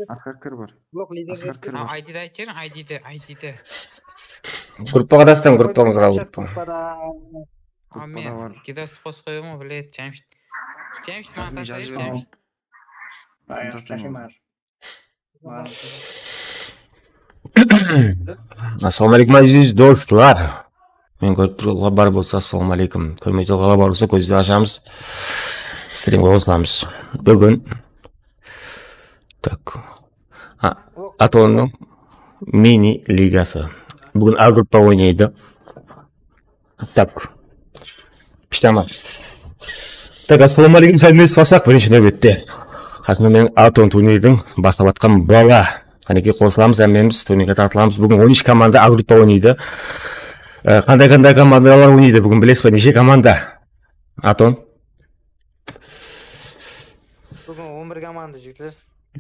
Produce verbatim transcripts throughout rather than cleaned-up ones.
Asqar kir bar. Asqar kir bar. I D-di aytıp beriń, I D-di, I D-di. Gruppaǵa taslań, gruppańızǵa, gruppaǵa. Amen. Gidastı qosıp qoyıń, bilet, Jamshid. Jamshid, maǵan taslayshı, Jamshid. Assalawma áleykum, áziz doslar. Men kórip turǵanlar bar bolsa, assalawma áleykum. Kórmey turǵanlar bar bolsa, kózdi ashamız. Strimge qosılamız. Búgin. Tak. A, Atonnıń mini ligası. Búgin A gruppa oynaydı. Tak. Pishtaman. Tak, assalawma áleykum, sálem berip alsaq, birinshi náwbette. Qasımda meniń Aton turnirdiń baslap atqan bala. Qánekey, qosılamız, hámmemiz turnirge tartılamız. Búgin on úsh komanda A gruppa oynaydı. E, qanday-qanday komandalar oynaydı? Búgin bilesiz be, neshe komanda? Aton? Búgin on bir komanda, jigitler.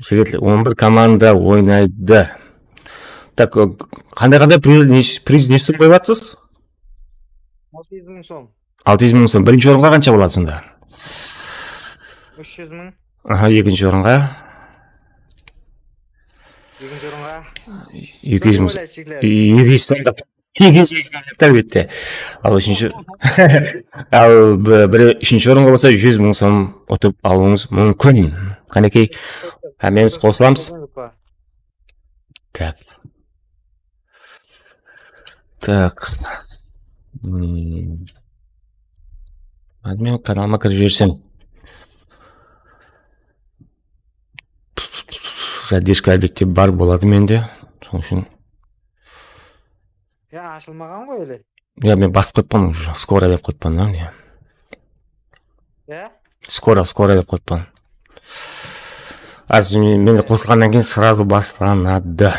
Jigitler, on bir komanda oynaydı. Tak, qanday-qanday priz, ne, priz ne sum qoyıp atırsız? Altı júz mıń som. Altı júz mıń som. Birinshi orınǵa qansha boladı sonda? Úsh júz mıń. Aha, ekinshi orınǵa? Ekinshi orınǵa? Eki júz mıń. Eki júz som da. Eki júz som da, álbette. Al, úshinshi, al, bi-, biri úshinshi orınǵa bolsa, júz mıń som utıp alıwıńız múmkin. Qánekey, hámmemiz qosılamız. Tak. Tak. Hmm. Admin kanalıma kirip jibersem. Задержка, álbette, bar boladı mende. Sonıń ushın. Ya, ashılmaǵan ǵoy ele. Ya, men basıp qoyıppan, уже, скоро dep qoyıppan da, mine. Ya? Скоро, скоро dep qoyıppan. Házir men, men qosılǵannan keyin сразу baslanadı.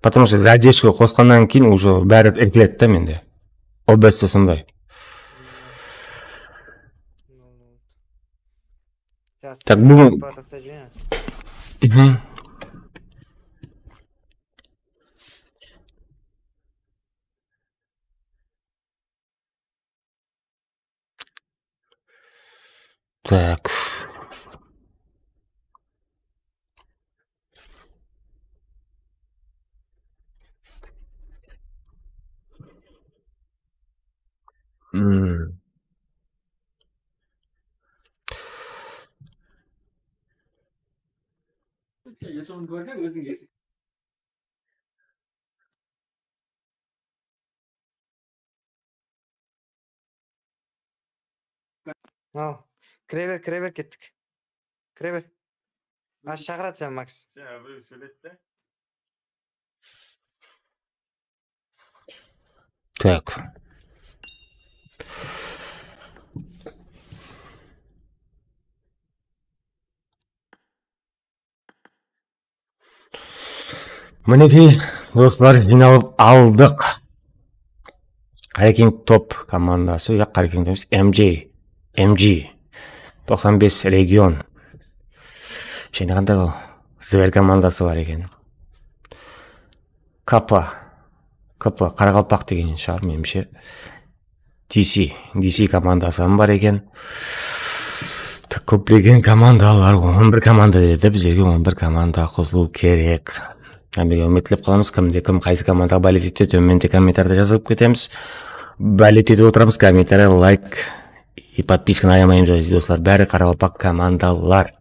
Потому что задержка qosqannan keyin уже bári irkiledi da mende. Obesti sonday. Так, búgin. Mhm. Так. М. Al, kire ber, kire ber, kettik. Kire ber. Házir shaqıradı seni, Maks. Jańa birew sóyledi de. Так. Minekey, doslar, jıynalıp aldıq. Qarekeń top komandası, ya, Qarekeń emes, M J, M G, toqsan bes region. Jáne qanday ol? Zver komandası bar eken. K P, K P, qaraqalpaq degen shıǵar, menimshe. D C, D C komandası hám bar eken. Tak, kóplegen komandalar, on bir komanda dedi, bizlerge on bir komanda qosılıw kerek. Hámmege úmitlep qalamız, kimde kim qaysı komandaǵa boletiy etse, tómende kommentariyada jazıp ketemiz. Boletiy etip otıramız, kommentariya, layk и подписканы ayamaymız, áziz doslar. Bári qaraqalpaq komandalar.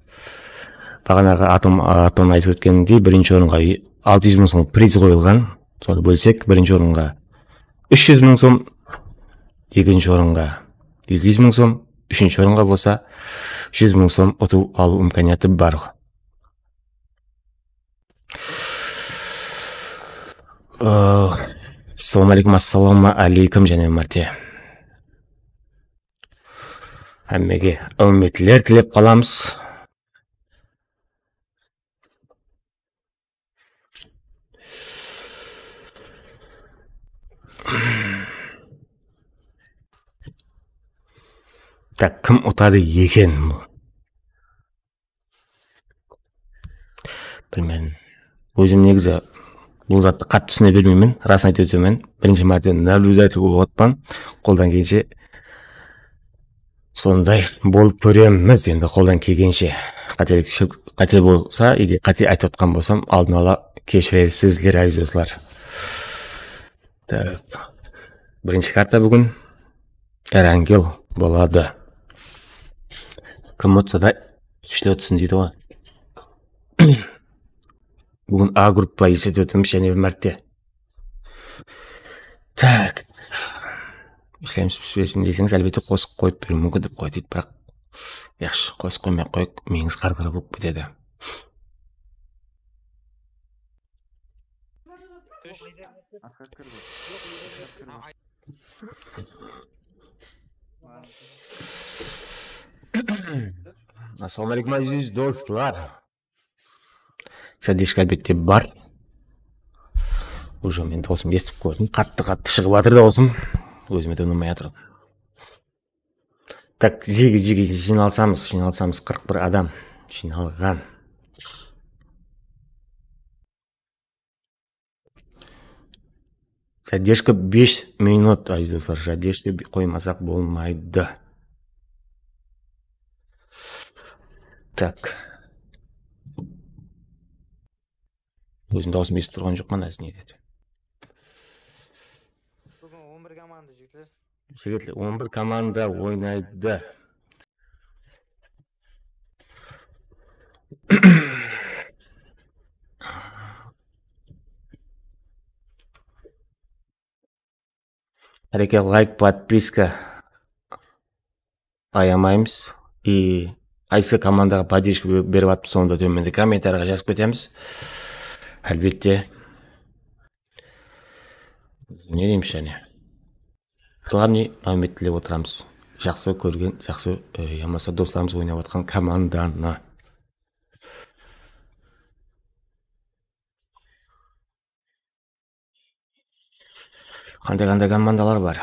Baǵanaǵı Atom, Atom aytıp ótkenindey, birinshi orınǵa altı júz mıń som priz qoyılǵan. Sonı bólsek, birinshi orınǵa úsh júz mıń som, ekinshi orınǵa eki júz mıń som, úshinshi orınǵa bolsa júz mıń som utıw alıw imkaniyatı bar. Aa, assalawma áleykum, assalawma áleykum jáne márte. Hámmege úmitler tilep qalamız. Tak, kim utadı eken? Bilmedim. Ózim negizi bul zattı qattı túsine bermeymen, rasın aytıp ótemen. Birinshi márte наблюдать etip otpan, qoldan kelgenshe Sonday bolıp kóremiz endi qoldan kelgenshe. Qátelik, qáte bolsa, eger qáte aytıp atqan bolsam, aldın ala keshirersizler, áziz doslar. Tak. Birinshi karta búgin Erangel boladı. Kim utsa da úshte utsın deydi ǵoy. Búgin A gruppa esletip ótemiz jáne bir márte. Tak. Islemis pishpesin deseńiz, álbette qosıq qoyıp beriw múmkin dep qoydı, biraq yaqshı, qosıq qoymay-aq qoyayıq, miyińiz qarqara bolıp ketedi. Assalawma aleykum, áziz doslar. Sadeshka, álbette, bar. Уже men dawısım esitip kórdim. Qattı-qattı shıǵıp atır dawısım. Ózime de unamay atır. Tak, jege-jege jıynalısamız, jıynalısamız. Qırq bir adam jıynalǵan. Задержка bes minut, áziz doslar, задержка qoymasaq bolmaydı. Tak. Ózim dawısım esitip turǵan joqpan, házir ne dedi? Búgin on bir komanda, jigitler. Jigitler, on bir komanda oynaydı. Háreke, layk, podpiska ayamaymız. I qaysı komandaǵa podderjka be-, berip atırmız, onı da tómende kommentariyǵa jazıp ketemiz. Álbette. Ne deymiz jáne? Glavnıy, áwmet tilep otıramız. Jaqsı kórgen, jaqsı, e, yamasa doslarımız oynap atqan komandanı. Qanday-qanday komandalar bar?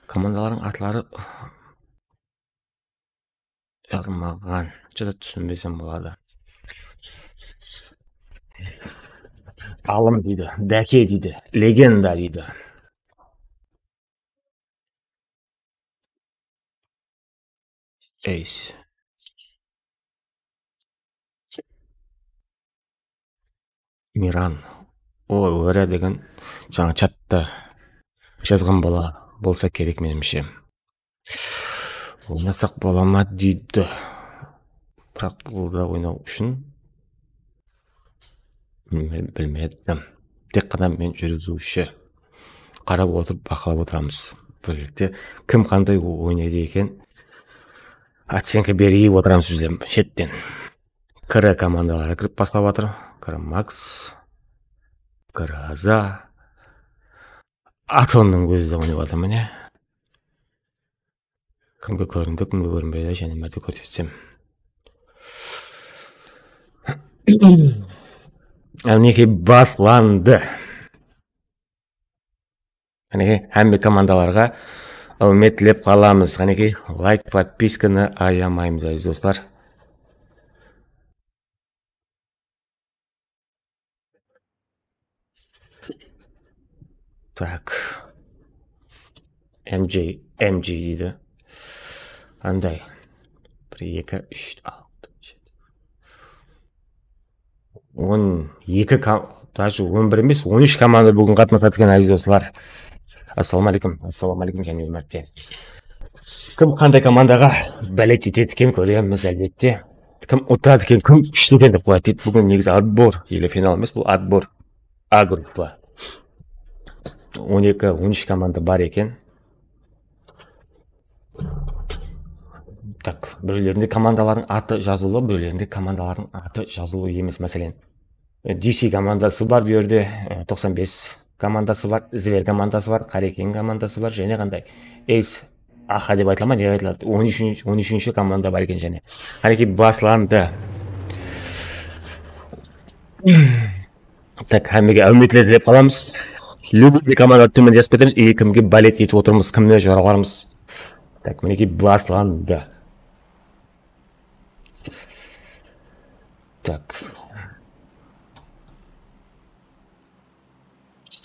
Komandalardıń atları jazılmaǵan. Jada túsinbesem boladı. Alım deydi, Dáke deydi, Legenda deydi. Eys. Miran. O, Óre degen jańa chatta jazǵan bala bolsa kerek, menimshe. Oynasaq bola ma deydi. Biraq bul da oynaw ushın Bil-, bilmedim. Tek ǵana men júriziwshi. Qarap otırıp, baqlap otıramız. Bul jerde kim qanday o-, oynaydı eken, ocenka berip otıramız bizler shetten. Kir komandaları kirip baslap atır. Kir Max, Kir Aza. Atonnıń ózi de oynap atır, mine. Kimge kórindi, kimge kórinbedi, jáne márte kórsetsem. Áminekey, baslandı. Qánekey, hámme komandalarǵa áwmet tilep qalamız. Qánekey, layk, podpiskanı ayamaymız, áziz doslar. Tak. M J, M J deydi. Qanday? Bir, eki, úsh, altı, jeti. On eki kom-, даже on bir emes, on úsh komanda búgin qatnasadı eken, áziz doslar. Assalawma aleykum, assalawma aleykum, jáne bir márte. Kim qanday komandaǵa bálet etedi eken, kóremiz, álbette. Kim utadı eken, kim kúshli eken dep qoyadı deydi. Búgin negizi otbor, ele final emes, bul otbor. A gruppa. On eki, on úsh komanda bar eken. Tak, birewlerinde komandalardıń atı jazıwlı, birewlerinde komandalardıń atı jazıwlı emes. Máselen, D C komandası bar bu jerde, e, toqsan bes komandası bar, Zver komandası bar, Qarekeń komandası bar, jáne qanday? Ace, Aha dep aytıla ma, ne aytıladı? On úshinshi, on úshinshi komanda bar eken jáne. Qánekey, baslandı. Tak, hámmege áwmetler tilep qalamız. Любой komandanı tómende jazıp ketemiz. Eki kimge bálet etip otırmız, kimler joralarımız. Tak, minekey, baslandı. Tak.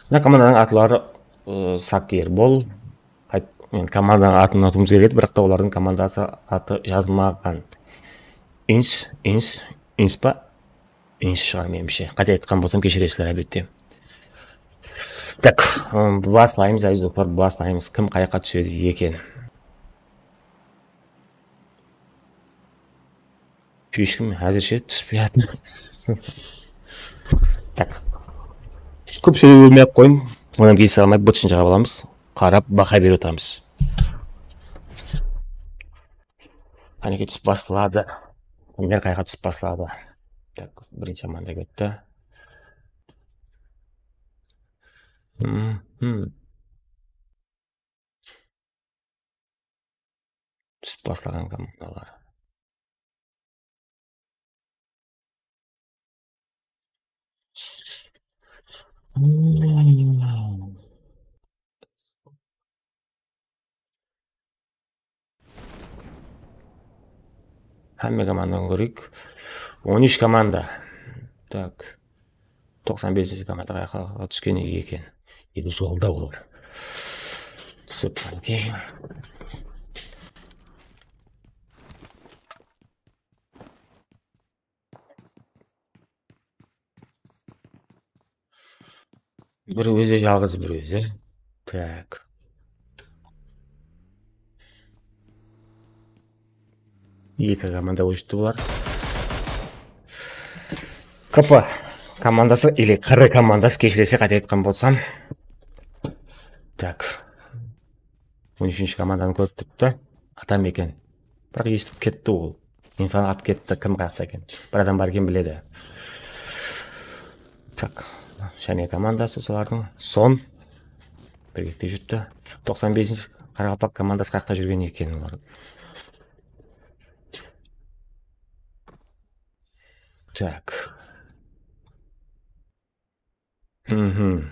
Mına komandanıń atları, ı, Sak Erbol, qayt-, Endi komandanıń atın unutıwımız kerek edi, biraq ta olardıń komandası atı jazılmaǵan. Ins, ins, ins pa? Ins shıǵar, menimshe. Qáte aytqan bolsam, keshiresizler, álbette. Tak, ım, baslaymız, áziz doslar, baslaymız. Kim qayaqqa túsedi eken? Hesh kim házirshe túspey atır. Tak. Kóp sóylep bermey-aq qoyıń. Onnan keyin salmay bıtshın jaǵıp alamız. Qarap, baha berip otıramız. Qánekey, túsip basladı. Kimler qayaqqa túsip basladı? Tak, birinshi komanda ketti. Mhm. Túsip baslaǵan komandalar. Hámme komandanı kóreyik. On úsh komanda. Tak. Toqsan besinshi komanda qayaqqa túsken eken? Endi jolda olar. Túsip, okey. Bir ózi jalǵız, bir ózi. Tak. Eki komanda óshti bular. K P komandası ili Q R komandası, keshiresiz, qáte aytqan bolsam. Tak. On úshinshi komandanı kórip turıptı. Atam eken. Biraq esitip ketti ol. Infanı alıp ketti, kim qayaqta eken. Bir adam bar eken, biledi. Tak. Jáne komandası solardıń. Son. Birgelikte júripti. Toqsan besinshi qaraqalpaq komandası qayaqta júrgen eken olar. Tak. Mhm.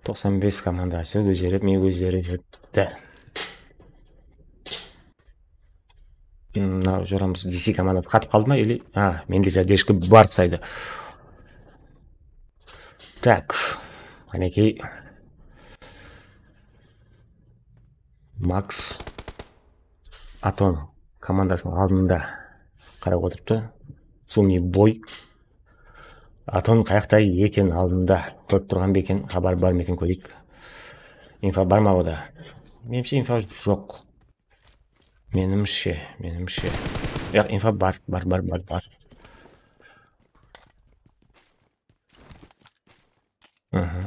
Toqsan bes komandası ózleri, men ózleri júripti. Mınaw joramız D C komandası qatıp qaldı ma, ili? Ha, mende задержка bar qusaydı. Tak. Qánekey. Max Aton komandasınıń aldında qarap otırıptı. Sunniy boy. Aton qayaqta eken aldında? Kórip turǵan ba eken, xabar bar ma eken, kóreyik. Info bar ma oda? Menimshe, info joq. Menimshe, menimshe. Yoq, info bar, bar, bar, bar, bar. Aha.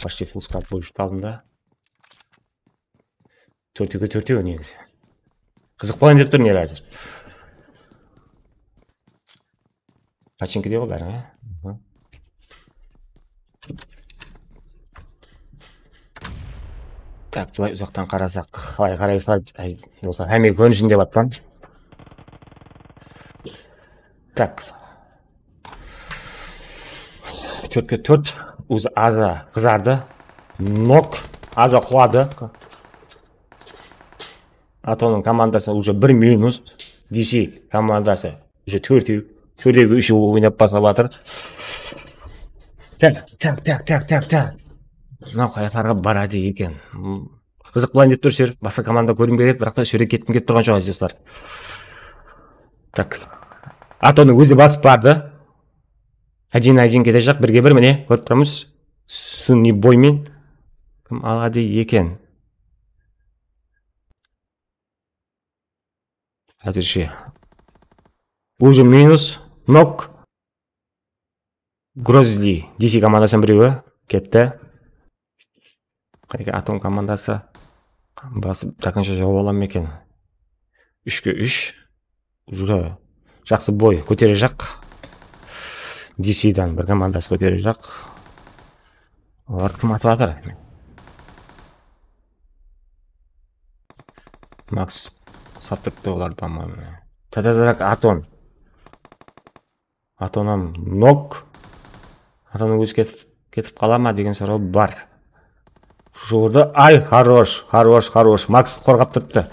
Почти full squad bolıp júrdi aldında. Tórtewge tórtew negizi. Qızıq bolayın dep tur, neri házir. Pachinkide ǵoy bári, a? Mhm. Tak, bılay uzaqtan qarasaq, qalay qaraysızlar, ay, doslar, hámme kórinshin dep atpan. Tak. Tórtke tórt, ózi aza qızardı. Nok aza quladı. Atonıń komandası уже bir minus. D C komandası уже tórtew. Tórtewge úsh oynap baslap atır. Tak, tak, tak, tak, tak, tak. Mınaw qayaqlarǵa baradı eken? Qızıq bolayın dep tur, basqa komanda kóriwim kerek, biraq ta usı jerden ketkim kelip turǵan joq, áziz doslar. Tak. Atonı ózi basıp bardı. Один один ketejaq, birge bir, mine, kórip turamız. Sunniy boymen. Kim aladı eken? Házirshe. Уже minus, nok. Grozli, D C komandasınıń birewi ketti. Qánekey, Atom komandası basıp, до конца jawıp ala ma eken? Úshke úsh. Уже jaqsı boy kóterejaq. D C-dan bir komandası kóterejaq. Olar kim atıp atır? Max saptırıptı olar, по-моему. Tatarak Aton. Atonam nok. Atonıń ózi ketip, ketip qala ma degen soraw bar. Jurdı, ay, хорош, хорош, хорош. Max qorqıp turıptı.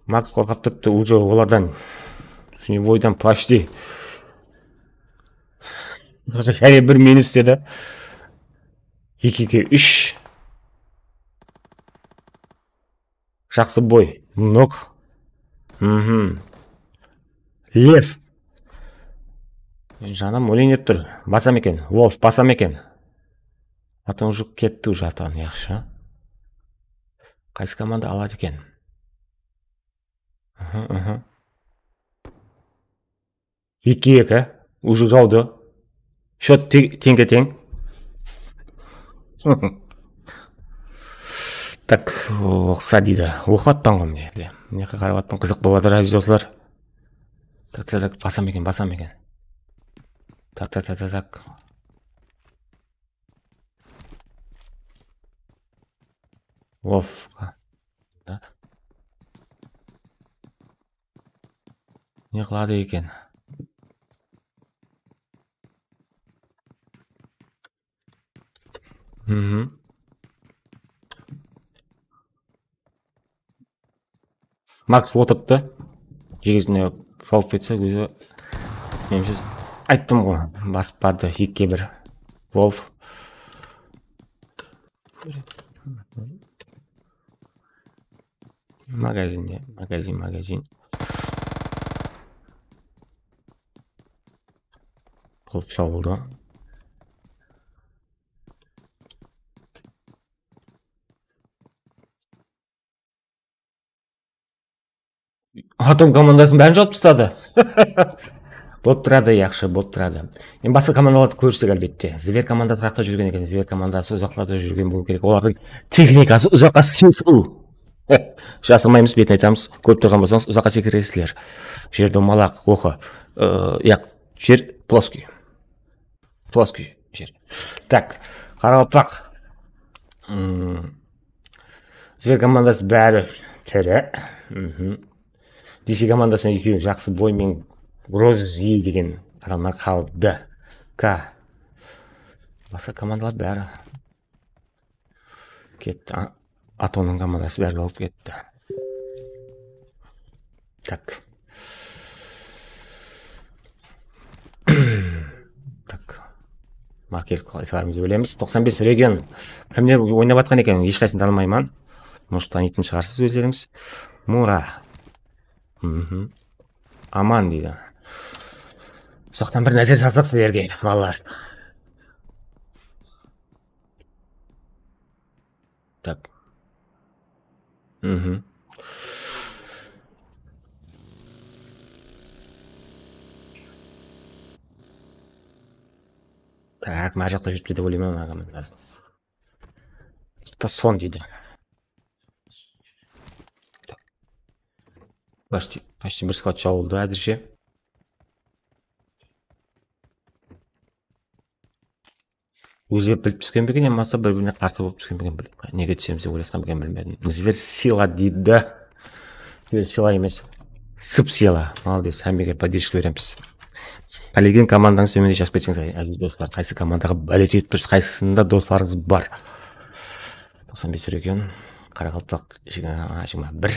Max qorqıp turıptı, уже olardan. С него там почти. Jáne bir minus dedi. Ekige úsh. Jaqsı boy. Nok. Mhm. Lev. Janım óleyin dep tur. Basam eken. Wolf, basam eken. Atın juq ketti uje, atın, yaqshı. Qaysı komanda aladı eken? Aha, aha. Eki eki. Uje jawdı. Счёт te-, teńge teń. Tak, oqısa deydi. Oqıp atpan ǵoy mine. Mına jaqqa qarap atpan, qızıq bolıp atır, áziz doslar. Tak, tak, tak, basam eken, basam eken. Tak, tak, tak, tak, tak. Wolf. Ne qıladı eken? Mhm. Maks otırıptı. Jegizine shawıp ketse, ózi, menimshe, ayttım ǵoy, basıp bardı, ekige bir. Wolf. Magazin, ya, magazin, magazin. Qılıp shawıldı. Atom komandasınıń bárin jawıp tasladı. Bolıp turadı, yaqshı, bolıp turadı. Endi basqa komandalardı kórseksek, álbette. Zver komandası qaqta júrgen eken, Zver komandası uzaqlarda júrgen bolıw kerek. Olardıń texnikası uzaqqa sıyıw. Jasırmaymız, betin aytamız. Kórip turǵan bolsańız, uzaqqa sekiresizler. Jer domalaq, oqı. Ee, yaq, jer плоский. Плоский jer. Tak, qaraqalpaq. Hmm. Zver komandası bári tiri. Mhm. D C komandasınan ekewi jaqsı boy menen Grozi degen adamlar qaldı. Ka. Basqa komandalar bári ketti. A-, Atonıń komandası bári alıp ketti. Tak. Tak. Marker itibarımızdı bólemiz. Toqsan bes region. Kimler oynap atqan eken, hesh qaysın tanımayman. Может, tanıytın shıǵarsız ózlerińiz. Mura. Mhm. Aman deydi. Usaqtan bir názer salsaq sizlerge, balalar. Tak. Mhm. Tak, mına jaqta júripti dep oylayman, maǵan házir. Son deydi. Почти, почти bir squad jawıldı házirshe. Ózi bilip túsken be eken, yamasa bir-birine qarsı bolıp túsken be eken, bil-, nege túsemiz dep oylasqan be eken, bilmedim. Zver sila deydi. Zver sila emes. Sıp sila. Молодец, hámmege поддержка beremiz. Qálegen komandańız tómende jazıp ketseńiz, áziz doslar, qaysı komandaǵa bólet etip turıpsız, qaysısında doslarıńız bar? Toqsan bes region, qaraqalpaq, jigirma bir.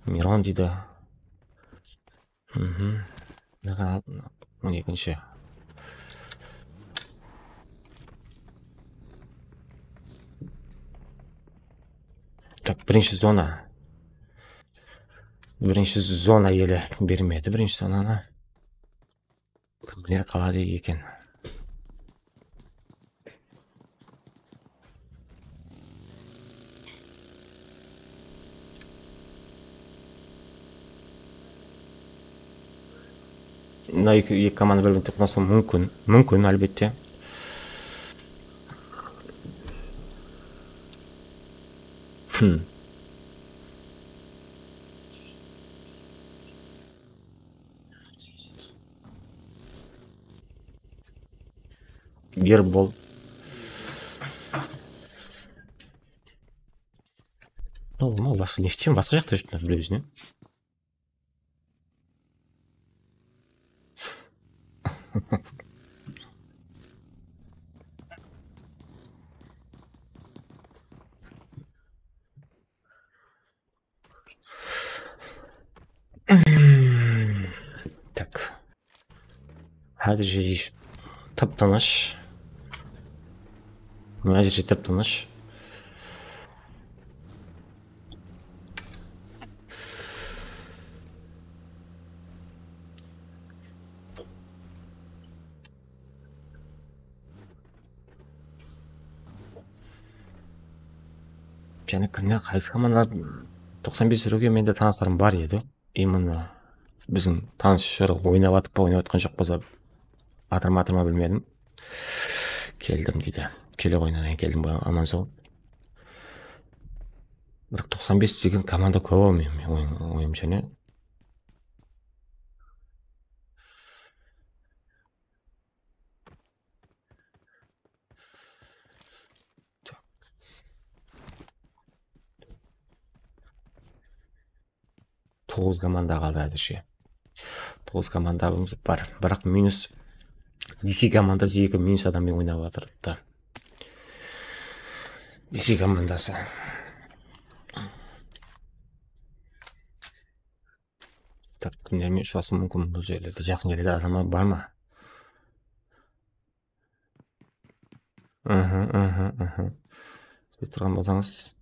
Miron deydi. Mhm. Mınaǵan on ekinshi. Tak, birinshi zona. Birinshi zona ele bermedi, birinshi zonanı. Kimler qaladı eken? Mına eki, eki komanda bir-birin toqnasıwı múmkin. Múmkin, álbette. Hmm. Erbol. Normal, basqa ne isteymen, basqa jaqta júrdi birewsine. Tak. Házir jer tap-tınısh. Mına jer jeter tınısh. Jáne kimler, qaysı komandalar? Toqsan bes Ruge mende tanıslarım bar edi. Именно biziń tanıs júri oynap atırıp pa, oynap atqan joq pa, atır ma, atır ma bilmedim. Keldim deydi. Kele qoyın, keldim, Amansol. Biraq toqsan bes degen komanda kóp-aw men, men oyım-, oyımsha, ne? Toǵız komanda qaldı házirshe. Toǵız komandamız bar. Biraq minus, D C komandası eki minus adam menen oynap atır da. D C komandası. Tak, kimler menen ushırasıwım múmkin bul jerlerde? Jaqın jerlerde adamlar bar ma? Aha, aha, aha. Siz turǵan bolsańız.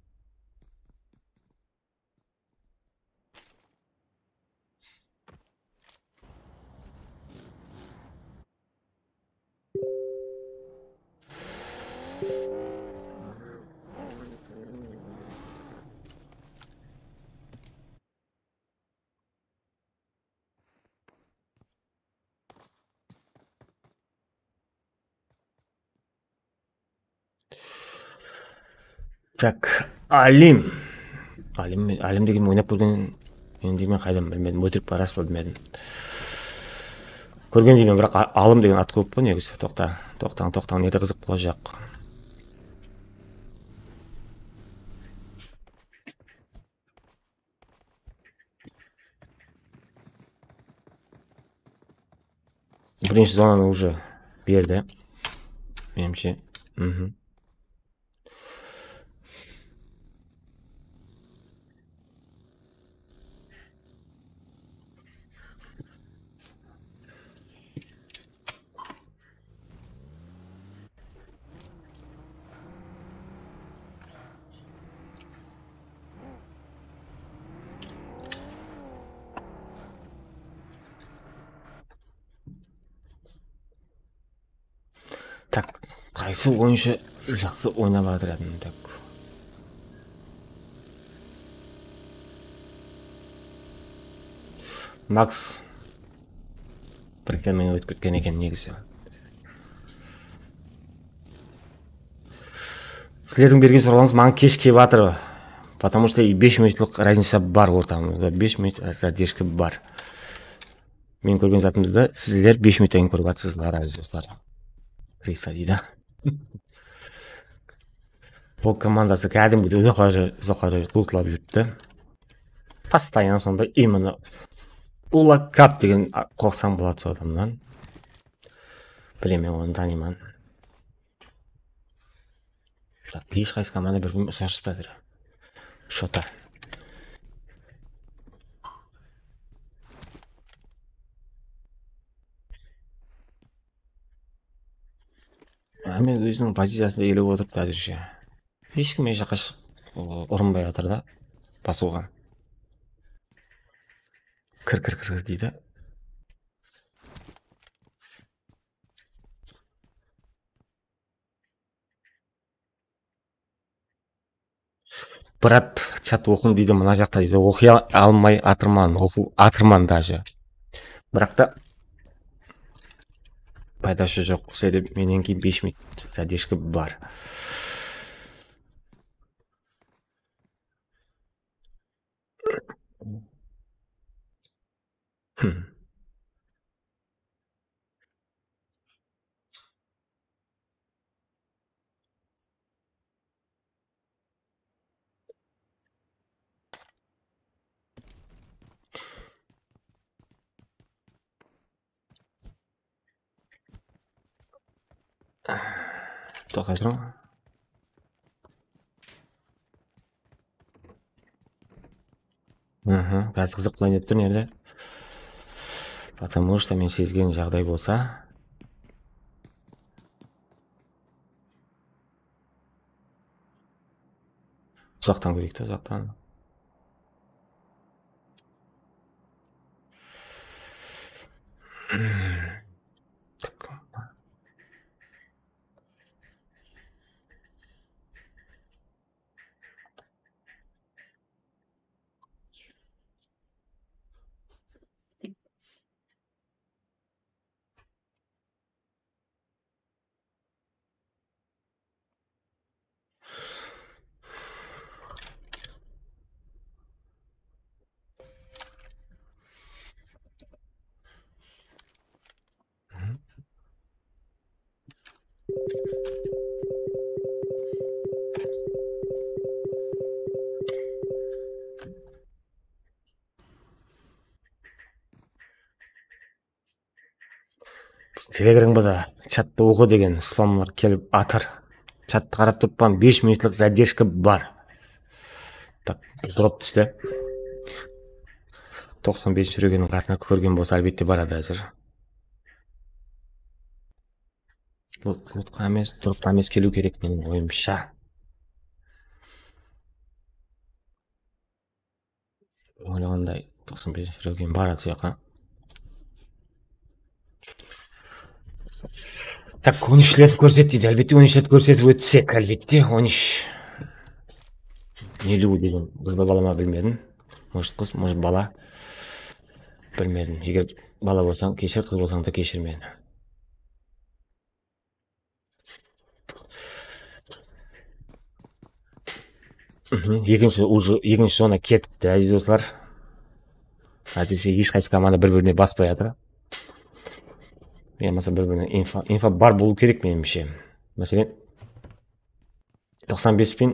Tak, Alim. Alim, Alim degen oynap kórgen, endi men qaydan bilmedim, ótirik pa, ras pa bilmedim. Kórgen deymen, biraq A-, Alım degen at qoyıp qoy negizi. Toqta, toqtań, toqtań, nede qızıq bolajaq. Birinshi zonanı уже berdi. Menimshe. Mhm. Tak, qaysı oyınshı jaqsı oynap atır edim, tak. Max bir kelmey ótip ketken eken negizi. Sizlerdiń bergen sorawlarıńız maǵan kesh kelip atır. Потому что bes minutlıq разница bar ortamızda. Bes minut задержка bar. Men kórgen zatımızdı sizler bes minuttan keyin kórip atırsızlar, áziz doslar. Reysa deydi. Bul komandası kádimgidey uzaqqa, uzaqqa lootlap júripti. Постоянно sonda именно Ula Kap degen a-, qorqsam boladı sol adamnan. Bilemen, onı tanıyman. Hesh qaysı komanda bir-birin usashıp atır. Shota. Hámme óziniń poziciyasında elep otırıptı házirshe. Hesh kim hesh jaqqa shıq-, urınbay atır da, basıwǵa. Kir, kir, kir, kir deydi. Brat, chat oqıń deydi, mına jaqta deydi, oqıy almay atırman, oqıp atırman даже. Biraq ta paydası joq, sebebi mennen keyin bes minut задержка bar. Hmm. Toqtay turıń. Aha, biraz qızıq planet tur, nerede? Потому что men sezgen jaǵday bolsa. Uzaqtan kóreyik te, uzaqtan. Biz Telegramǵa da chattı oqı degen spamlar kelip atır. Chattı qarap turıppan, bes minutlıq zadержка bar. Tak, drop tústi. Toqsan besinshi úrgeniń qasına kórgen bolsa, álbette, baradı házir. Lotqa emes, dropqa emes keliw kerek meniń oyımsha. Oylaǵanday toqsan besinshi úrgen baradı soyaqqa. Tak, on úshlerdi kórset deydi. Álbette, on úshlerdi kórsetip ótsek, álbette, on úsh. Neliw degen qız ba, bala ma, bilmedim. Может, qız, может, bala. Bilmedim. Eger bala bolsań, keshir, qız bolsań da keshir meni. Mhm, ekinshi, уже ekinshi zona ketti, áziz doslar. Házirse hesh qaysı komanda bir-birine baspay atır. Yamasa bir-birine info, info bar bolıw kerek, menimshe. Máselen, toqsan bes pin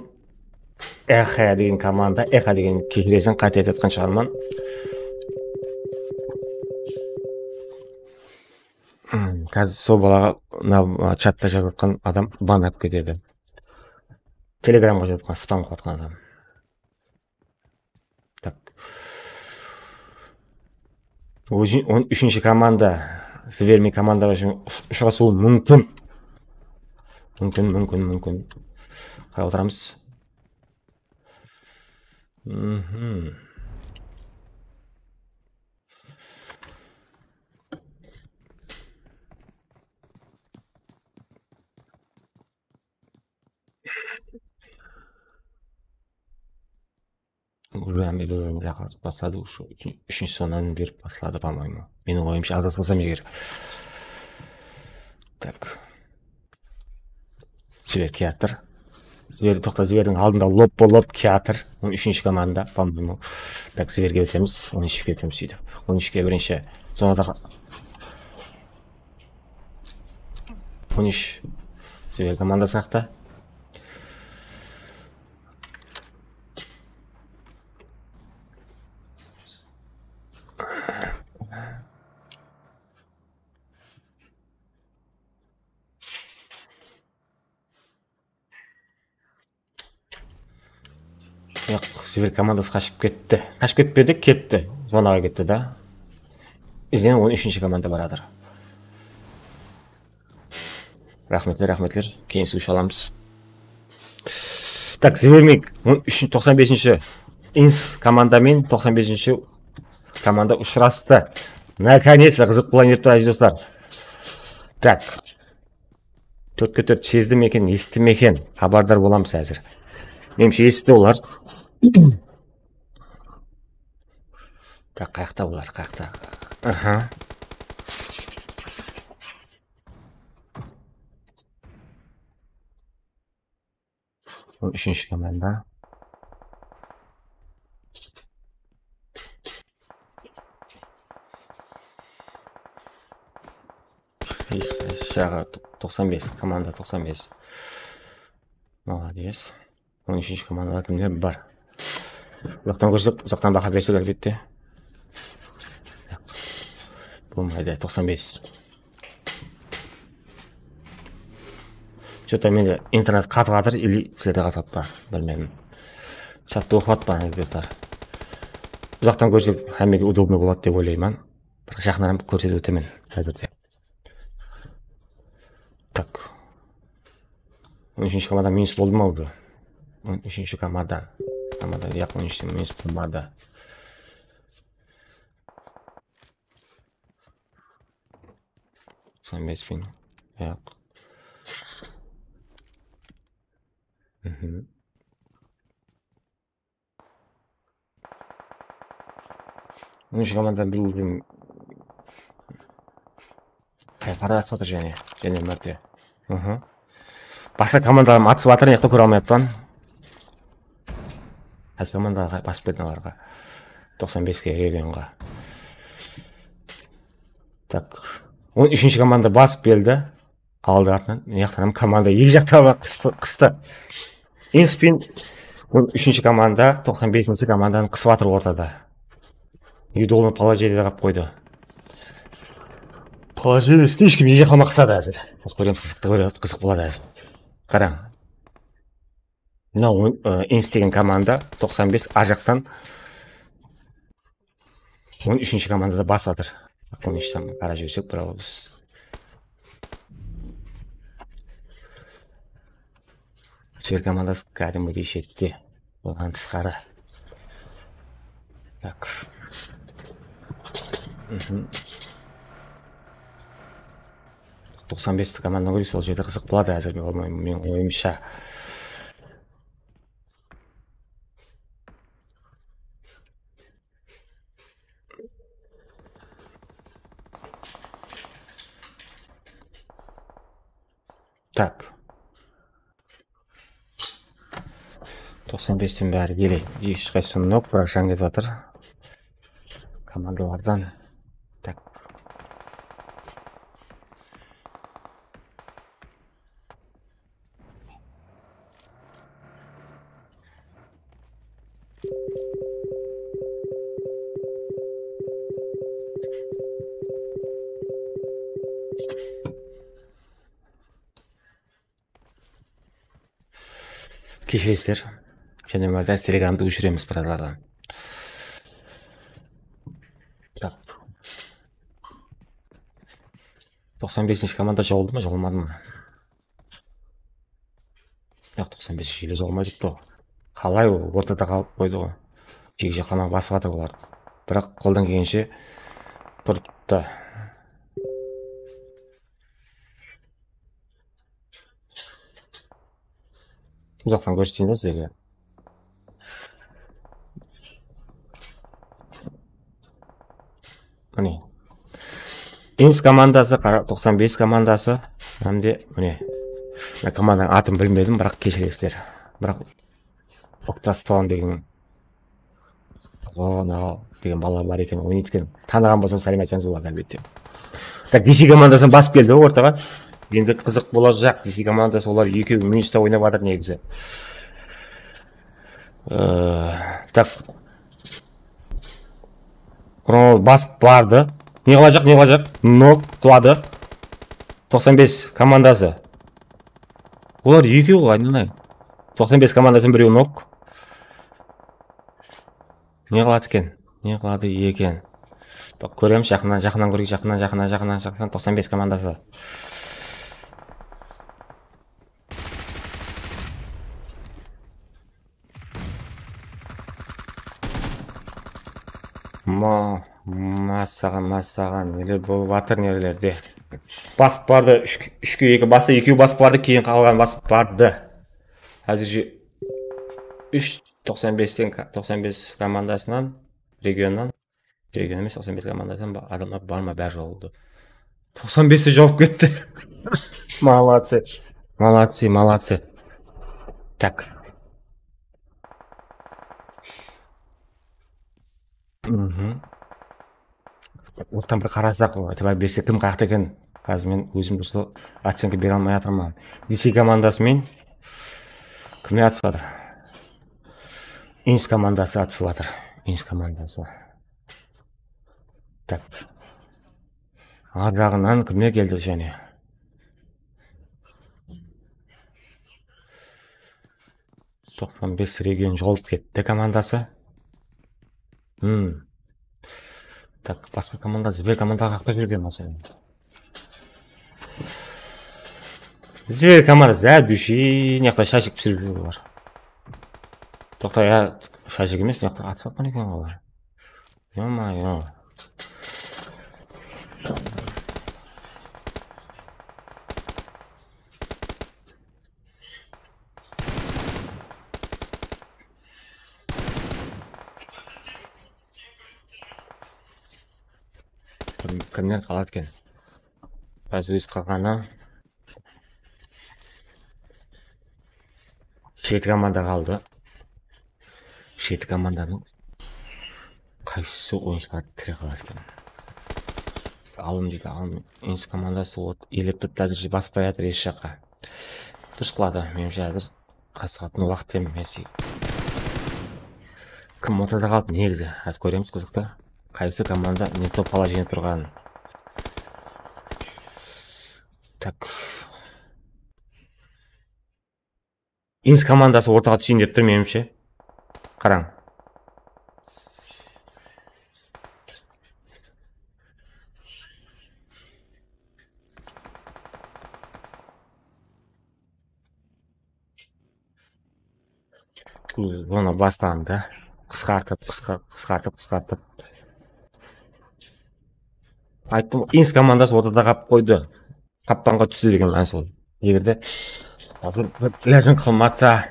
Exa degen komanda, Exa degen, keshireseń, qáte aytatqan shıǵarman. Hmm, házir sol balaǵa, mına, chatta jazıp atqan adam ban alıp ketedi. Telegramǵa jazıp atqan, spam qılıp atqan adam. Tak. Ózi-, on úshinshi komanda, Zvermi komanda ushın ush-, ushırasıwı múmkin. Múmkin, múmkin, múmkin. Qarap otıramız. Mhm. Уже bir-birimizge qaratıp basladı, ush-, úshinshi zonadan berip basladı, по-моему. Meniń oyımsha, azaspasam eger. Tak. Zver kiyatır. Zver, toqta, Zverdiń aldında lop-lop kiyatır. On úshinshi komanda, по-моему. Tak, Zverge ótemiz, on úshke ótemiz, sóytip. On úshke birinshi zonada qa-, on úsh Zver komandası haqta. Yoq, Zver komandası qashıp ketti. Qashıp ketpedi, ketti. Zonaǵa ketti da. Izinen on úshinshi komanda baratır. Raxmetler, raxmetler. Keyin suw shalamız. Tak, Zvermik, on úshinshi, toqsan besinshi ins komanda menen toqsan besinshi komanda ushırastı. Наконец-то, qızıq plan etip tur, aziz doslar. Tak. Tórtke tórt sezdi me eken, esitti me eken? Xabardar bolamız házir. Menimshe, esitti olar. Tak, qayaqta olar, qayaqta? Aha. Bul úshinshi komanda. Jaǵı toqsan bes, komanda toqsan bes. Молодец. On úshinshi komandada kimler bar? Uzaqtan kórsek, uzaqtan baha bersek, álbette. Bolmaydı, toqsan bes. Что-то mende internet qatıp atır, или sizlerde qatıp atpa, bilmedim. Chattı oqıp atpan, doslar. Uzaqtan kórsek, hámmege удобно boladı dep oylayman. Bir jaqınıram kórsetip ótemen házirde. Tak. On úshinshi komanda minus boldı ma уже? On úshinshi komanda. Komanda, yaq, on úshinshi minus komanda. Toqsan bes bin. Yaq. Mhm. Onınshı komandanı bildim. Qaytarı atısıp atır jáne. Jáne márte. Mhm. Basqa komandalar atısıp atır, mıyaqta kóre almay atpan. Qaysı komandalarǵa basıp berdi olarǵa? Toqsan beske, regionǵa. Tak. On úshinshi komanda basıp keldi. Aldı artınan, mıyaqtan hám komanda eki jaqtan da qıstı, qıstı. Inspin, bul úshinshi komanda, toqsan besinshi komandanı qısıp atır ortada. Neudobno положениеde qalıp qoydı. Положение слишком eki jaqlama qısadı házir. Házir kóremiz, qızıqtı kóre-, qızıq boladı házir. Qarań. Mına on, ı, Ins degen komanda toqsan bes ar jaqtan on úshinshi komandada basıp atır. Onıshtan qarap jibersek bir awız. Sver komandası kádimgidey shette. Odan tısqarı. Tak. Mhm. Toqsan bes komanda kóreyik, sol jerde qızıq boladı házir, meniń oyımsha. Tak. Toqsan besten bári keledi. Hesh qaysısı nok, biraq jan ketip atır. Komandalardan. Tak. Keshiresizler. Jáne bir márte telegramdı óshiremiz, bratlardan. Toqsan besinshi komanda jawıldı ma, jawılmadı ma? Yaq, toqsan bes ele jawılmay turıptı ǵoy. Qalay ol ortada qalıp qoydı ǵoy. Eki jaqlama basıp atır olar. Biraq qoldan kelgenshe turıptı. Uzaqtan kórseteyin da sizlerge. Mine. Ins komandası, qara, toqsan bes komandası. Hám de, mine. Mına komandanıń atın bilmedim, biraq keshiresizler. Biraq Oktaston degen, Ronal degen balalar bar eken, oynaydı eken. Tanıǵan bolsań, sálem aytsańız boladı, álbette. Tak, D C komandasın basıp keldi ortaǵa. Endi qızıq bolajaq. D C komandası, olar ekewi minusta oynap atır negizi. Ee, tak. Ronald basıp bardı. Ne qılajaq, ne qılajaq? Nok, quladı. Toqsan bes komandası. Olar ekew ǵoy, aynalayın. Toqsan bes komandasın birew nok. Ne qıladı eken? Ne qıladı eken? Baq, kóremiz, jaqınnan, jaqınnan kóreyik, jaqınnan, jaqınnan, jaqınnan, jaqınnan. Toqsan bes komandası. Ma, masaǵan, masaǵan, neler bolıp atır nerelerde. Basıp bardı, úsh, úshke eki bastı, ekew basıp bardı, keyin qalǵanı basıp bardı. Házirshe úsh toqsan besten, toqsan bes komandasınan, regionnan, region emes, toqsan bes komandasınan ba-, adamlar bar ma, bári jawıldı. Toqsan besti jawıp ketti. Молодцы. Молодцы, молодцы. Так. Mhm. Ortadan bir qarasaq, itibar bersek, kim qayaqta eken? Házir men ózim durıs otsyenka bere almay atırman. D C komandası menen kimler atısıp atır? Ins komandası atısıp atır. Ins komandası. Tak. Ar jaǵınan kimler keldi jáne? Toqsan bes region jawılıp ketti komandası. Hmm. Tak, basqa komanda, Zver komanda qaqta júrgen, máselen. Zver komanda, za dushi, mıyaqta shashik pisirip júr olar. Toqta, ya, shashik emes, mıyaqta at satqan eken ǵoy. Yo-moyo. Kim-, kimler qaladı eken? Házir óz qalǵanı. Jeti komanda qaldı. Jeti komandanıń qaysı oyınshıları tiri qaladı eken? Alım deydi, alım. Eńis komandası ot-, elep turıptı, házirshe baspay atır hesh jaqqa. Durıs qıladı, menińshe, házir qasıǵatın waqıt emes. Kim ortada qaldı negizi? Házir kóremiz, qızıqtı. Qaysı komanda ne to положение turǵanın. Tak. Eńis komandası ortaǵa túseyin dep tur, menimshe. Qarań. Bul, bunı baslandı. Qısqartıp, qısqa-, qısqartıp, qısqartıp. Ayttım, Eńis komandası ortada qalıp qoydı. Qappanǵa tústi degen mán sol. Eger de házir bir ilajın qılmasa.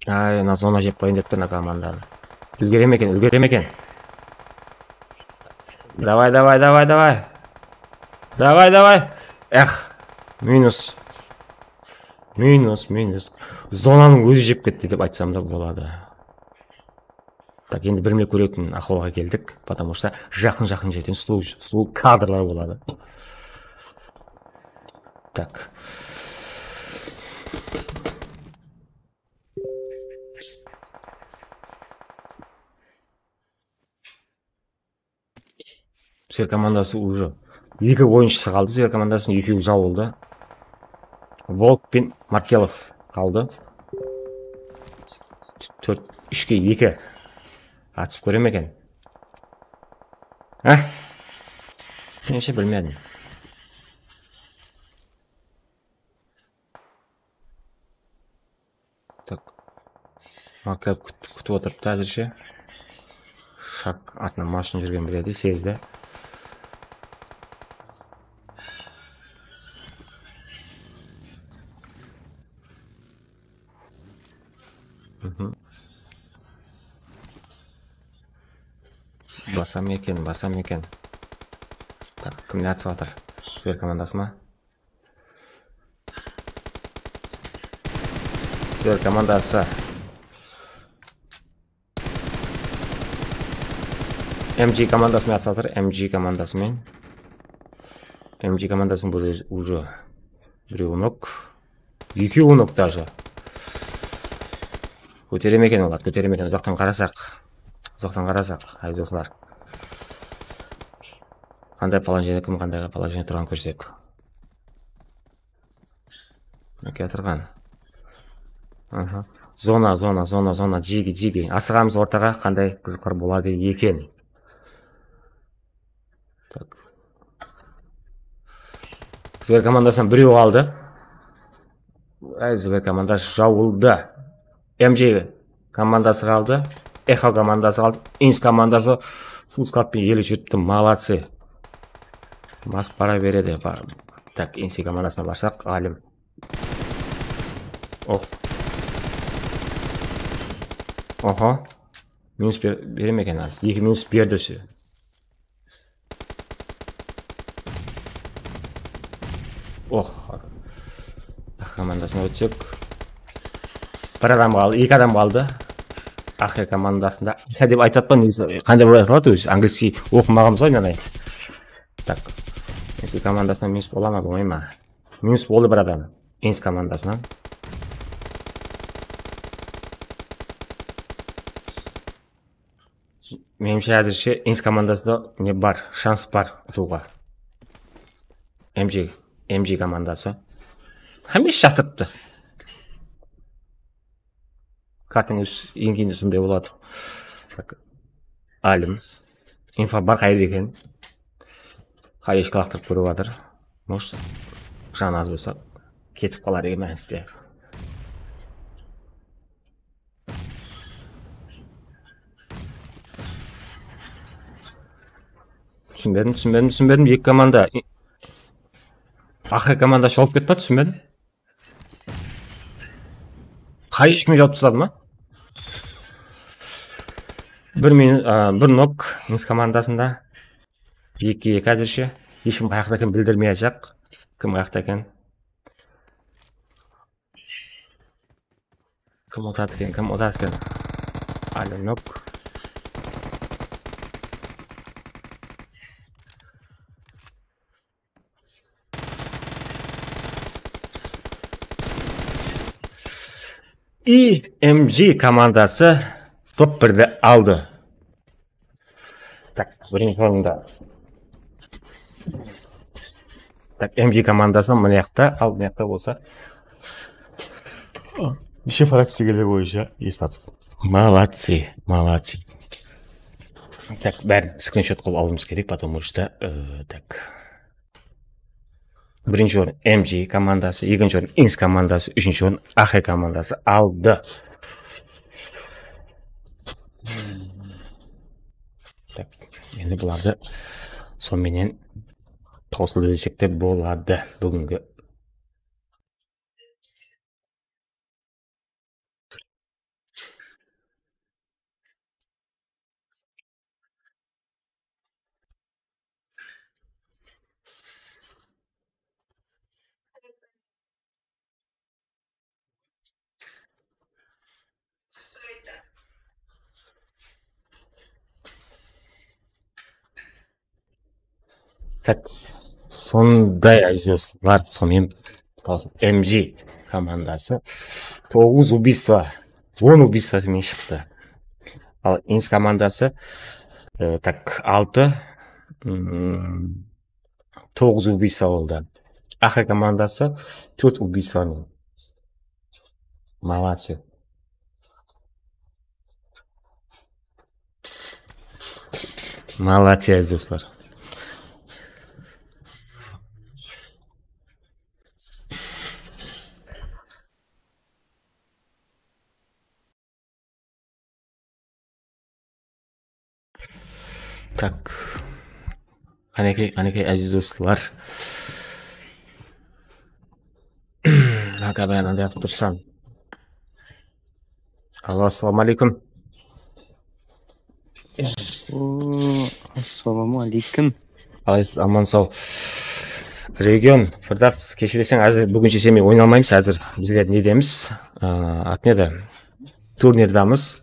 Ay, mına zona jep qoyayın depti mına komandanı. Úlgere me eken, úlgere me eken? Davay, davay, davay, davay. Davay, davay. Ex, minus. Minus, minus. Zonanıń ózi jep ketti dep aytsam da boladı. Tak, endi birme kóretin ahwalǵa keldik, потому что jaqın-jaqın jerden sulıw, sulıw kadrlar boladı. Tak. Sver komandası уже eki oyınshısı qaldı, Sver komandasınıń ekewi jawıldı. Volk penen Markelov qaldı. Tórt, úshke eki. Atıp kóre me eken? Há? Menińshe bilmedim. Tak. Markelov kút-, kútip otırıptı házirshe. Shak, artınan mashın júrgen biledi, sezdi. Mhm. Basam eken, basam eken. Tak, kimler atıp atır? Sver komandası ma? Sver komandası. M G komandası menen atıp atır, M G komandası menen. M G komandasınıń bir, уже birewi nok. Ekewi nok даже. Kótere me eken olar, kótere me eken? Uzaqtan qarasaq. Uzaqtan qarasaq, áziz doslar. Qanday положение, kim qanday положение turǵanın kórsek. Mine, kiyatırǵan. Aha. Zona, zona, zona, zona, jege, jege. Asıǵamız ortaǵa, qanday qızıqlar boladı eken. Tak. Zver komandasınan birew qaldı. Ay, Zver komandası jawıldı. M J komandası qaldı. Echo komandası qaldı. Ins komandası full squad penen ele júripti. Молодцы. Basıp bara beredi. Bar. Tak, Ins komandasına barsaq, Alim. Oh. Oho. Minus ber-, bere me eken az? Eki minus berdi shu. Oh. Aq komandasına ótsek. Bir adam qaldı, eki adam qaldı. Aq komandasında. Aq dep aytıp atpan, negizi qanday bolıp aytıladı ózi? Angliyskiy oqımaǵanbız ǵoy, men. Tak. Ins komandasına minus bola ma, bolmay ma? Minus boldı bir adam. Ins komandasınan. Menimshe, házirshe Ins komandasında ne bar, shans bar utıwǵa. M J, M J komandası. Hámmesi jatırıptı. Kartın ús-, eń keyinde sonday boladı. Tak. Alim. Info bar qayerde eken. Hayeshka laqtırıp kórip atır. Может, janı az bolsa ketip qalar eken mániste. Túsinbedim, túsinbedim, túsinbedim. Eki komanda. Aqır komanda shawıp ketip, túsinbedim. Qay eshkim jawıp tasladı ma? Bir minut, a, bir nok, ins komandasında. Eki eki házirshe. Hesh kim qayaqta ekenin bildirmey ajaq. Kim qayaqta eken? Kim utadı eken, kim utadı eken? Álim nok. I M G komandası top birdi aldı. Tak, birinshi orında. Tak, M G komandası mına jaqta, al, mına jaqta bolsa. Neshe frakciyalar boyınsha esap. Молодцы, молодцы. Tak, bárin skrinshot qılıp alıwımız kerek, потому что, e, tak. Birinshi orın M G komandası, ekinshi orın ins komandası, úshinshi orın A Q komandası aldı. Tak, endi bulardı sonıń menen tawsıp jiberirsek te boladı búgingi. Tak, sonday, áziz doslar, sonıń menen M G komandası toǵız убийство, on убийство menen shıqtı. Al, ins komandası, e, tak, altı, mm, toǵız убийство boldı. A Q komandası tórt убийство menen. Молодцы. Молодцы, áziz doslar. Tak. Qánekey, qánekey, áziz doslar. Mına kamerani anday qılıp tursań. Alo, assalamu aleykum. O, assalamu aleykum. Qalaysiz, aman saw? Region, Firdavs, keshireseń, házir búginshe sen menen oynay almaymız, házir bizler nedemiz? A, at nedi? Turnirdamız.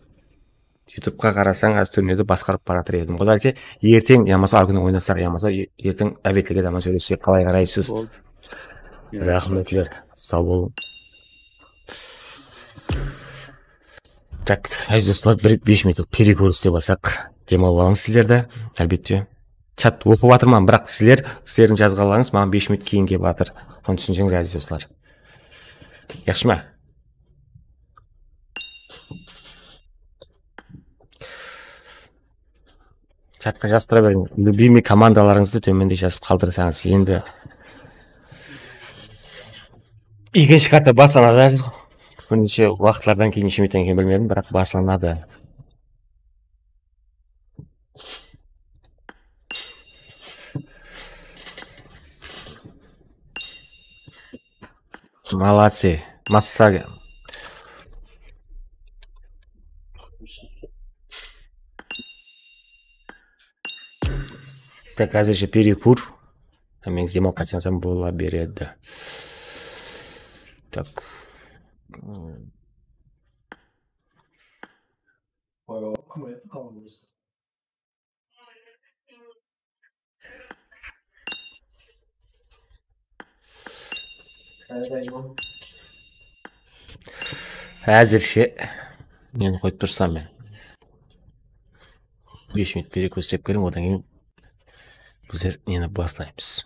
YouTubeqa qarasań, házir turnirdi basqarıp baratır edim. Quday dese, erteń yamasa argúni oynasaq, yamasa e-, erteń ábetlerge taman sóylessek, qalay qaraysız? Boldı. Raxmetler, saw bolıń. Tak, áziz doslar, bir bes minutlıq перекур islep alsaq, dem alıp alıńız sizler de, álbette. Chat oqıp atırman, biraq sizler, sizlerdiń jazǵanlarıńız maǵan bes minut keyin kelip atır. Sonı túsinseńiz, áziz doslar. Yaqshı ma? Chatqa jazıp tura beriń. Любимый komandalarıńızdı tómende jazıp qaldırsańız. Endi ekinshi karta baslanadı. Bir neshe waqıtlardan keyin, neshe minuttan keyin bilmedim, biraq baslanadı. Молодцы. Massaǵa. Tak, házirshe перекур. Hámmeńiz dem alıp qaytsańız hám bola beredi. Tak. Házirshe meni qoyıp tursam men. Bes minut перекур islep keliń, odan keyin bizler neni baslaymız.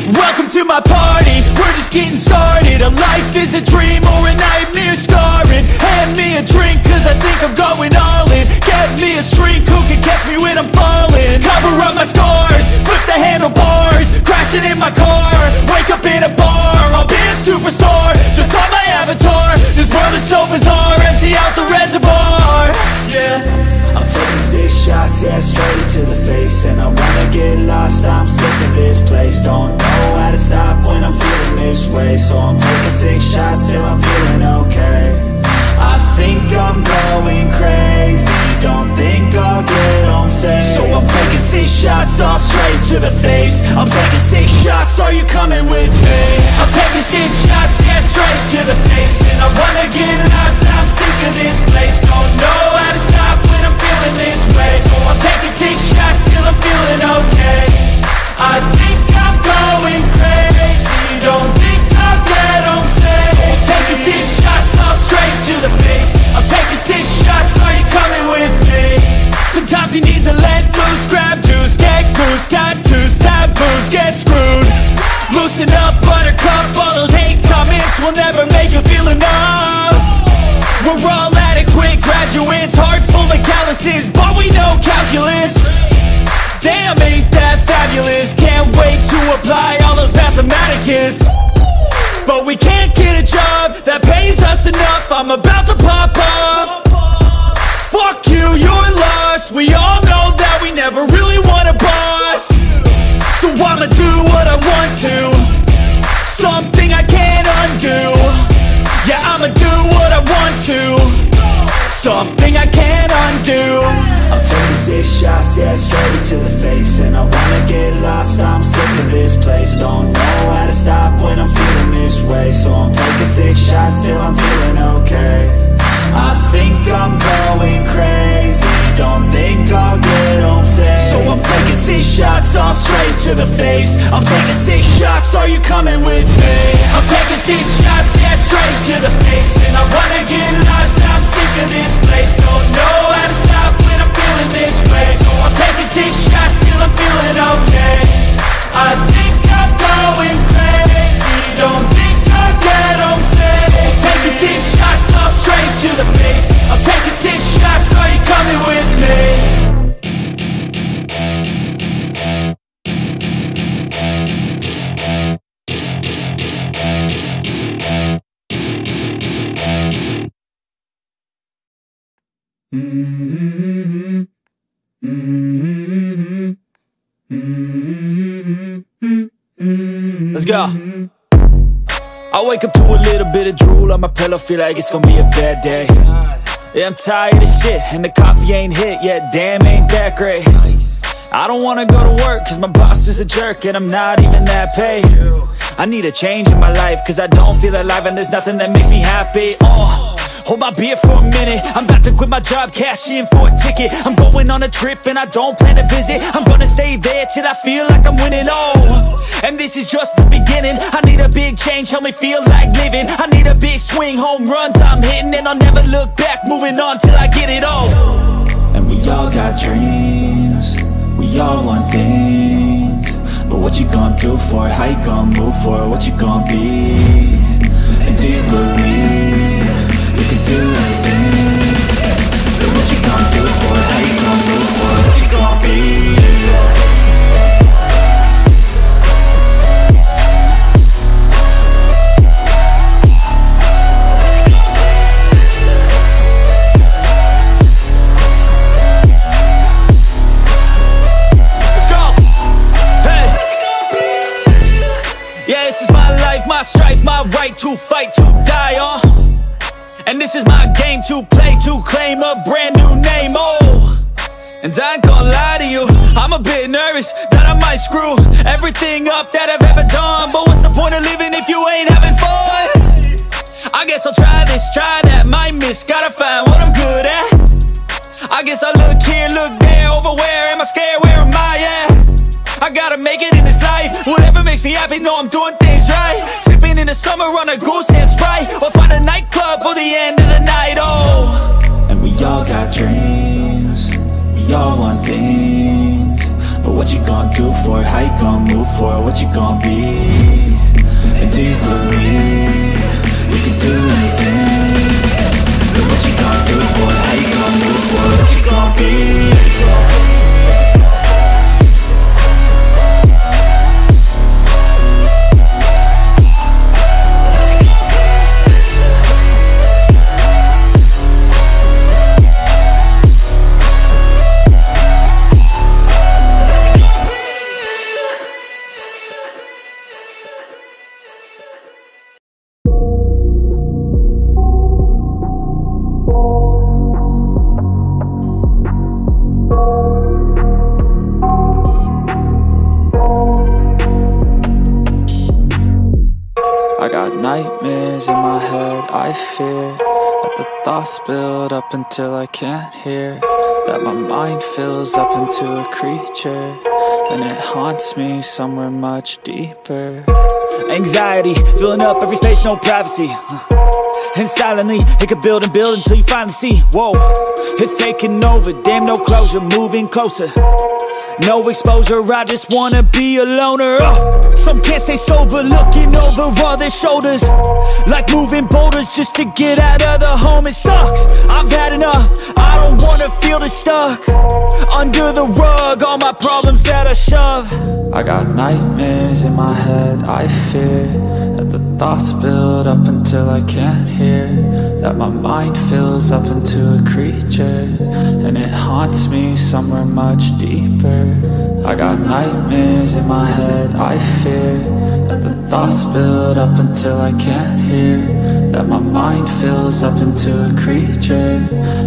Welcome to my party. We're just Getting started, a life is a dream or a nightmare scarring. Hand me a drink, 'cause I think I'm going all in. Get me a shrink who can catch me when I'm falling. Cover up my scars, flip the handlebars. Crashing in my car, wake up in a bar. I'll be a superstar, just on my avatar. This world is so bizarre, empty out the reservoir. Yeah. I'm taking six shots, yeah, straight to the face. And I wanna get lost, I'm sick of this place. Don't know how to stop when I'm feeling this way. So I'm taking six shots till I'm feeling okay. I think I'm going crazy, don't think I'll get home safe. So I'm taking six shots, all straight to the face. I'm taking six shots, are you coming with me? I'm taking six shots, yeah, straight to the face. And I wanna get lost, I'm sick of this place. Don't know how to stop when I'm feeling this way. So I'm taking six shots till I'm feeling okay. I think I'm going crazy, don't think I'll get home safe. So I'm taking six shots, all straight to the face. I'm taking six shots, are you coming with me? Sometimes you need to let loose, grab juice, get goose, tattoos, taboos, get screwed. Loosen up, buttercup, all those hate comments will never make you feel enough. We're all adequate graduates, heart full of calluses, but we know calculus. Damn, ain't that fabulous? Can't wait to apply all those mathematicus. But we can't get a job that pays us enough. I'm about to pop up. Fuck you, you're lost. We all know that we never really want a boss. So I'ma do what I want to. Something I can't undo. Yeah, I'ma do what I want to. Something I can't undo. I'm taking six shots, yeah, straight to the face. And I wanna get lost, I'm sick of this place. Don't know how to stop when I'm feeling this way. So I'm taking six shots till I'm feeling okay. I think I'm going crazy, don't think I'll get home safe. So I'm taking six shots, all straight to the face. I'm taking six shots, are you coming with me? I'm taking six shots, yeah, straight to the face. And I wanna get lost, I'm sick of this place. Don't know how to stop when I'm feeling this way. So I'm taking six shots till I'm feeling okay. I think I'm going crazy, don't think I'll get home safe. Taking six shots, all straight to the face. I'm taking six shots, are you coming with me? Let's go. I wake up to a little bit of drool on my pillow, feel like it's gonna be a bad day. Yeah, I'm tired of shit, and the coffee ain't hit yet, damn, ain't that great. I don't wanna go to work, 'cause my boss is a jerk, and I'm not even that paid. I need a change in my life, 'cause I don't feel alive, and there's nothing that makes me happy. Uh, hold my beer for a minute, I'm about to quit my job, cash in for a ticket. I'm going on a trip, and I don't plan to visit. I'm gonna stay there till I feel like I'm winning, oh. And this is just the beginning, I need a big change, help me feel like living. I need a big swing, home runs I'm hitting, and I'll never look back, moving on till I get it all. And we all got dreams, we all want things. But what you gonna do for it? How you gonna move for it? What you gonna be? And do you believe you can do anything? But what you gonna do for it? How you gonna move for it? What you gonna be? Let's go. Hey. Yeah, this is my life, my strife, my right to fight, to die on. And this is my game to play, to claim a brand new name, oh. And I ain't gonna lie to you, I'm a bit nervous that I might screw everything up that I've ever done. But what's the point of living if you ain't having fun? I guess I'll try this, try that, might miss, gotta find what I'm good at. I guess I look here, look there, over where am I scared, where am I at? I gotta make it in this life, whatever makes me happy, know I'm doing things right. Sipping in the summer on a goose and Sprite, or find a nightclub for the end of the night, oh. And we all got dreams, we all want things. But what you gonna do for it? How you gonna move for it? What you gonna be? And do you believe we can do anything? But what you gonna do for it? How you gonna move for it? What you gonna be? I got nightmares in my head, I fear that the thoughts build up until I can't hear, that my mind fills up into a creature, and it haunts me somewhere much deeper. Anxiety, filling up every space, no privacy. And silently, it could build and build until you finally see. Whoa, it's taking over, damn, no closure, moving closer. No exposure, I just wanna be a loner. Uh, some can't stay sober, looking over all their shoulders. Like moving boulders just to get out of the home. It sucks, I've had enough. I don't wanna feel the stuck under the rug, all my problems that I shove. I got nightmares in my head, I fear that the thoughts build up until I can't hear, that my mind fills up into a creature, and it haunts me somewhere much deeper. I got nightmares in my head, I fear that the thoughts build up until I can't hear, that my mind fills up into a creature,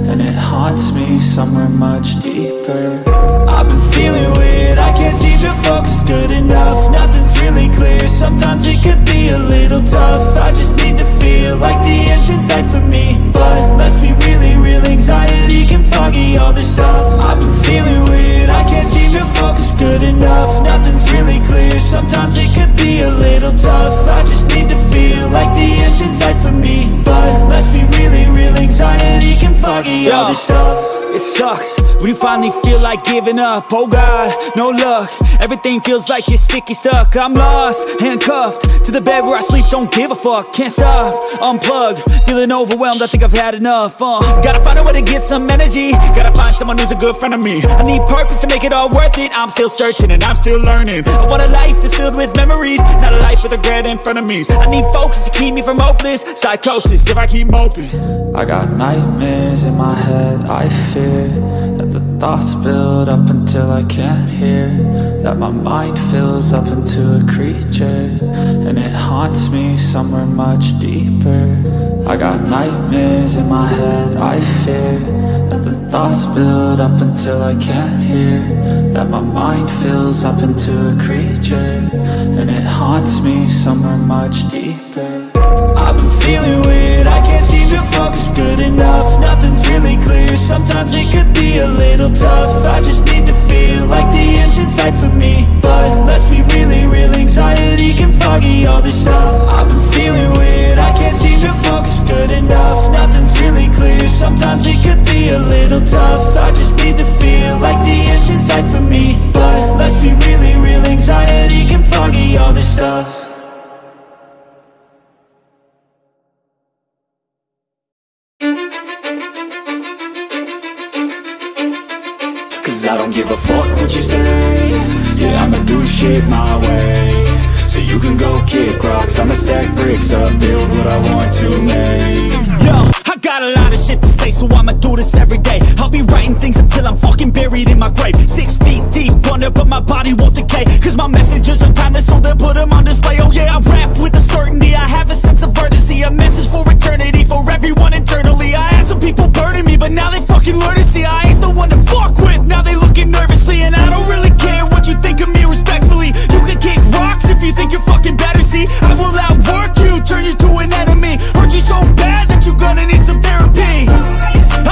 and it haunts me somewhere much deeper. I've been feeling weird, I can't seem to focus good enough. Nothing's really clear, sometimes it could be a little tough. I just need to feel like the end's in sight for me. But let's be really real, anxiety can foggy all this stuff. I've been feeling weird, I can't seem to focus good enough. Nothing's really clear, sometimes it could be a little tough. I just need to feel like the end's in sight for me. But let's be really real, anxiety can foggy all this stuff. It sucks when you finally feel like giving up. Oh God, no luck. Everything feels like you're sticky stuck. I'm lost, handcuffed to the bed where I sleep. Don't give a fuck, can't stop. Unplug, feeling overwhelmed. I think I've had enough. Uh, gotta find a way to get some energy. Gotta find someone who's a good friend of me. I need purpose to make it all worth it. I'm still searching and I'm still learning. I want a life that's filled with memories, not a life with regret and frenemies. I need focus to keep me from hopeless psychosis if I keep moping. I got nightmares in my head, I fear that the thoughts build up until I can't hear, that my mind fills up into a creature, and it haunts me somewhere much deeper. I got nightmares in my head, I fear that the thoughts build up until I can't hear, that my mind fills up into a creature, and it haunts me somewhere much deeper. I've been feeling weird, I can't seem to focus good enough. Nothing's really clear, sometimes it could be a little tough. I just need to feel like the end's in sight for me. But let's be really real, anxiety can foggy all this stuff. I've been feeling weird, I can't seem to focus good enough. Nothing's really clear, sometimes it could be a little tough. I just need to feel like the end's in sight for me. But let's be really real, anxiety can foggy all this stuff. 'Cause I don't give a fuck what you say. Yeah, I'ma do shit my way. So you can go kick rocks, I'ma stack bricks up, build what I want to make. Yo, I got a lot of shit to say, so I'ma do this every day. I'll be writing things until I'm fucking buried in my grave. Six feet deep under, but my body won't decay. 'Cause my messages are timeless, so they'll put 'em on display. Oh yeah, I rap with a certainty. I have a sense of urgency, a message for eternity, for everyone internally. I had some people burning me, but now they fucking learn to see I ain't the one to fuck with. Now they looking nervously, and I don't really care what you think of me, respectfully. You can kick rocks if you think you're fucking better. See, I will outwork you, turn you to an enemy. Hurt you so bad that you're gonna need some therapy.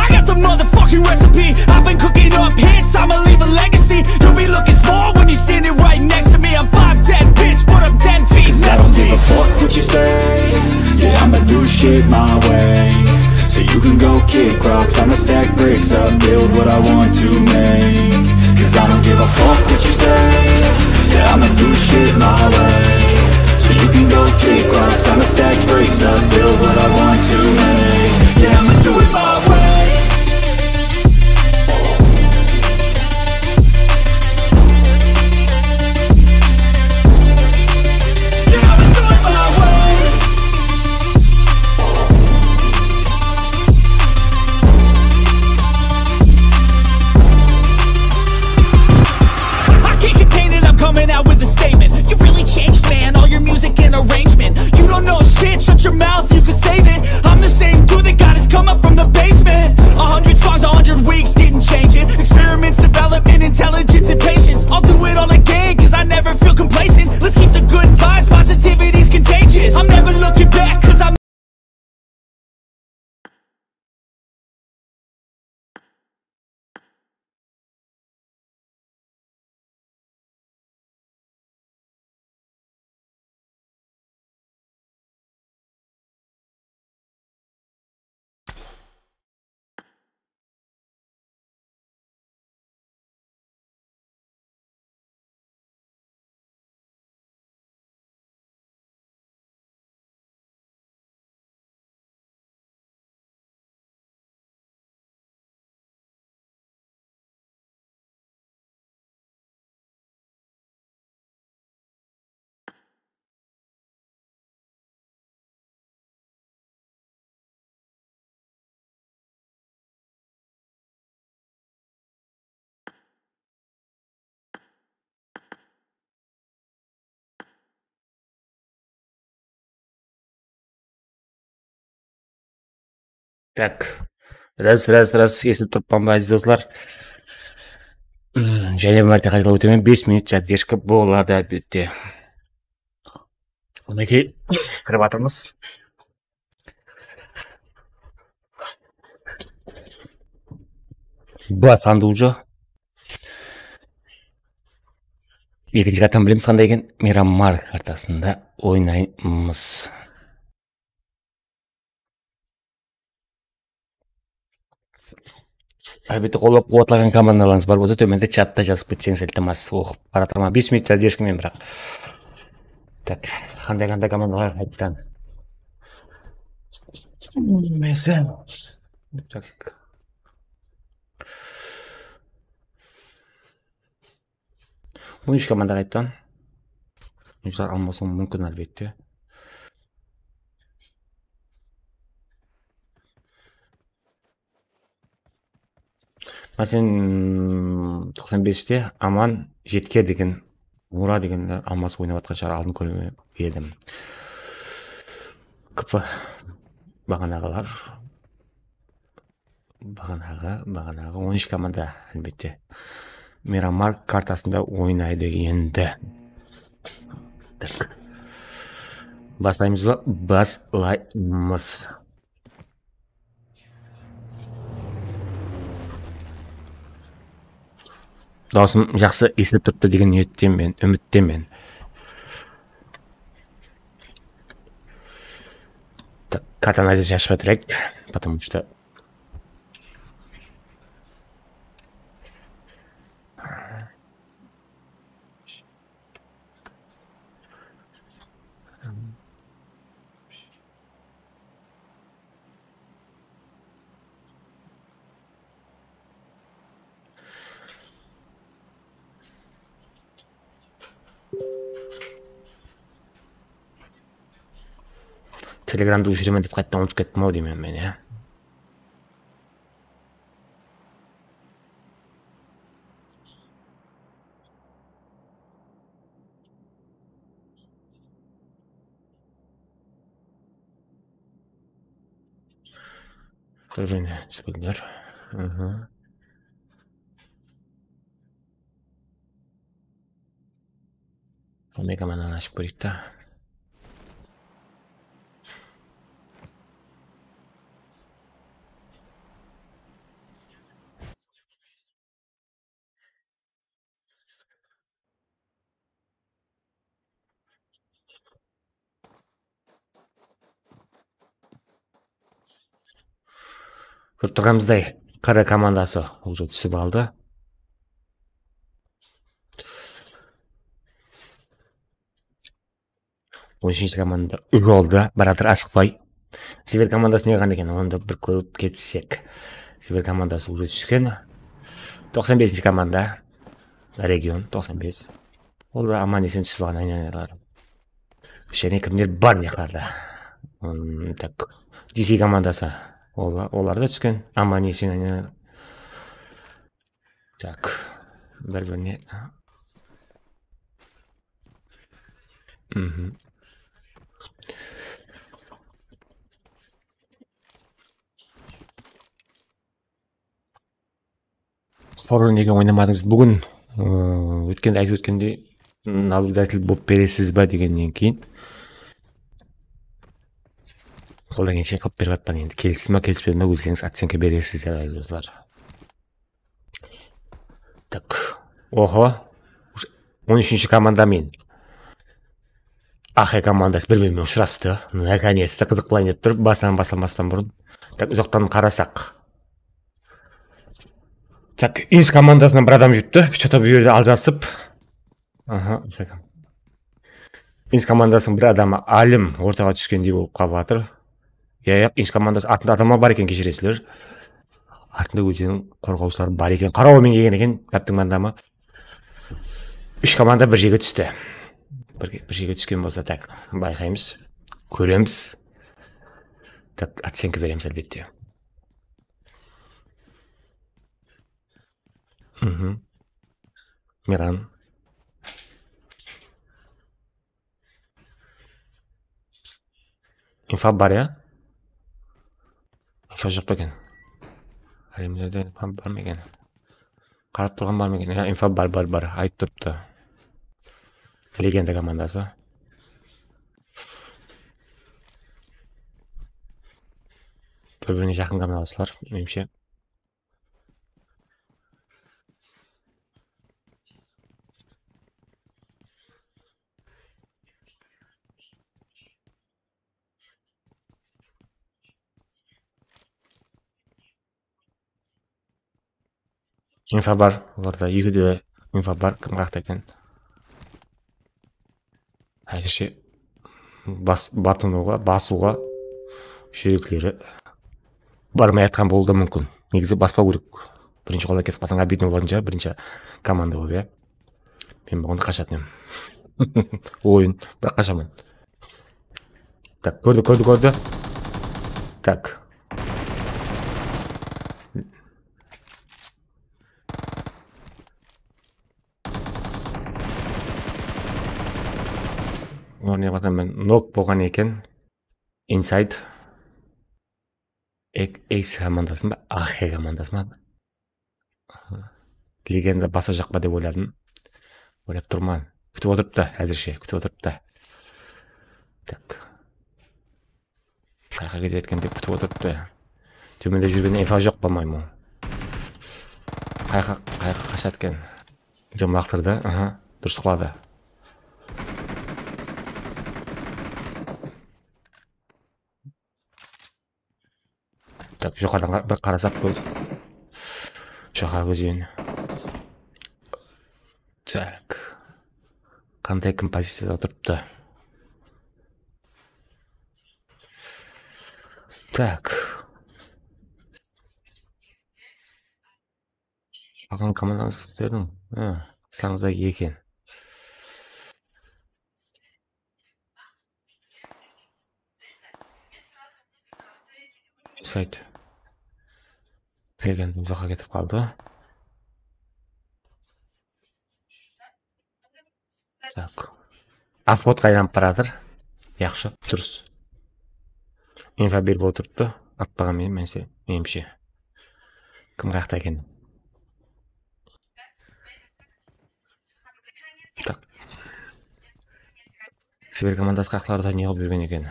I got the motherfucking recipe. I've been cooking up hits, I'ma leave a legacy. You'll be looking small when you're standing right next to me. I'm five ten, bitch, but I'm ten feet next to me. 'Cause I don't give a fuck what you say. Yeah, I'ma do shit my way. So you can go kick rocks, I'ma stack bricks up, build what I want to make. 'Cause I don't give a fuck what you say. Yeah, I'ma do shit my way. So you can go kick Tak. Ras, ras, ras, esitip turıppan ba, aziz doslar? Hmm, jáne bir márte qaytalap ótemen, bes minut zadержка boladı, álbette. Minekey, kirip atırmız. Baslandı уже. Ekinshi kartanı bilemiz qanday eken? Miramar kartasında oynaymız. Álbette, qollap-quwatlaǵan komandalarıńız bar bolsa, tómende chatta jazıp ketseńiz, iltimas, oqıp baratırman. Bes minut zadержка men, biraq. Tak, qanday-qanday komandalar qayttan. Mese. Tak. On úsh komanda qayttan. Oyıncılar almasıwı múmkin, álbette. Máselen, toqsan beste Aman, Jetker degen, Mura degenler almasıp oynap atqan shıǵar, aldın kóremen edim. K P baǵanaǵılar. Baǵanaǵı, baǵanaǵı on úsh komanda, álbette. Miramar kartasında oynaydı endi. Tak. Baslaymız ba? Baslaymız. Dawısım jaqsı esitilip turıptı degen niyettemen, úmittemen. Tak, kartanı ázir shashıp atırayıq, потому что Telegramdı óshiremen dep qaytadan umıtıp kettim-aw deymen men, ya. Tur, jáne túskenler. Aha. Amerika manan ashıp kóreyik ta. Kórip turǵanımızday, Q R komandası уже túsip aldı. On úshinshi komanda jolda baratır, asıqpay. Siber komandası ne qılǵan eken, onı da bir kórip ketsek. Siber komandası уже túsken. Toqsan besinshi komanda, region toqsan bes. Olar aman-esen túsip alǵan, aynalar. Jáne kimler bar mıyaqlarda? Hmm, tak. G C komandası. Olar, olar da túsken. Aman-esen, aynalar. Tak. Bir-birine. Mhm. Horror nege oynamadıńız? Búgin, ıı, ótkende aytıp ótkendey, nablюдатель bolıp beresiz ba degennen keyin qoldan kelgenshe qılıp berip atpan endi. Keldi ma, kelispedi ma, ózlerińiz ocenka beresizler, aziz doslar. Tak. Oho. On úshinshi komanda men. A Q komandası bir-birine ushırastı. Наконец-то, qızıq bolsın dep turıp, bastan baslamastan burın. Tak, uzaqtan qarasaq. Tak, Ins komandasınan bir adam júripti. Chota bu jerde aljasıp. Aha, Ins komandasınıń bir adamı Alim ortaǵa túskendey bolıp qalıp atır. Ya, yaq, Ins komandası atında adamlar bar eken, keshiresizler. Artında ózleriniń qorǵawshıları bar eken. Qarawılmen kelgen eken, gaptıń manda ma? Úsh komanda bir jerge tústi. Bir, bir jerge túsken bolsa, tak, bayqaymız, kóremiz. Tak, ocenka beremiz, álbette. Mhm. Miran. Infa bar, ya? Info joq pa eken? Álemlerde info bar ma eken? Qarap turǵan bar ma eken? Ya, info bar, bar, bar. Aytıp turıptı. Legenda komandası. Bir-birine jaqın komandalar, menimshe. Info bar, olarda eki de info bar, kim qaqta eken. Házirshe bas-, batınıwǵa, basıwǵa júrekleri barmay atqan bolıwı da múmkin. Negizi baspaw kerek. Birinshi qolda ketip qalsań, obidno bolatuǵın shıǵar, birinshi komanda bolıp, ya. Men buǵında qashatın edim. Oyın, biraq qashaman. Tak, kórdi, kórdi, kórdi. Tak. Olar ne qılǵan, men nok bolǵan eken. Inside. Ek-, Ace komandası ma? A Q komandası ma? Legenda basajaq pa dep oyladım. Oylap turman. Kútip otırıptı, házirshe, kútip otırıptı. Tak. Qayaqqa ketedi eken dep kútip otırıptı. Tómende júrgen info joq, по-моему. Qayaqqa, qayaqqa qashadı eken. Jom laqtırdı. Aha, durıs qıladı. Tak, joqarıdan qa-, bir qarasaq, kóz. Joqarı kóz endi. Tak. Qanday kompoziciyada turıptı? Tak. Qalǵan komandańız sizlerdiń? Ha, sanıńızda eken. Sayt. Legenda uzaqqa ketip qaldı. Tak. Obhodqa aylanıp baratır. Yaqshı, durıs. Info berip otırıptı. Atpaǵan menen, menimshe, menimshe. Kim qayaqta eken? Tak. Siber komandası qayaqlarda ne qılıp júrgen eken?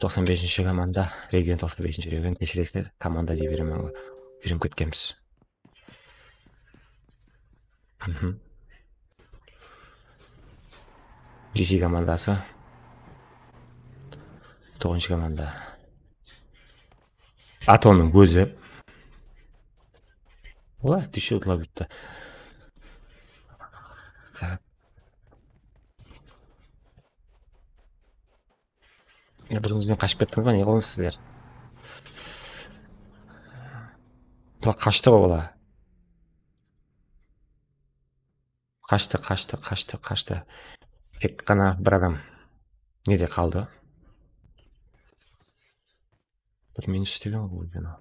Toqsan besinshi komanda, region toqsan besinshi region, keshiresizler, komanda dep beremen ǵoy. Úyrenip ketkenbiz. Mhm. G C komandası. Toǵızınshı komanda. Atonıń ózi. Ola, dúshe utıla bitti. Ya, bir-birimizden qashıp kettińiz ba? Ne qıldıńız sizler? Bula qashtı ǵoy, bula. Qashtı, qashtı, qashtı, qashtı. Tek ǵana bir adam nede qaldı? Bir minus istegen ǵoy, bul jana.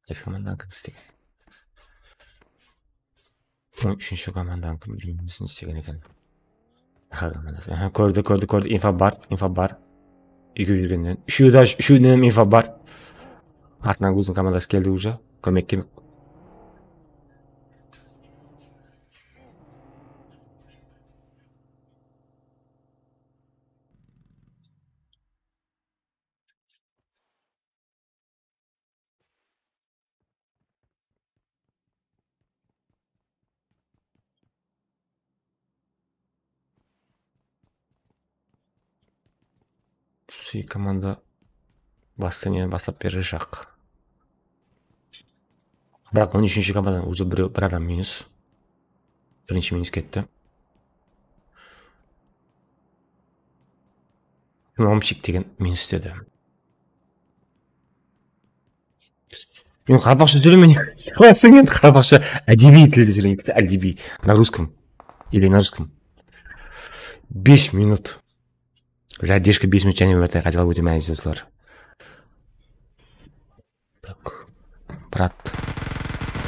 Qaysı komandanıń kim istegen? Úshinshi komandanıń kim minus istegen eken? Aha, komandası. Aha, kórdi, kórdi, kórdi. Info bar, info bar. Ekewi júrgennen. Úshewi de, úshewinen info bar. Artınan óziniń komandası keldi уже. Kómekke. Tusi komanda bastı, neni baslap berir shaq. Biraq on úshinshi komandadan уже birew, bir adam minus. Birinshi minus ketti. Nomchik degen minus dedi. Men qaraqalpaqsha sóyleymen. Qılasıń endi qaraqalpaqsha, ádebiy tilde sóyleymen. Ádebiy. На русском. Или на русском. Бес минут. Задержка бес минут, jáne bir márte qaytalap ótemen, áziz doslar. Так. Брат.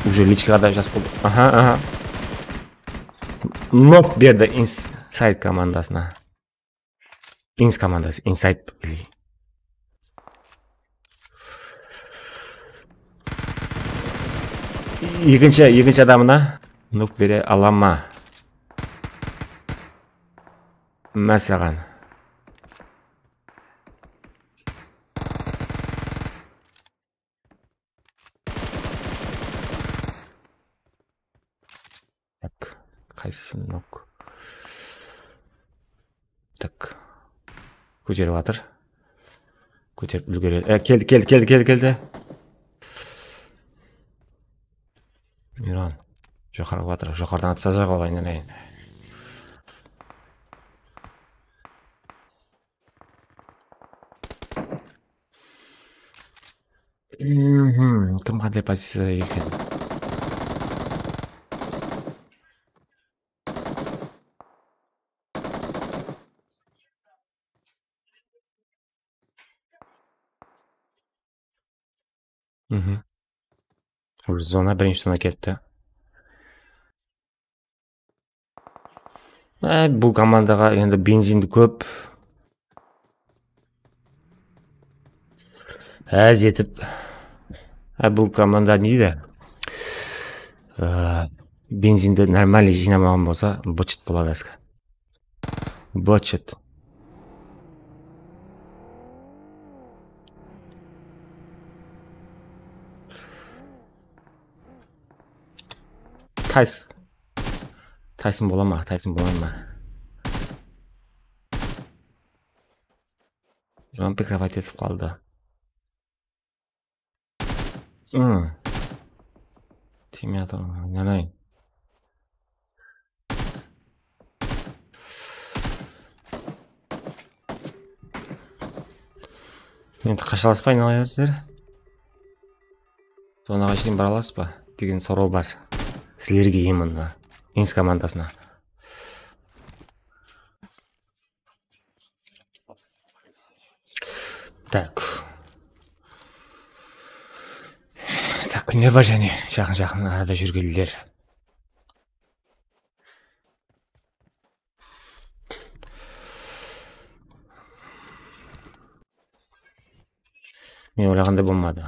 Уже личкаǵa da jazıp boldı. Aha, aha. Nok berdi Inside komandasına. Ins komandası, Inside. Bili. Ekinshi, ekinshi adamına nuk bere ala ma? Mine saǵan. Tak, qaysısın nok? Tak. Kóterip atır. Kóterip úlgere-, e, keldi, keldi, keldi, keldi, keldi. Miran. Joqarı atır. Joqarıdan atsa jaǵa, aylanayın. Mhm, kim qanday poziciyada eken? Mhm. Zona, birinshi zona ketti. E, bul komandaǵa endi benzindi kóp. Áz etip. E, bul komanda ne deydi? E, benzindi нормальный jıynamaǵan bolsa, bıt-shıt boladı áske. Bıt-shıt. Tays-, Tayson bola ma? Tayson bola ma? Jon прикрывать etip qaldı. Hmm. Tiymey atır, aynanay. Endi qashalaspa, aynalasızlar. Zonaǵa shekem bara alasız ba degen soraw bar. Sizlerge именно. Ins komandasına. Tak. Tak, kimler bar jáne? Jaqın-jaqın arada júrgenler. Men oylaǵanday bolmadı.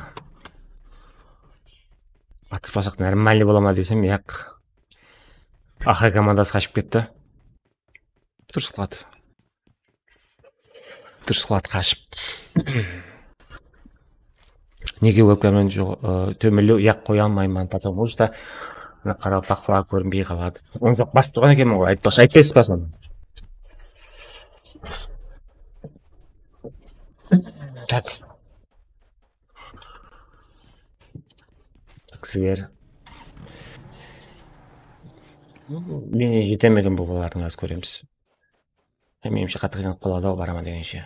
Atıspasaq нормальный bola ma desem, yaq. Axır komandası qashıp ketti. Durıs qıladı. Durıs qıladı qashıp. Nege webkamnan joq, ı, tómenlew, yaq, qoya almayman, потому что mına qaraqalpaqlar kórinbey qaladı. Onı joq, basıp turǵan ekenmen ǵoy, aytpaqshı, aytpaysız ba sonı? Tak. Kishiler. Men jetemiz eken, bul balardıń, házir kóremiz. Menimshe, qattı qıynalıp qaladı-aw, baraman degenshe.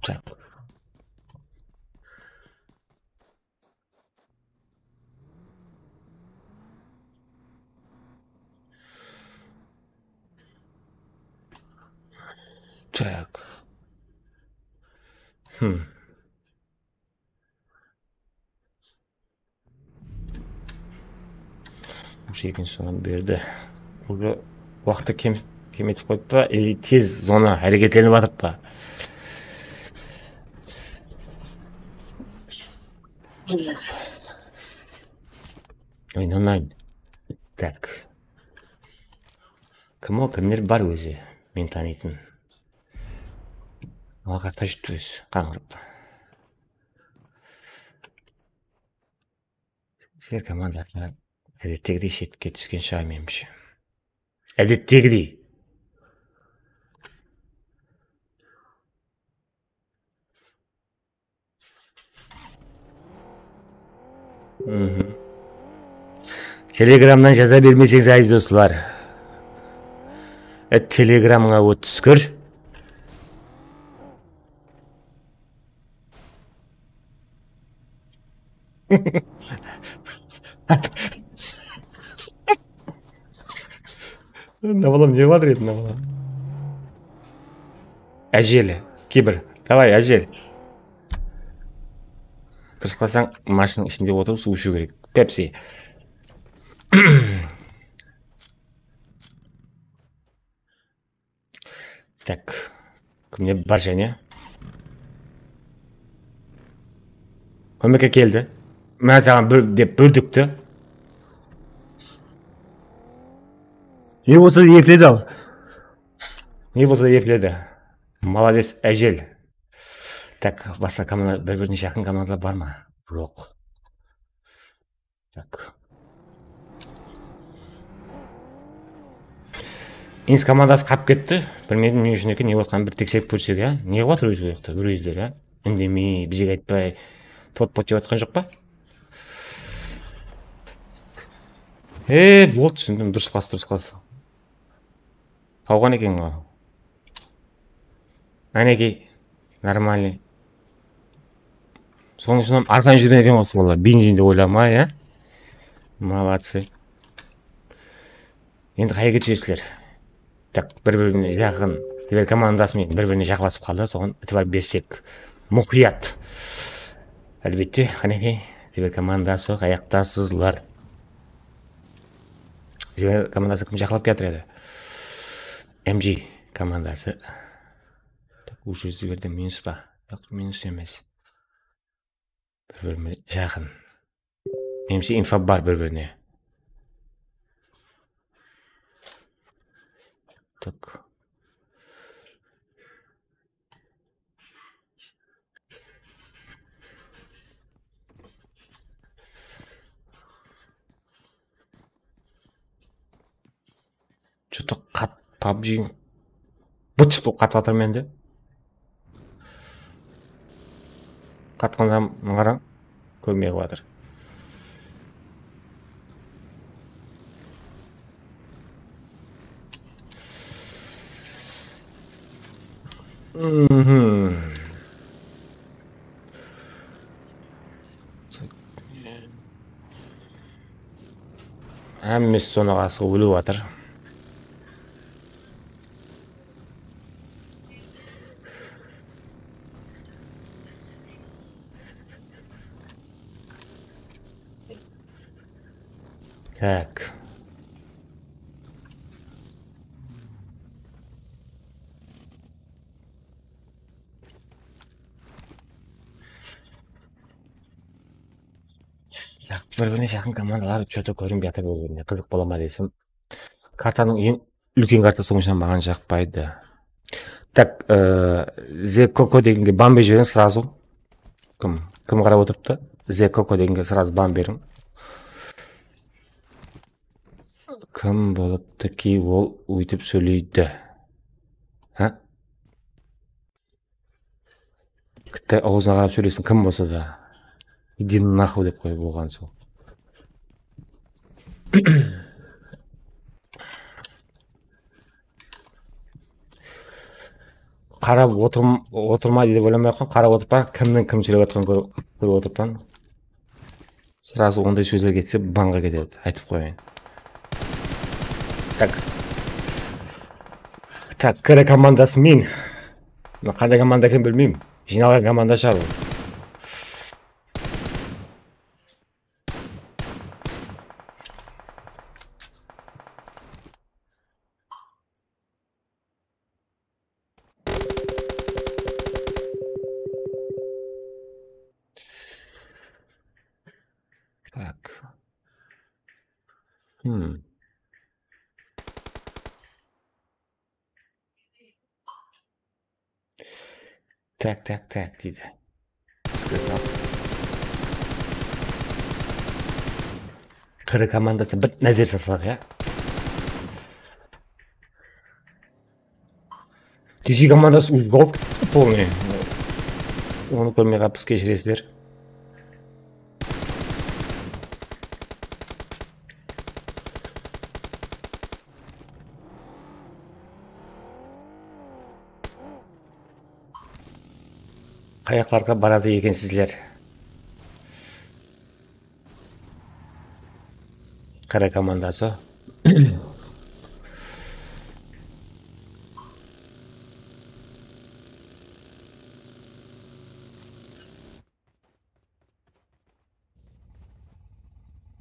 Tak. Tak. Hmm. Usı ekinshi sonı berdi. Уже waqtı kem, kemetip qoyıp pa, или tez zona háreketlenip atırıp pa? Oynanayın. Tak. Kim o, kimler bar ózi? Men tanıytın. Aǵa tashıp tur ózi, qańırıp. Sizler komandası ádettegidey shetke túsken shıǵar, menimshe. Ádettegidey. Mhm. Telegramnan jaza bermeseńiz, áziz doslar. E, Telegramǵa ót túskir. Mına balam ne qıladı edi, mına balam? Ájel, Kibir, davay, Ájel. Tırısqasań, mashinań ishinde otırıp suw ishiw kerek. Pepsi. Tak. Kimler bar jáne? Kómekke keldi. Men saǵan bir dep búrdikti. Ne bolsa da epledi al. Ne bolsa da epledi. Malades, ájel. Tak, basqa komanda, bir-birine jaqın komandalar bar ma? Joq. Tak. Ins komandası qap ketti. Bilmedim ne ushın eken, ne bolatqanın bir tekserip kórsek, ya. Ne qılıp atır ózi bu jaqta, gruizler, ya? Indemey, bizge aytpay, tot-pot jep atqan joq pa? E, boldı, túsindim. Durıs qılası, durıs qılası. Tawǵan eken ǵo. Ánekey, нормальный. Sonıń ushın hám arqayın júrgen eken ǵo balalar. Benzin de oylamay, ya. Молодцы. Endi qayerge túsesizler? Tak, bir-birine jaqın. Tiber komandası menen bir-birine jaqınlasıp qaldı. Soǵan itibar bersek. Muqiyat. Álbette, qánekey, Tiber komandası, qayaqtasızlar? Tiber komandası kim jaqınlap kiyatır edi? M G komandası. Tak, уже Tiberde minus pa? Yoq, minus emes. Bir-birine jaqın. Menimshe, info bar bir-birine. Tak. Что-то qat, pabji bıtshıq bolıp qatıp atır mende. Qatqanda mıń qarań, kórmey qıp atır. Mhm. Hámmesi sonı asıǵıp óliw atır. Tak. Jaq, bir-birine jaqın komandalar что-то kórinbey atır bir-birine. Qızıq bola ma desem. Kartanıń eń úlken kartası onıń ushın maǵan jaqpaydı. Tak, e, Ze Koko degenge ban berip jiberiń сразу. Kim, kim qarap otırıptı? Ze Koko degenge сразу ban beriń. Kim bolıptı ki ol óytip sóyleydi? Ha? Kitay awzına qarap sóylesin, kim bolsa da. Иди нахуй dep qoy, bolǵan sol. Qarap otırm-, otırmaydı dep oylamay-aq, qarap otırıppan, kimniń kim sóylep atqanın kór-, kórip otırıppan. Сразу onday sózler ketse, banǵa ketedi, aytıp qoyayın. Tak. Tak, K R komandası men. Mına qanday komanda ekenin bilmeymen. Jıynalǵan komanda shıǵar ol. Tak. Hmm. Tak, tak, tak, deydi. Сказал. Qırı komandasına bir názer salsaq, ya. T C komandası уже jawıp ketti полный. Onı kórmey qalıppız, keshiresizler. Qayaqlarǵa baradı ekensizler? Qara komandası.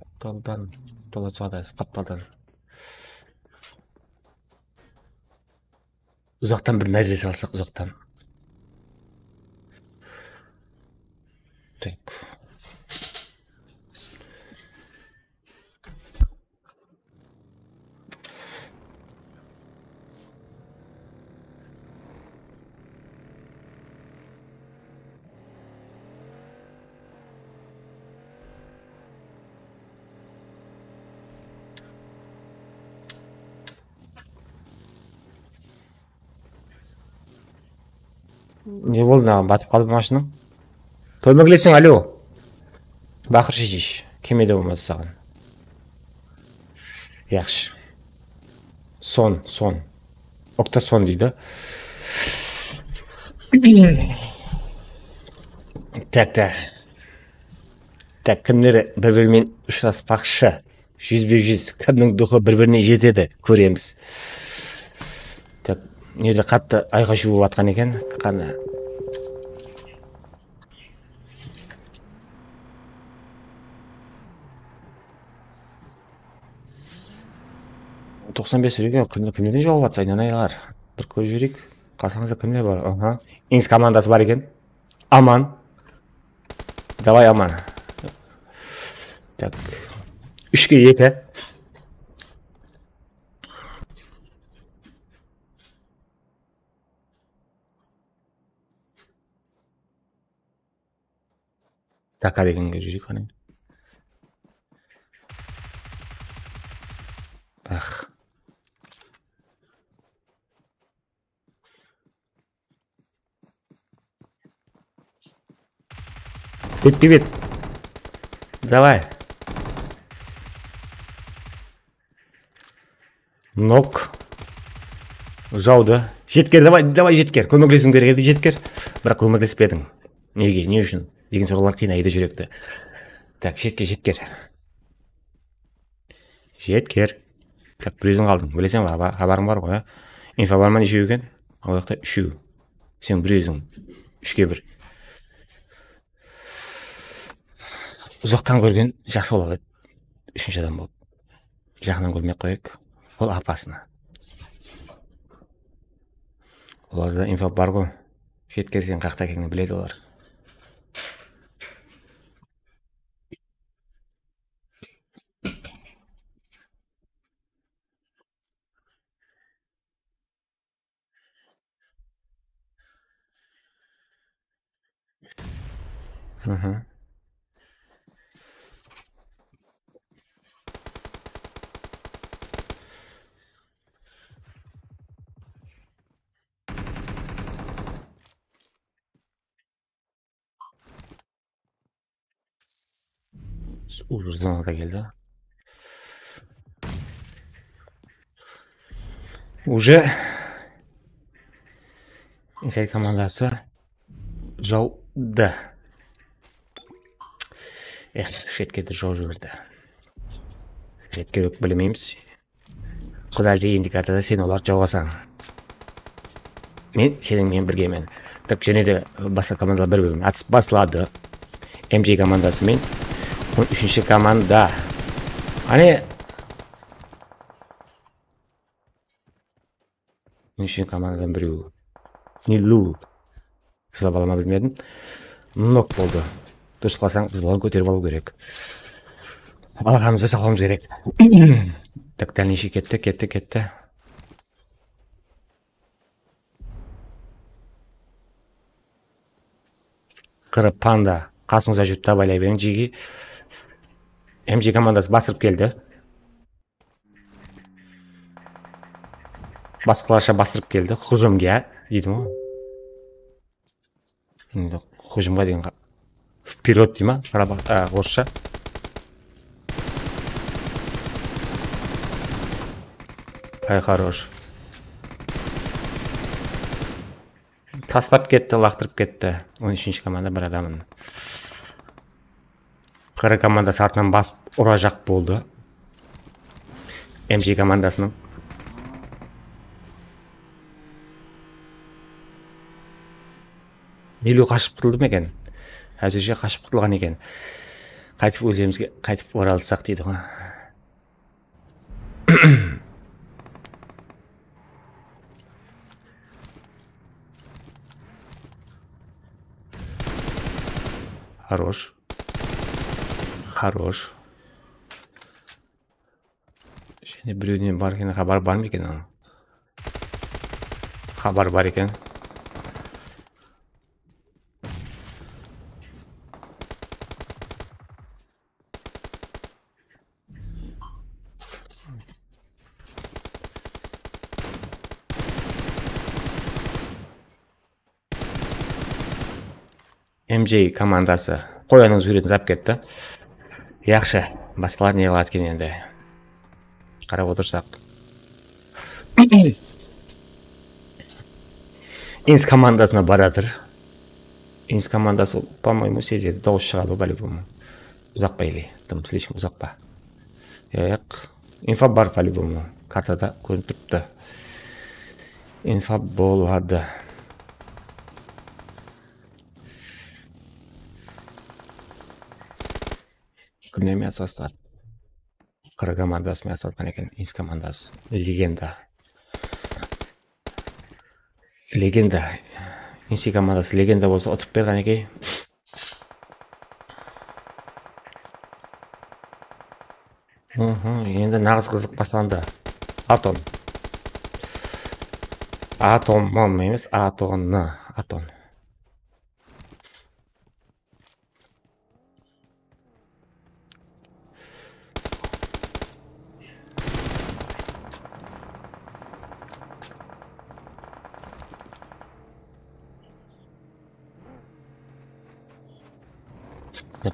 Qaptaldan tola shıǵadı, qaptaldan. Uzaqtan bir názer salsaq, uzaqtan. Tak. Ne boldı, naǵan batıp qaldı mashinań? Kómeklesiń, alo. Baqırshı, jish. Kemede bolmasa saǵan. Yaqshı. Son, son. Oktason deydi. Tak, tak. Tak, kimler bir-biri menen ushıraspaqshı? Júzbe-júz. Kimniń duxı bir-birine jetedi? Kóremiz. Tak, mına jerde qattı ayqay-shuw bolıp atqan eken. Qana. Toqsan bes eken, kimler, kimlerden juwap atsa, aynanaylar. Bir kórip júreyik. Qasańızda kimler bar? Aha. Ins komandası bar eken. Aman. Davay, Aman. Tak. Úshke eki. Taka degenge júreyik qáne. Ax. Betpe-bet. Davay. Nok. Jawdı. Jetker, davay, davay, Jetker. Kómeklesiwim kerek edi, Jetker. Biraq kómeklespediń. Nege, ne ushın? Degen sorawlar qıynaydı júrekti. Tak, Jetker, Jetker. Jetker. Tak, bir óziń qaldıń. Bileseń ba, xaba-, xabarıń bar ǵoy, a? Info bar ma, neshew eken? Ol jaqta úshew. Sen bir óziń. Úshke bir. Uzaqtan kórgen jaqsı bolar edi. Úshinshi adam bolıp. Jaqınnan kórmey-aq qoyayıq. Ol opasno. Olarda info bar ǵoy. Jetker, seniń qaqta ekeningdi biledi olar. Hı hı. Уже zona da keldi. Уже Inside komandası jawdı. Eh, Jetkerdi jaw jiberdi. Jetker bilmeymiz. Quda, indikatorda sen olardı jawǵasań. Men seniń menen birgemen. Tak, jáne de basqa komandalar bir-birine atısıp basladı. M J komandası menen on úshinshi komanda. Áne. On úshinshi komandadan birew. Nilu. Sıbap ala ma bilmedim. Nok boldı. Durıs qılsań, qız balanı kóterip alıw kerek. Alaqanımızdı saqlawımız kerek. Tak, dálnıyshe ketti, ketti, ketti. Qırı panda. Qasıńızda júrip tabaylay beriń, jege. M J komandası bastırıp keldi. Basqalarsa bastırıp keldi. Hujumga deydi ǵoy. Endi hujumǵa degen qa-, вперёд dey ma? Qaraba-, a, orıssha. Ay, хорош. Taslap ketti, laqtırıp ketti. On úshinshi komanda bir adamın. Qırı komandası artınan basıp urajaq boldı. M J komandasınıń. Nilu qashıp qutıldı ma eken? Házirshe qashıp qutılǵan eken. Qaytıp ózimizge qaytıp oralsaq deydi ǵoy. Хорош. Хорош. Jáne birewden bar eken, xabar bar ma eken onıń? Xabar bar eken. M J komandası. Qoyanıń júretin zap ketti. Yaqshı, basqalar ne qıladı eken endi? Qarap otırsaq. Ins komandasına baratır. Ins komandası, по-моему, sezedi, dawıs shıǵadı, по-любому. Uzaq pa, или dım слишком uzaq pa? Yoq. Info bar, по-любому. Kartada kórinip turıptı. Info boladı. Kimler menen asılastılar? Qırı komandası menen asılatqan eken, ins komandası. Legenda. Legenda. Ins komandası legenda bolsa utıp bergen eken. Endi naǵız qızıq baslandı. Aton. Atom emes, Aton. Aton.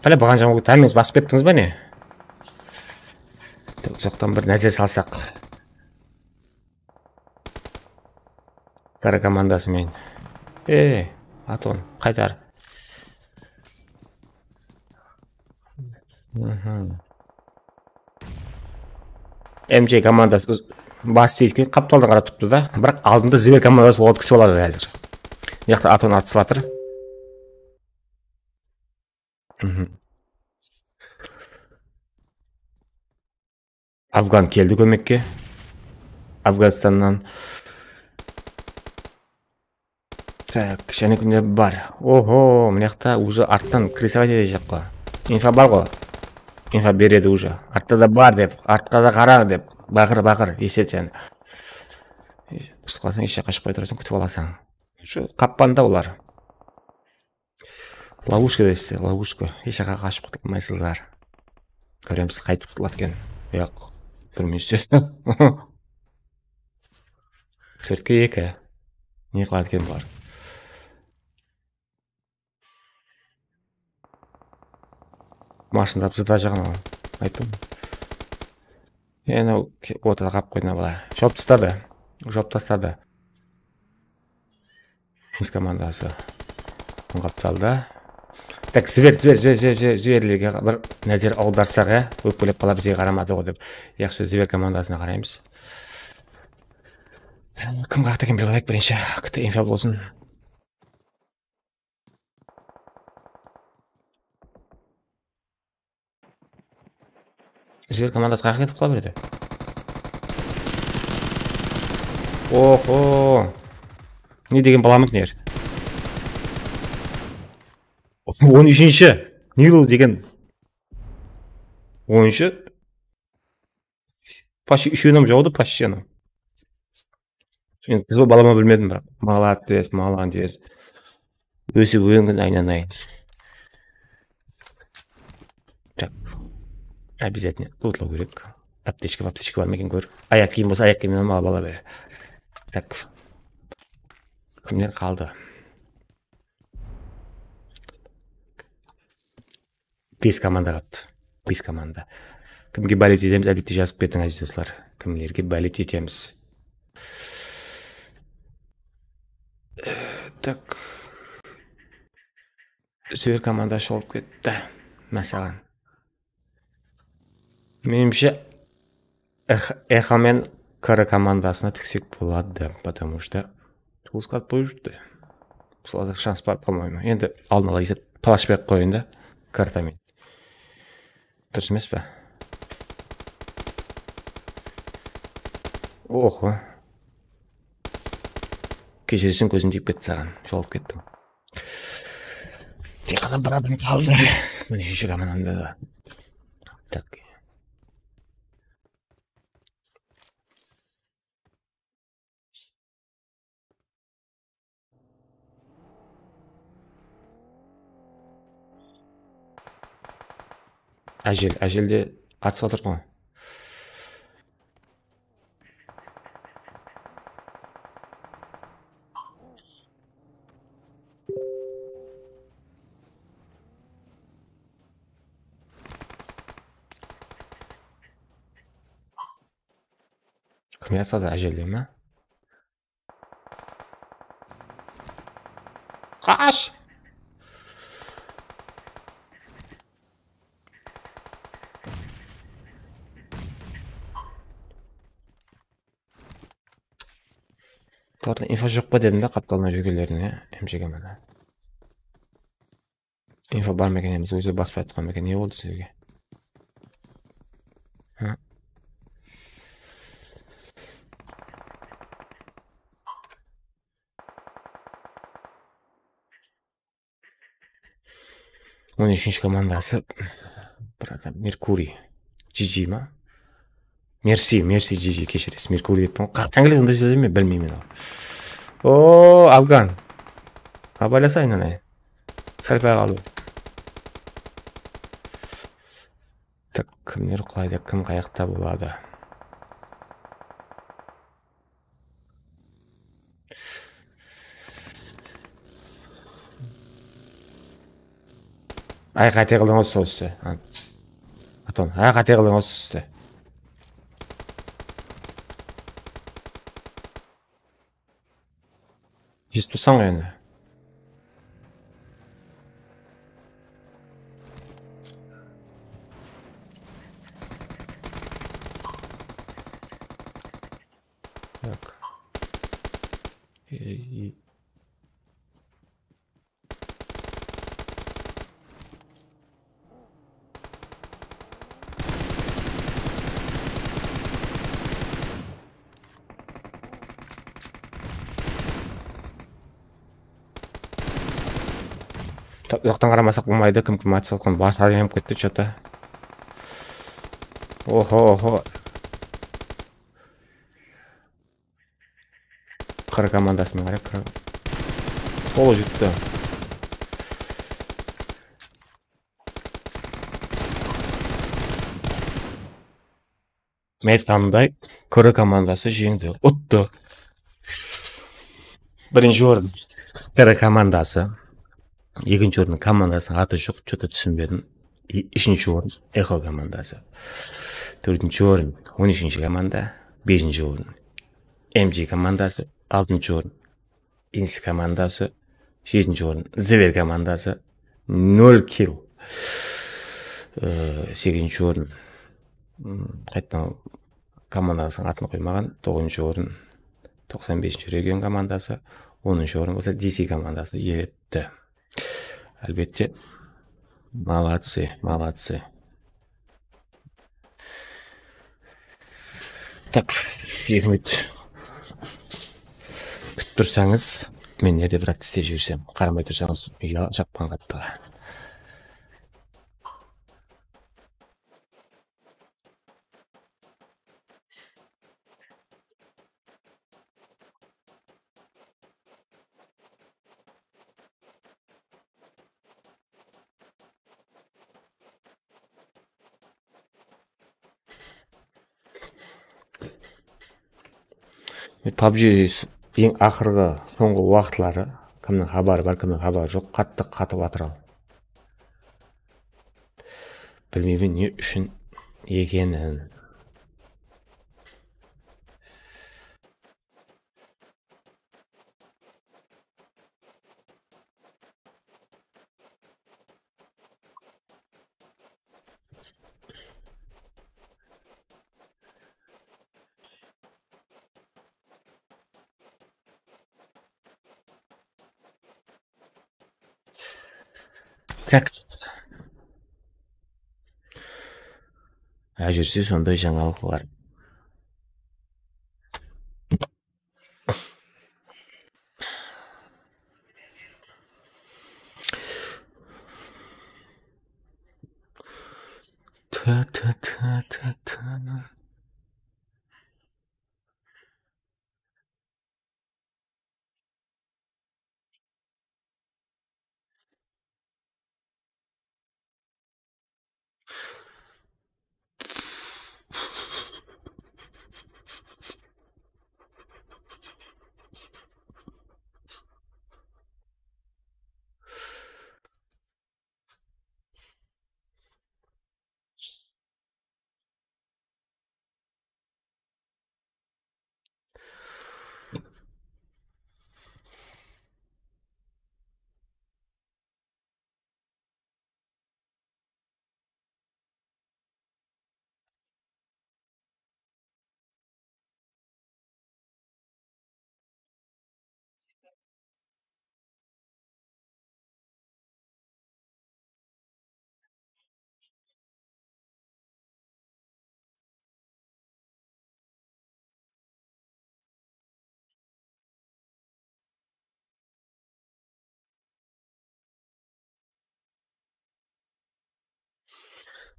Qále, baǵan jańa támiz basıp kettińiz be ne? Uzaqtan bir názer salsaq. Qara komandası menen. E, Aton, qaytar. M J komandası bas deydi, qaptaldan qarap turıptı da. Biraq aldında Zver komandası olardı kútip aladı házir. Mıyaqta Aton atısıp atır. Afgan keldi kómekke. Afganistannan. Tak, jáne kimler bar? Oho, mına jaqta уже arttan крысовать etejaq ǵo. Info bar ǵo. Info beredi уже. Artta da bar dep, artqa da qarań dep. Baqır, baqır, esitedi seni. Usıp qalsań, hesh jaqqa shıqpay turasań, kútip alasań. Usı qappanda olar. Lovushka deysiz, lovushka. Hesh jaqqa qashıp qutılmaysızlar. Kóremiz, qaytıp qutıladı eken. Yoq, turmaysiz. Tórtke eki. Ne qıladı eken bular? Mashın tapsırdı jaǵına. Ayttım. Endi ortada qalıp qoydı bala. Jawıp tastadı. Jawıp tastadı. Biz komandası. Qaptalda. Tak, Zver, Zver, Zver, Zver, Zver, Zverlerge bir názer awdarsaq, ya. Ópkelep qala bizge qaramadı ǵo dep. Yaqshı, Zver komandasına qaraymız. Kim qaqtı eken, bilip alayıq birinshi. Kútti info bolsın. Zver komandası qayaqqa ketip qala beredi? Oho. Ne degen balamık ner? On úshinshi. Nilo degen. Onınshı. Почти úshewin hám jawdı, почти ana. Men qız ba bala ma bilmedim, biraq. Молодец, молодец. Ósip óngin, aynanayın. Так. Обязательно lootlaw kerek. Aptechka, aptechka bar ma eken, kór. Ayaq kiyim bolsa, ayaq kiyimden alıp ala bere. Так. Kimler qaldı? Bes komanda qaptı. Bes komanda. Kimge bólet etemiz, álbette, jazıp ketiń, áziz doslar. Kimlerge bólet etemiz? E, tak. Zver komandası shıǵıp ketti. Máselen. Menimshe, Ex-, Exa men K R komandasına tiksek boladı, потому что full sklad bolıp júrdi. Ularda shans bar, по-моему. Endi aldın ala esep, flashbek qoyın da, karta menen. Durıs emes pe? Oho. Keshireseń, kózim tiyip ketti saǵan. Jolıp kettiń. Tek ǵana bir adam qaldı. Mine, úshinshi komandada da. Tak. Ájel, Ájel de atısıp atır ǵoy. Kim yasadı, ájelle ma? Qash! Bularda info joq pa dedim da, qaptalına júrgenlerine, M J G mana. Info bar ma eken, endi ózleri baspay atırǵan ba eken, ne boldı sizlerge? Ha? On úshinshi komandası, bir adam, Merkuriy. G G ma? Mersi, Mersi G G, keshiresiz. Merkuriy deptin. Qaqtan keledi, onday sózdi men bilmeymen al. O, Afgan. Abaylasa aynanay. Sálpay qaldı. Tak, kimler qayda, kim qayaqta boladı? Ay, qáte qıldıń ǵoy sol ústi. Aton, ay, qáte qıldıń ǵoy sol ústi. Esitip tursań ǵoy endi. Tak. Ey. Ta-, uzaqtan qaramasaq bolmaydı, kim kim atsa atqan bası aylanıp ketti, что-то. Oho, oho. Qırı komandasına qarap, qırı. Tolı juttı. Men aytqanımday, Qırı komandası jeńdi, uttı. Birinshi orın Qırı komandası. Ekinshi orın komandasınıń atı joq, что-то túsinbedim. I-, úshinshi orın Eho komandası. Tórtinshi orın on úshinshi komanda. Besinshi orın M J komandası. Altınshı orın Insi komandası. Jetinshi orın Zver komandası. Nol kill. I, segizinshi orın, ım, qayttan komandasınıń atın qoymaǵan. Toǵızınshı orın toqsan besinshi region komandası. Onınshı orın bolsa D C komandası iyelepti. Álbette, молодцы, молодцы. Tak, eki minut kútip tursańız, men nede, brat, islep jibersem, qaramay tursańız, uya-, jaqpan qattı. PUBG eń aqırǵı, sońǵı waqıtları, kimniń xabarı bar, kimniń xabarı joq, qattı qatıp atır al. Bilmeymen ne ushın ekenin. Tak. Házirse sonday jańalıq bar. Ta, ta, ta, ta, ta.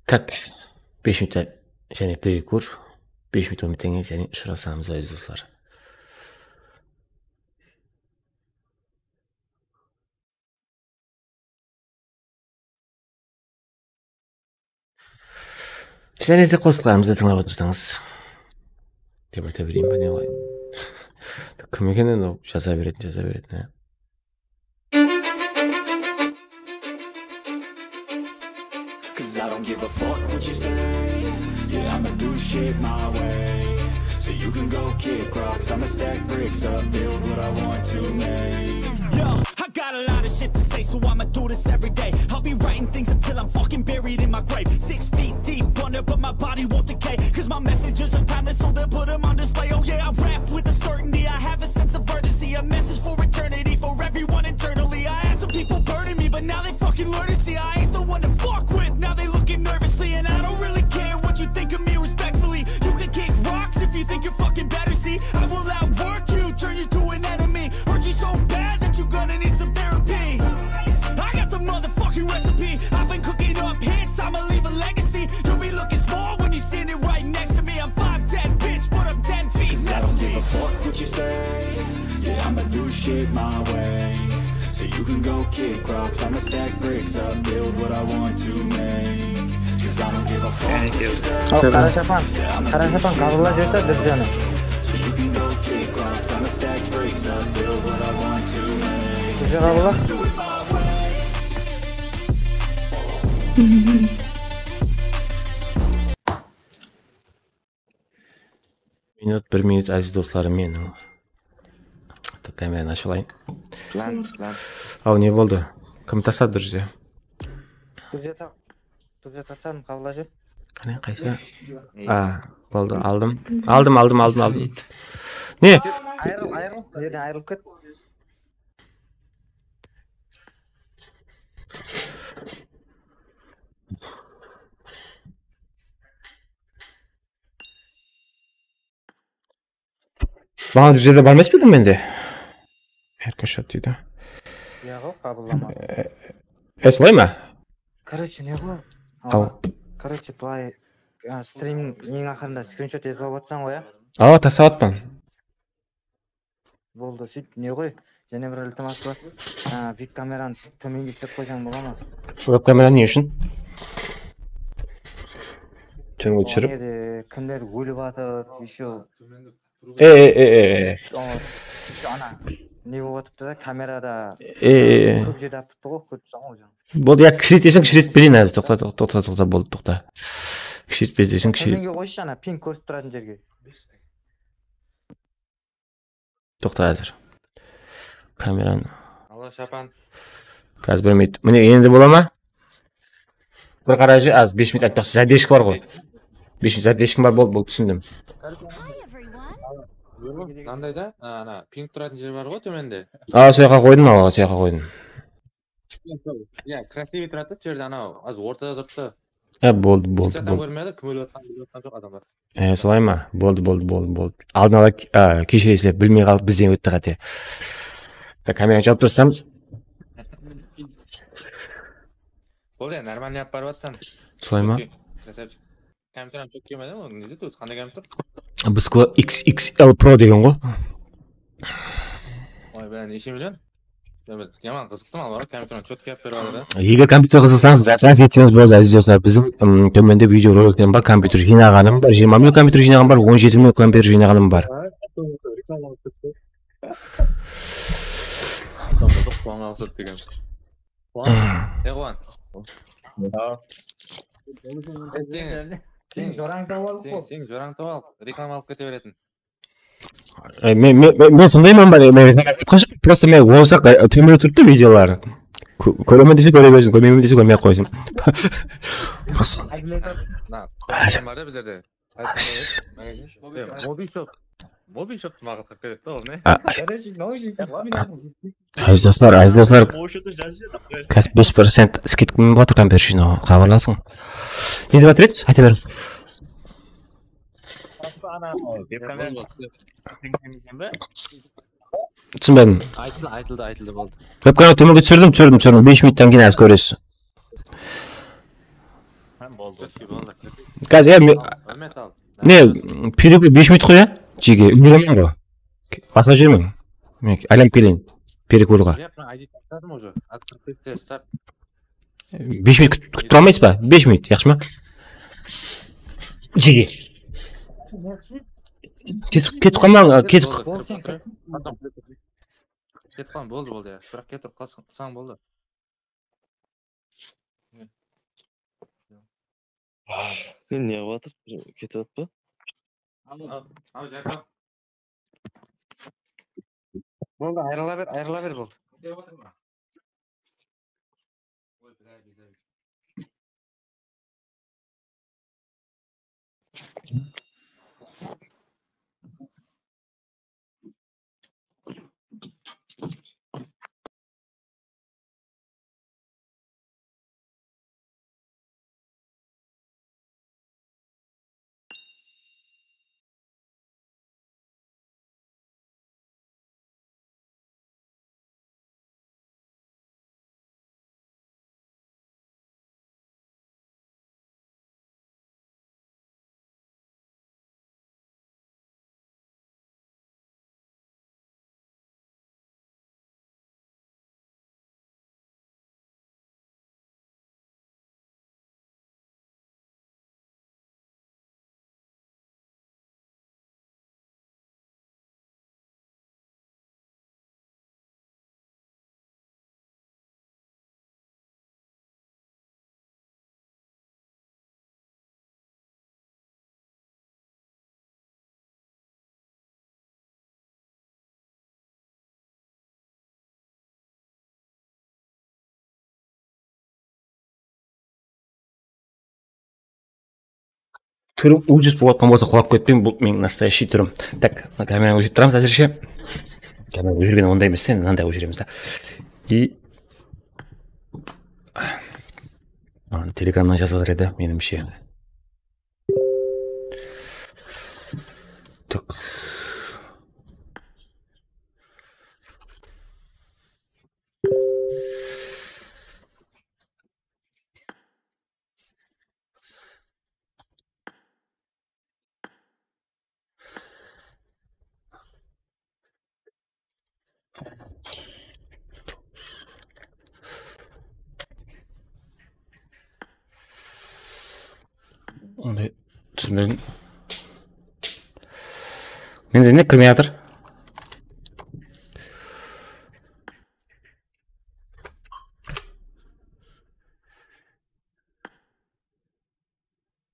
Tak, bes minut jáne perekuv, bes minut on minut jáne ushırasamız, áziz doslar. Jáne de qosıqlarımızdı tıńlap otırsańız. Dep ayta bereyin be, ne qılayın? Kim eken endi ol jaza beretin, jaza beretin, á? 'Cause I don't give a fuck what you say. Yeah, I'ma do shit my way. So you can go kick rocks, I'ma stack bricks up, build what I want to make. Yo, I got a lot of shit to say, so I'ma do this every day. I'll be writing things until I'm fucking buried in my grave. Six feet deep under, but my body won't decay. 'Cause my messages are timeless, so they'll put 'em on display. Oh yeah, I rap with a certainty. I have a sense of urgency, a message for eternity, for everyone internally. I had some people burning me, but now they fucking learn to see I ain't the one to fuck with. Now they looking nervously, and I don't really care what you think of me, respectfully. You can kick rocks if you think you're fucking better. See, I will outwork you, turn you to an enemy. Hurt you so bad that you're gonna need some therapy. I got the motherfucking recipe. I've been cooking up hits, I'ma leave a legacy. You'll be looking small when you're standing right next to me. I'm five ten, bitch, but I'm ten feet. 'Cause I don't give a fuck what you say. Yeah, I'ma do shit my way. So you can go kick rocks, I'ma stack bricks up, build what I want to make. 'Cause I don't give a fuck what you say. Al, Qara Shapan, Qara Shapan, qabılla júrse, bir janı. So you can go kick rocks, I'ma stack bricks up, build what I want to make. Júrse qabılla. Minut, bir minut, áziz doslarım meniń. Kameranı ashıp alayın. Lan, lan. Aw, ne boldı? Kim tasladı bir jerde? Bizde ta-, bizde tasladım, qabılla júr. Qáne, qaysı? A, boldı, aldım. Aldım, aldım, aldım, aldım. Ne? Ayırıl, ayırıl, jerden ayırılıp ket. Maǵan jerde bar emes pe edim mende? Erkashot deydi. Yaǵo, qabıllamadı. E, solay ma? Короче, ne qıladı? Al. Короче, bılay, a, strimniń eń aqırında skrinshot etip alıp atsań ǵoy, ya? Awa, taslap atpan. Boldı, sóyt, ne ǵoy? Jáne bir iltimas bar. A, veb kameranı tómenge túsirip qoysań bola ma? Veb kameranı ne ushın? Tómenge túsirip? Nede kimler ólip atır, ещё. E, e, e, e, e. Ещё ana, ne bolıp atırıptı da, kamerada. E, e, e. Kóp jerde alıp turıptı ǵoy, kórip tursań ǵoy. Boldı, ya, kishireyt deseń, kishireytip bereyin házir. Toqta, toqta, toqta, toqta, boldı, toqta. Kishireytip deseń, kishireyt. Tómenge qoyshı, ana, ping kórip turatın jerge. Toqta házir. Kameranı. Alla shapan. Házir bir minut. Mine, endi bola ma? Bir qarayshı, az bes minut aytpaqsız. Zardeshka bar ǵoy. Bes minut zardeshkim bar, boldı, boldı, túsindim. Mınanday da, ana, ping turatın jer bar ǵoy tómende. A, soyaqqa qoydım, awa, soyaqqa qoydım. Ya, красивый turadı da, jerde anaw, az ortada turıptı. Ya, boldı, boldı, boldı. Hech adam kórmedi, kim ólip atqanın bilip atqan joq adamlar. E, solay ma? Boldı, boldı, boldı, boldı. Aldın ala, a, keshiresiz, bilmey qalıp bizden ótti qáte. Da, kameranı jalıp tursam. Boldı, ya, нормально alıp barıp atsań. Solay ma? Okey, красавчик. Kompyuterim chókke ma, ne dedi, o'zi qanday kompyuter? Biskva X X L Pro degen ǵoy. Oy, bálen, neshe million? Yaman qızıqtım, al, kompyuterim chótke alıp berip atır da. Eger kompyuter qızıqsańız, zakaz etseńiz boladı, áziz doslar. Biziń, ım, tómende video roliklerim bar, kompyuter jıynaǵanım bar, jigirma million kompyuter jıynaǵanım bar, on jeti million kompyuter jıynaǵanım bar. Quwan, ey, Quwan. Seniń jorańdı tawıp aldıq ǵoy. Seniń jorańdı tawıp aldıq. Reklama alıp kete beretin. E, men, men, men, men sondayman ba, men reklama aytqan joqpan, просто men onsaq, e, tómende turıptı videoları. Kó-, kóremen dese kóre bersin, kórmeymen dese kórmey-aq qoysın. Bar da bizlerde. Mobi shop. Mobi shoptı maǵan qılıp keledi da ol, ne? Aziz doslar, aziz doslar. Kásip bes procent skidka menen bolatır, kompyuter ushın, xabarlasıń. Ne dep atır edińiz? Ayta beriń. Túsinbedim. Aytıldı, aytıldı, aytıldı, boldı. Webkamera tómenge túsirdim, túsirdim, túsirdim. Bes minuttan keyin házir kóresiz. Hám boldı. Házir, ya, men, ne, perikol bes minut qoy, ya? Jege, úlgeremen ǵoy. Baslap jibermeń. Men aylanıp keleyin. Perikolǵa. Bes minut kút-, kútip tura almaysız ba? Bes minut, yaqshı ma? Jege. Ketip, ketip qalmań, ketip. Ketip qalmań, boldı, boldı, ya. Biraq ketip qalsań, boldı. Ne qılıp atır? Ketip atpa? Boldı, ayrıla ber, ayrıla ber, boldı. Túrim úljes bolıp atqan bolsa, qulap ketpeń, bul meniń настоящий túrim. Так, mına kamerani óshirip turamız házirshe. Kamera óshirgen onday emes, sen mınanday óshiremiz da. И Telegramnan jazıp atır edi, menimshe. Tak. Onday túsinbedim. Mende ne kirmey atır?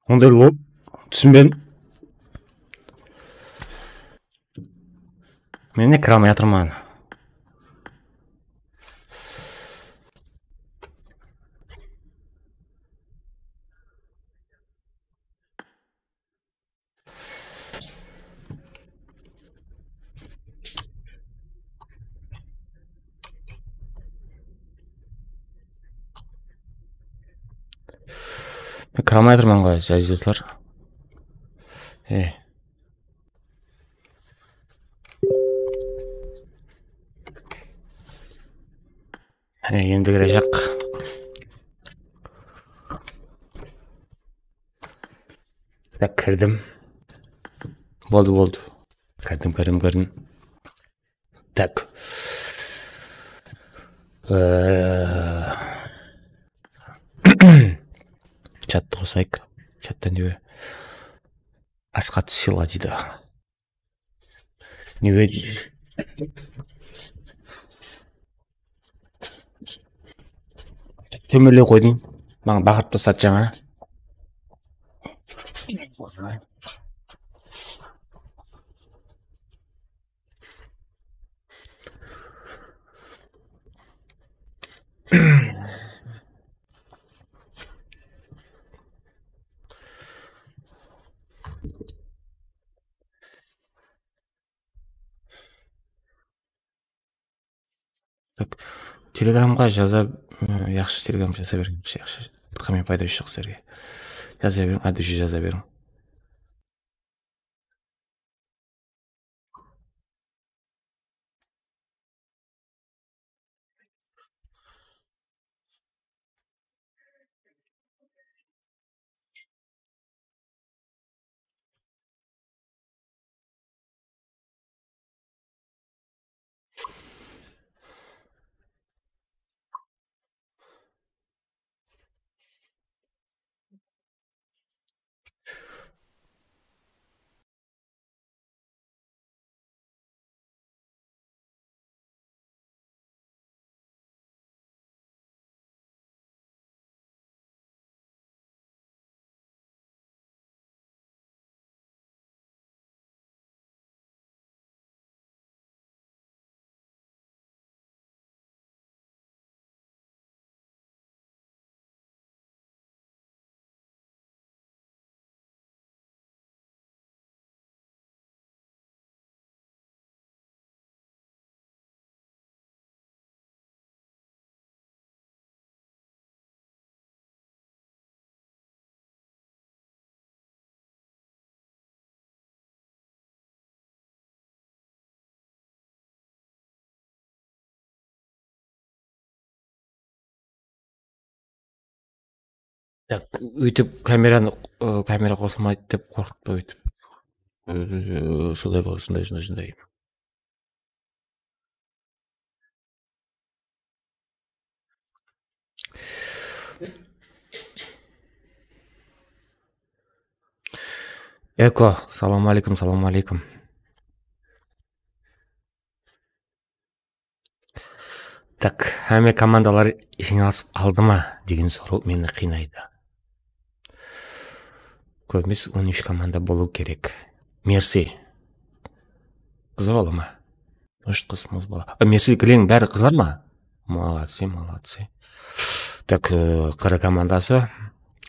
Onday lo-, túsinbedim. Men ne kire almay atırman. Men kire almay atırman ǵoy, áziz doslar. E. E, endi kirejaq. Tak, kirdim. Boldı, boldı. Kirdim, kirdim, kirdim. Tak. E, chattı qosayıq. Chatta ne? Asxat Sila deydi. Nege? Tómenlep qoydım. Maǵan baqırıp tasladı jańa. Tak, Telegramǵa jaza, ı, yaqshı, Telegramǵa jaza beriń, yaqshı, yaqshı. Qılmay payda joq sizlerge. Jaza beriń, ádewshe jaza beriń. Tak, óytip kameranı, ı, kamera qosılmaydı dep qorqıtpa óytip. Iı, sonday boldı, sonday, sonday, sonday. Eko, salam aleykum, salam aleykum. Tak, hámme komandalar jıynalısıp aldı ma degen soraw meni qıynaydı. Kóbimese on úsh komanda bolıw kerek. Mersi. Qız bala ma? Ósh qız, muz bala. A, Mersi, Gleń, bári qızlar ma? Молодцы, молодцы. Tak, e, Qırı komandası,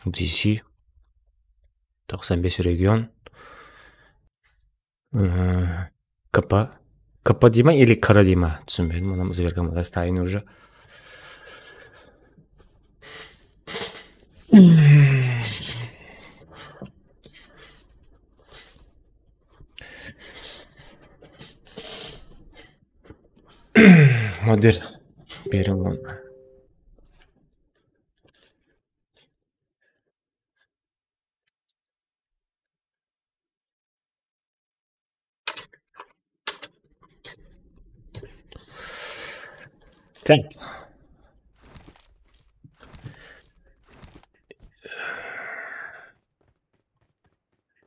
D C, toqsan bes region. E, K P. K P dey ma, или Qırı dey ma? Túsinbedim. Mına Zver komandası tayın уже. Moder beriń onı. Tak.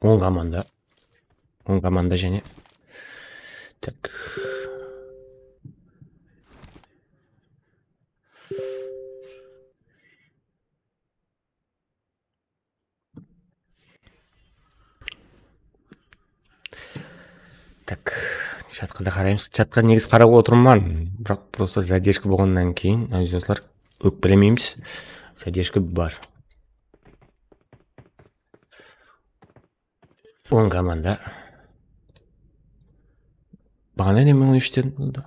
On komanda. On komanda jáne. Tak. Tak, chatqa da qaraymız. Chatqa negizi qarap otırman, biraq prosto zadержка bolǵannan keyin, áziz doslar, ókpelemeymiz. Zadержка bar. On komanda. Baǵana ne mıń úshten boldı?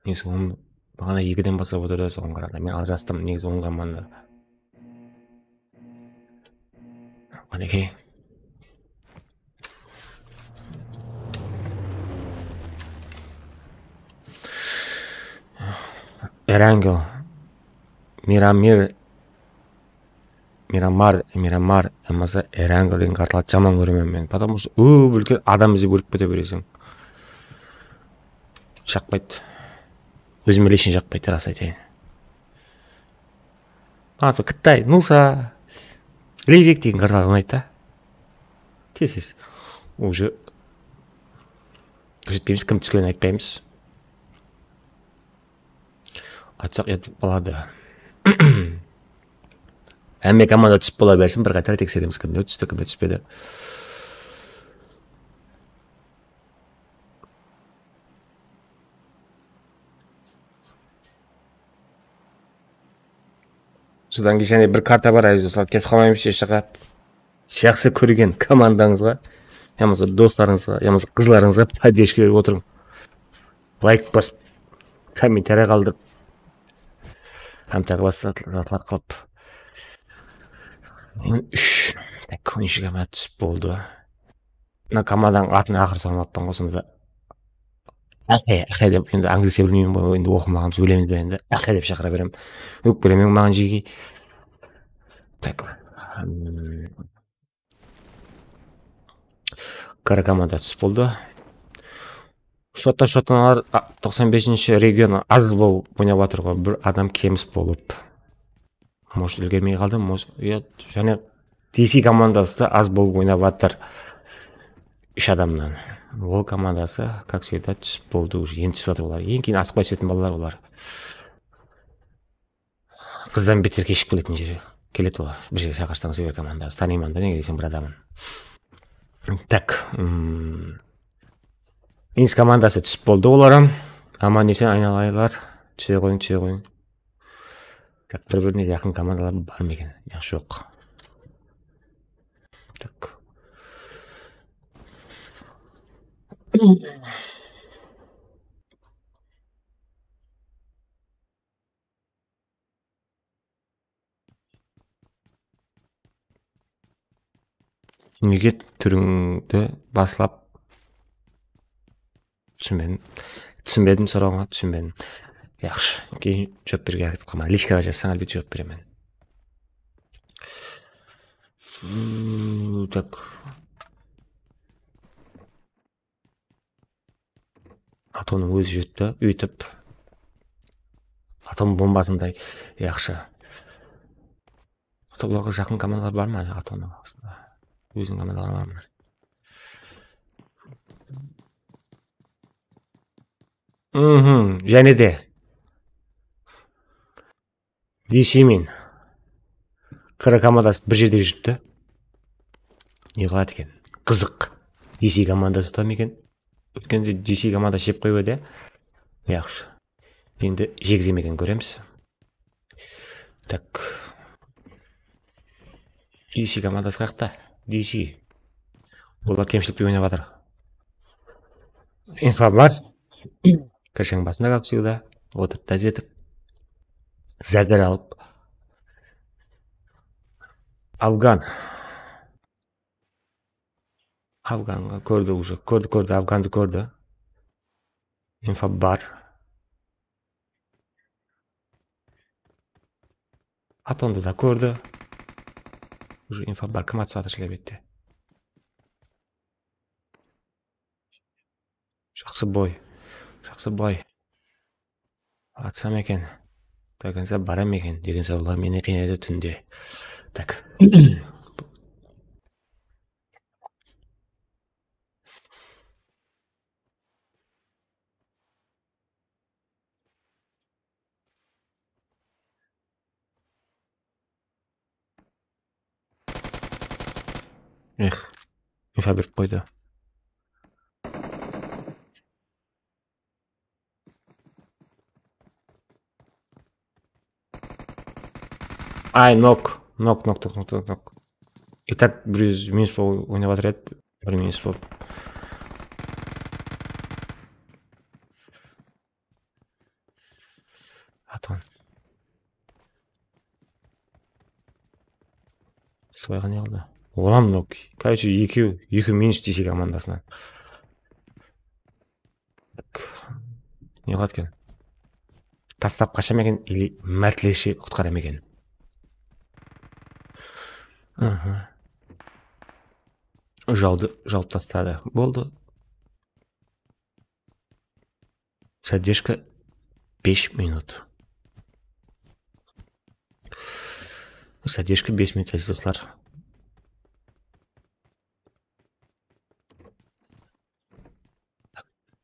Negizi on, baǵana ekiden baslap otırdı, soǵan qarada. Men aljastım, negizi on komanda. Qánekey. Erangel. Miramir. Miramar, Miramar, yamasa Erangel degen kartalardı jaman kóremen men. Потому что óp-úlken adam izlep ólip kete bereseń. Jaqpaydı. Ózime лично jaqpaydı, rast aytayın. Maǵan sol Qıtay, Nusa, Leybek degen kartalar unaydı da. Tez-tez. Уже kórsetpeymiz, kim túskenin aytpaymız. Aytsaq, etip qaladı. Hámme komanda túsip bola bersin, bir qaytar tekseremiz, kimler tústi, kimler túspedi. Sodan keyin jáne bir karta bar, áziz doslar, ketip qalmaymız hesh jaqqa. Jaqsı kórgen komandańızǵa, yamasa doslarıńızǵa, yamasa qızlarıńızǵa поддержка berip otırıń. Layk basıp, kommentariya qaldırıp, hám taǵı basqa zatlar qılıp. On úsh, tak, on úsh komanda túsip boldı. Mına komandanıń atın aqırı sormappan ǵoy, sonda da. Aqe, aqe dep, endi angliyskiy bilmeymen ǵoy, endi oqımaǵan, sóyleymiz be endi. Aqe dep shaqıra berem. Ókpelemeń maǵan, jeke. Tak. Hmm. Qırı komanda túsip boldı. Shotta, shottalar, a, toqsan besinshi region az bolıp oynap atır ǵoy, bir adam kemis bolıp. Может, úlgermey qaldı, может, ya, jáne D C komandası da az bolıp oynap atır. Úsh adamnan. Ol komandası, как всегда, túsip boldı, уже endi túsip atır olar. Eń keyin asıqpay túsetin balalar olar. Qızdan beter keship keletin jeri, keledi olar. Bir jerge shaqırsań, Zver komandası. Tanıyman da, nege deseń, bir adamın. Tak, mm, Ins komandası túsip boldı, olar hám aman-esen aynalaylar. Túse qoyıń, túse qoyıń. Tak, bir-birine jaqın komandalar bar ma eken? Yaq, joq. Tak. Nege túrińdi baslap túsinbedim. Túsinbedim, sorawıńa túsinbedim. Yaqshı, keyin juwap berge háreket qılaman. Lichkada jazsań, álbette juwap beremen. Puu, tak. Atomnıń ózi júripti, óytip. Atom bombasınday yaqshı. Atomlarǵa jaqın komandalar bar ma, Atomnıń astında? Óziniń komandaları bar ma? Mhm, jáne de. D C men. Qırı komandası bir jerde júripti. Ne qıladı eken? Qızıq. D C komandası tam eken. Ótkende D C komandası jep qoyıp edi. Yaqshı. Endi jegizem eken, kóremiz. Tak. D C komandası qayaqta? D C. Olar kemshilikte oynap atır. Info bar. Kirsheń basında, как всегда, otırıp, taz etip, zagar alıp. Afgan. Afganǵa kórdi, уже kórdi, kórdi, Afgandı kórdi. Info bar. Atondı da kórdi. Уже info bar, kim atısıp atır shıla bette. Jaqsı boy. Jaqsı boy. Atsam eken. До конца baram eken degen sorawlar meni qıynaydı túnde. Tak. Ex, info berip qoydı. Ay, nok. Nok, nok, nok, nok, nok, nok. И так bir júz minus bolıp oynap atır edi. Bir minus bolıp. Aton. Sıbayǵa ne qıldı? Olam nok. Короче, ekew, ekew minus D C komandasınan. Ne qıladı eken? Taslap qasha ma eken, или mártleshe qutqara ma eken? Aha. Jawdı jawıp tasladı. Boldı. Задержка bes minut. Задержка bes minut, áziz doslar.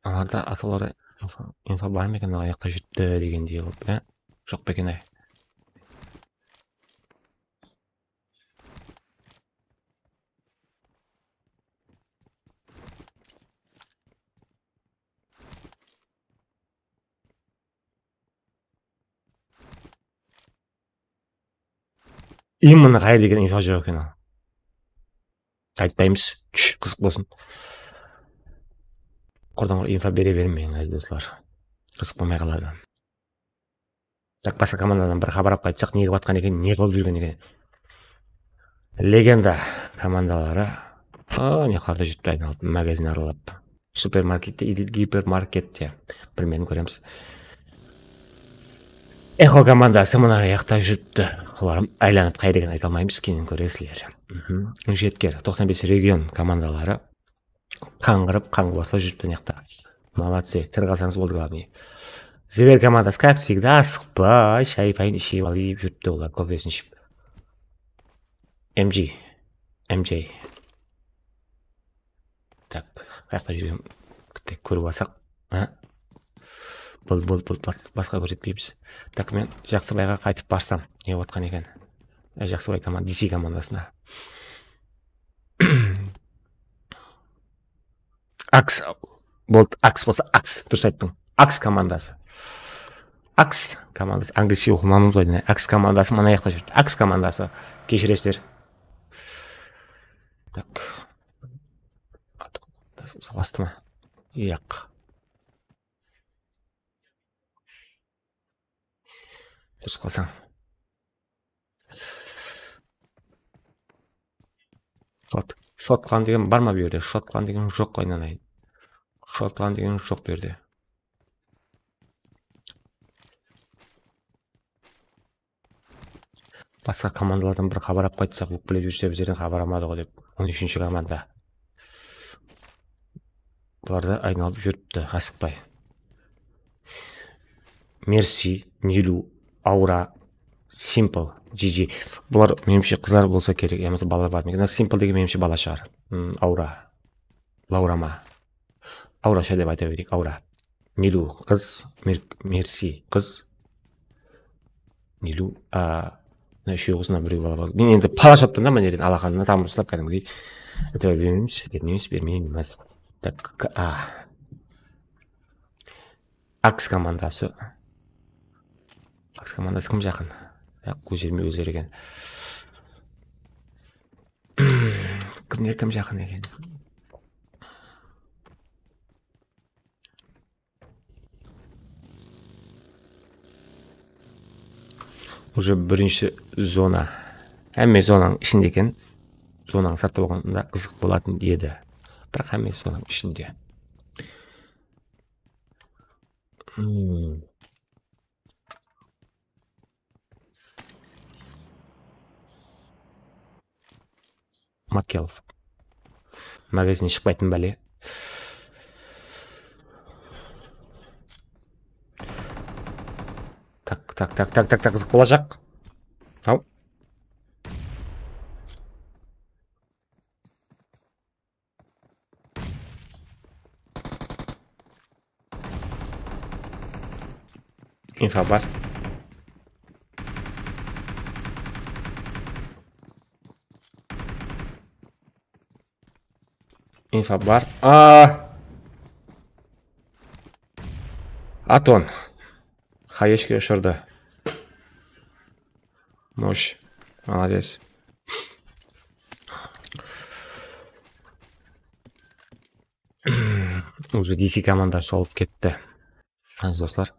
Alarda ataları info, info bar ma eken, ayaqta júripti degendey qılıp, ya? Joq pa eken, ay? Именно qayerde eken info joq eken al. Aytpaymız. Túsh, qızıq bolsın. Qurdan qur info bere bermeń, áziz doslar. Qızıq bolmay qaladı. Tak, basqa komandadan bir xabar alıp qaytsaq, ne qılıp atqan eken, ne qılıp júrgen eken. Legenda komandaları. A, ne qılarda júripti aynalıp, magazin aralap. Supermarkette или gipermarkette. Bilmedim, kóremiz. Echo komandası mına jaqta júripti. Olar aylanıp qayda eken ayta almaymız, keyin kóresizler. Mhm. Jetker, toqsan bes region komandaları. Qańǵırıp, qańǵıbasla júripti mıyaqta. Молодцы, tiri qalsańız boldı, главный. Zver komandası, как всегда, asıqpay, shay payın iship alıp júripti olar, kofesin iship. M G, M J. Tak, qayaqta júrgen, tek kórip alsaq. Ha? Bul, bul, bul, bas-, basqa kórsetpeymiz. Tak, men Jaqsıbayǵa qaytıp barsam, ne bolıp atqan eken? E, Jaqsıbay komand-, D C komandasına. Aks, boldı, Aks bolsa Aks, durıs ayttıń. Aks komandası. Aks komandası, angliyskiy oqımamız ǵoy, mine, Aks komandası mana jaqta júrdi. Aks komandası, keshiresizler. Tak. Salastı ma? Yaq. Durıs qalsań. Shot-, shotqan degen bar ma bu jerde? Shotqan degen joq, aynanayın. Shotqan degen joq bu jerde. Basqa komandalardan bir xabar alıp qaytsaq, ókpelep júrse, bizlerden xabar almadı ǵo dep. On úshinshi komanda. Bular da aynalıp júripti, asıqpay. Mercy, Nilu, Aura, Simple, G G. Bular, menimshe, qızlar bolsa kerek, yamasa balalar bar meken. Mına Simple degen, menimshe, bala shıǵar. Hmm, Aura. Laura ma? Aurasha dep ayta bereyik, Aura. Nilu qız, Mer-, Mercy qız. Nilu, a, mına úshewi qız, mına birew bala bar. Men endi pala shaptım da, mına jerden alaqanına tamır uslap, kádimgidey. Ayta bermeymiz, bermeymiz, bermeymiz. Tak, a. Aks komandası. Aks komandası kim jaqın? Ya, kózlerime ózleri eken. Kimge kim jaqın eken? Уже birinshi zona. Hámme zonanıń ishinde eken. Zonanıń sırtı bolǵanda qızıq bolatın edi. Biraq hámmesi zonanıń ishinde. Hmm. Matkelov. Magazin shıqpaytın bále. Tak, tak, tak, tak, tak, tak, qızıq bolajaq. Haw. Infa bar. Infa bar. A! Aton. Hayeshke ushırdı. Nosh. Molodec. Уже D C komandası shawıp ketti. Aziz doslar.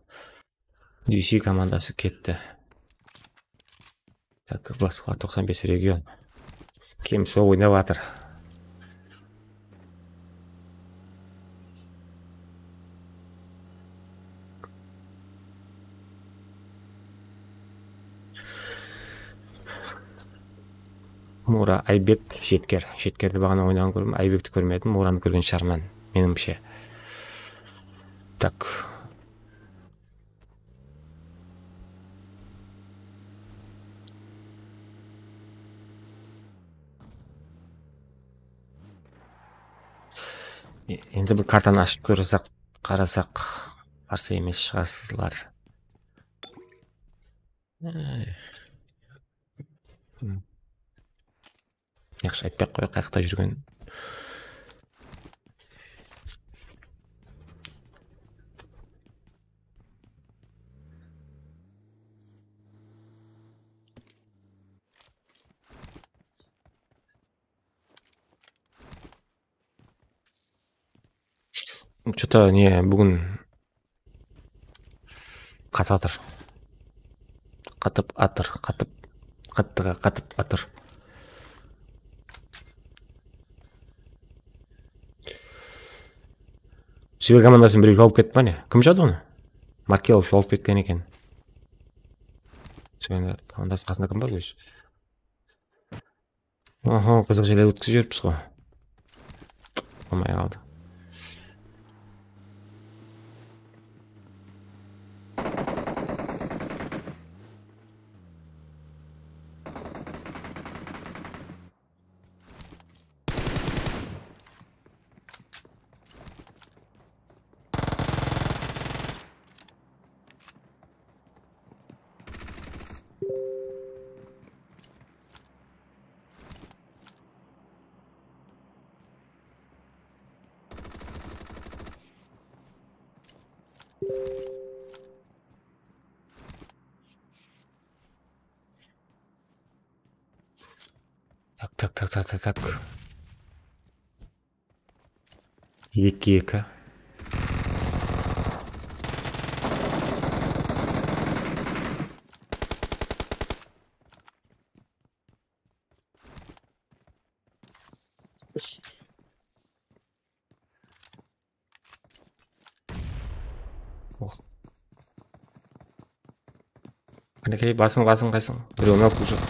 D C komandası ketti. Tak, basqa toqsan bes region. Kim sol oynap atır. Mura, Aybek, Jetker. Jetkerdi baǵana oynaǵan kórdim, Aybekti kórmedim, Muranı kórgen shıǵarman, menimshe. Tak. E, endi bir kartanı ashıp kórsek, qarasaq, qarsı emes shıǵarsızlar. Ay. Hmm. Yaqshı, aytpay-aq qoyayıq, qayaqta júrgen. Что-то ne, búgin qatıp atır. Qatıp atır, qatıp, qattıǵa qatıp atır. Siber komandasın birew jawıp ketti ma ne? Kim jawdı onı? Markelov jawıp ketken eken. Siber komandası qasında kim bar ózi? Oho, qızıq jerler ótkizip júrippiz ǵo. Bolmay qaldı. Tak, tak, tak, tak, tak, tak. Eki, eki. Oh. Okey, basıń, basıń, qaysıń? Birewin alıp kúlsek.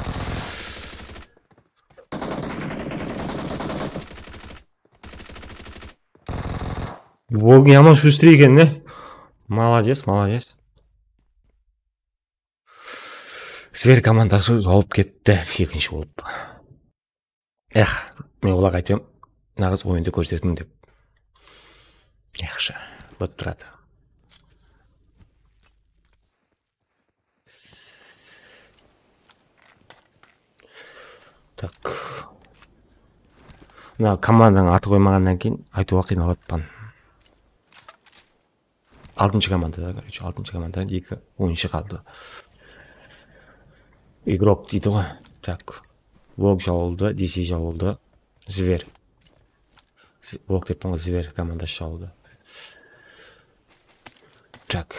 Vog yaman shustrıy eken, ne? Молодец, молодец. Zver komandası jawıp ketti, ekinshi bolıp. Eh, men olarǵa aytpam, naǵız oyındı kórsetim dep. Yaqshı, bolıp turadı. Tak. Mına komandanıń atı qoymaǵannan keyin aytıwǵa qıynalappan. Altınshı komandada, короче, altınshı komandada eki oyınshı qaldı. Igrok deydi ǵoy. Tak. Vog jawıldı, D C jawıldı. Zver. Z-, Vog dep qoyǵan, Zver komandası jawıldı. Tak.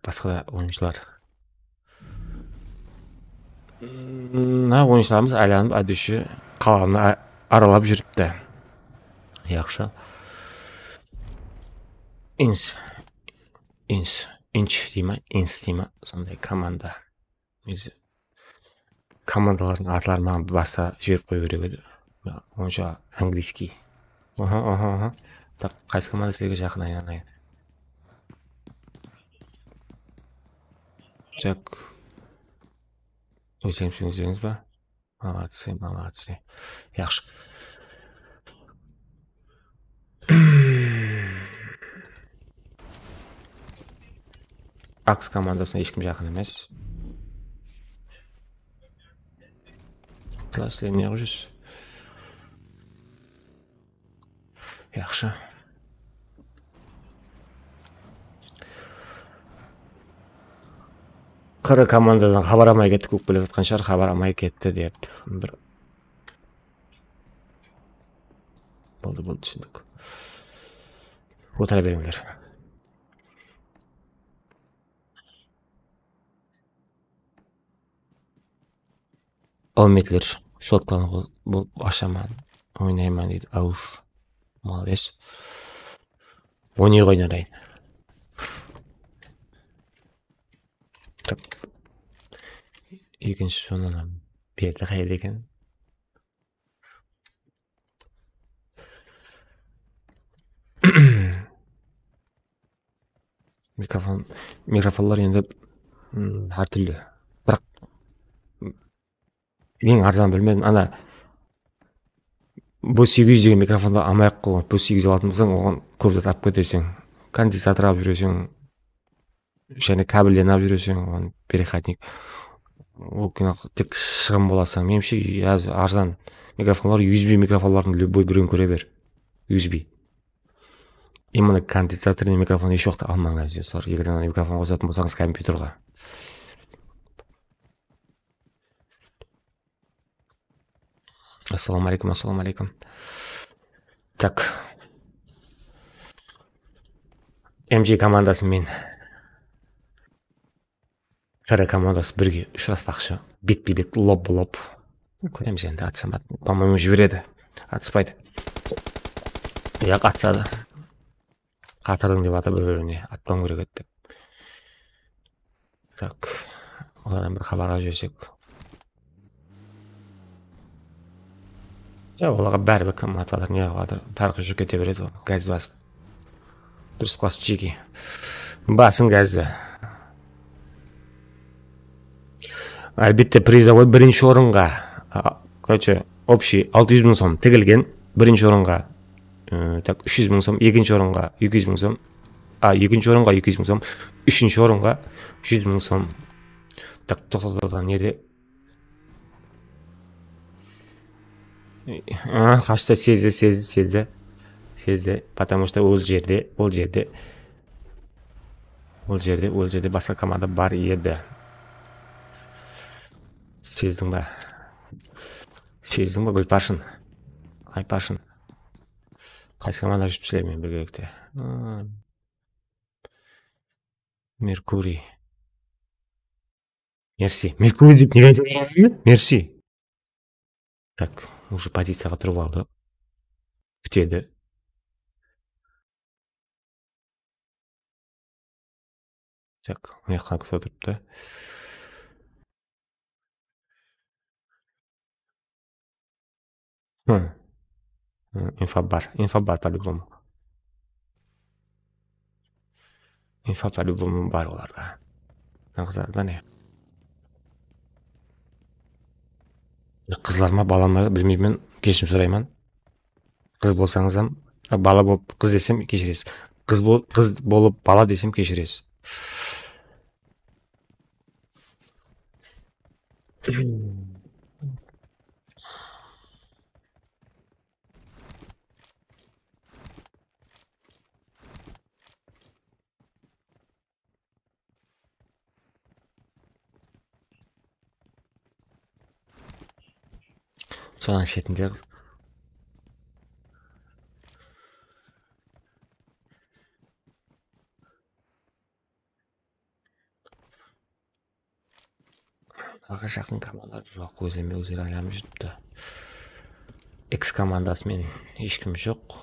Basqa da oyınshılar. Mına oyınshılarımız aylanıp, ádewshi qalanı a-, aralap júripti. Yaqshı. Ins, ins, inch dey ma, ins dey ma, sonday komanda. Negizi komandalardıń atların maǵan basta jiberip qoyıw kerek edi. Onsha angliyskiy. Aha, aha, aha. Tak, qaysı komanda sizlerge jaqın, aylanayın? Tak. Ózlerińiz, ózlerińiz ba? Молодцы, молодцы. Yaqshı. Aks komandasına hesh kim jaqın emes. Sizler ne qılıp júrsiz? Yaqshı. Qırı komandadan xabar almay ketti, kóp kelip atqan shıǵar, xabar almay ketti dep. Bir boldı, boldı, túsindik. Otıra berińler. Áwmetler shotkanı bul ashaman, oynayman deydi. Auf. Молодец. Oynay ǵoy, narayın. Tak. Ekinshi sonı berdi, qayerde eken? Mikrofon, mikrofonlar endi, mm, hár túrli. Biraq, mm, eń arzan bilmedim, ana, B segiz júz degen mikrofondı almay-aq qoyǵan. B segiz júz alatın bolsań, oǵan kóp zat alıp keteseń. Kondensator alıp júreseń, jáne kabellerdi alıp júreseń, oǵan переходник. Ol tek shıǵın bolasań. Menimshe, házir arzan mikrofonlar U S B mikrofonlardıń любой birewin kóre ber. U S B. Именно kondensatornıy mikrofon hesh waqıtta almań, ázizler. Eger mikrofon qosatın bolsańız kompyuterge. Assalawma aleykum, assalawma aleykum. Tak. M G komandası menen K R komandası birge ushıraspaqshı. Betpe-bet, lob-lob. Kóremiz endi, atsamat. По-моему, jiberedi. Atıspaydı. Yaq, atsadı. Qatırdıń dep atır bir-birine. Atpam kerek edi dep. Tak. Olardan bir xabarǵa jibersek. Ya, olarǵa báribir kim atıp atır, ne qılıp atır. Tarqı júk kete beredi ǵoy, gaz basıp. Durıs qılasız, Jeki. Basıń gazdı. Álbette, призовой birinshi orınǵa, a, короче, общий altı júz mıń som tigilgen birinshi orınǵa, ı, tak, úsh júz mıń som, ekinshi orınǵa eki júz mıń som, a, ekinshi orınǵa eki júz mıń som, úshinshi orınǵa júz mıń som. Tak, toqta, toqta, nede? A, qashta, sezdi, sezdi, sezdi. Sezdi, потому что ol jerde, ol jerde, ol jerde, ol jerde basqa komanda bar edi. Sezdiń ba? Sezdiń ba, Gúlparshın? Ayparshın. Qaysı komanda júripsizler menen birgelikte? A. Merkuriy. Merci. Merkuriy dep nege aytadı? Merci. Tak, уже poziciyaǵa turıp aldı. Kútedi. Tak, mına jaqqa kútip otırıptı. Hı. Hı, info bar, info bar по-любому. Info по-любому bar olarda. Mına qızlarda ne? Qızlar ma, bala ma, bilmeymen, keshim sorayman. Qız bolsańız hám, a, bala bolıp, qız desem keshiresiz. Qız bol-, qız bolıp bala desem keshiresiz. Sonıń shetinde qız. Aǵa jaqın komandalar joq, ózleme ózleri aylanıp júripti. X komandası menen hesh kim joq.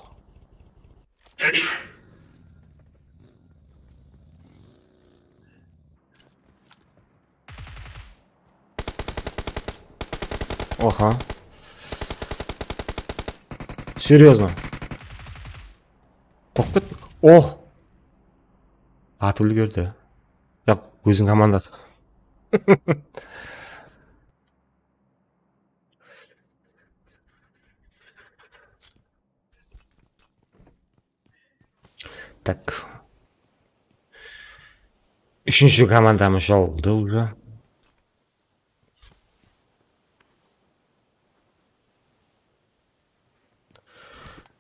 Oha. Серьёзно. Qorqıp kettim. Oh. Atıp úlgerdi. Yaq, óziniń komandası. Tak. Úshinshi komandamız jawıldı уже.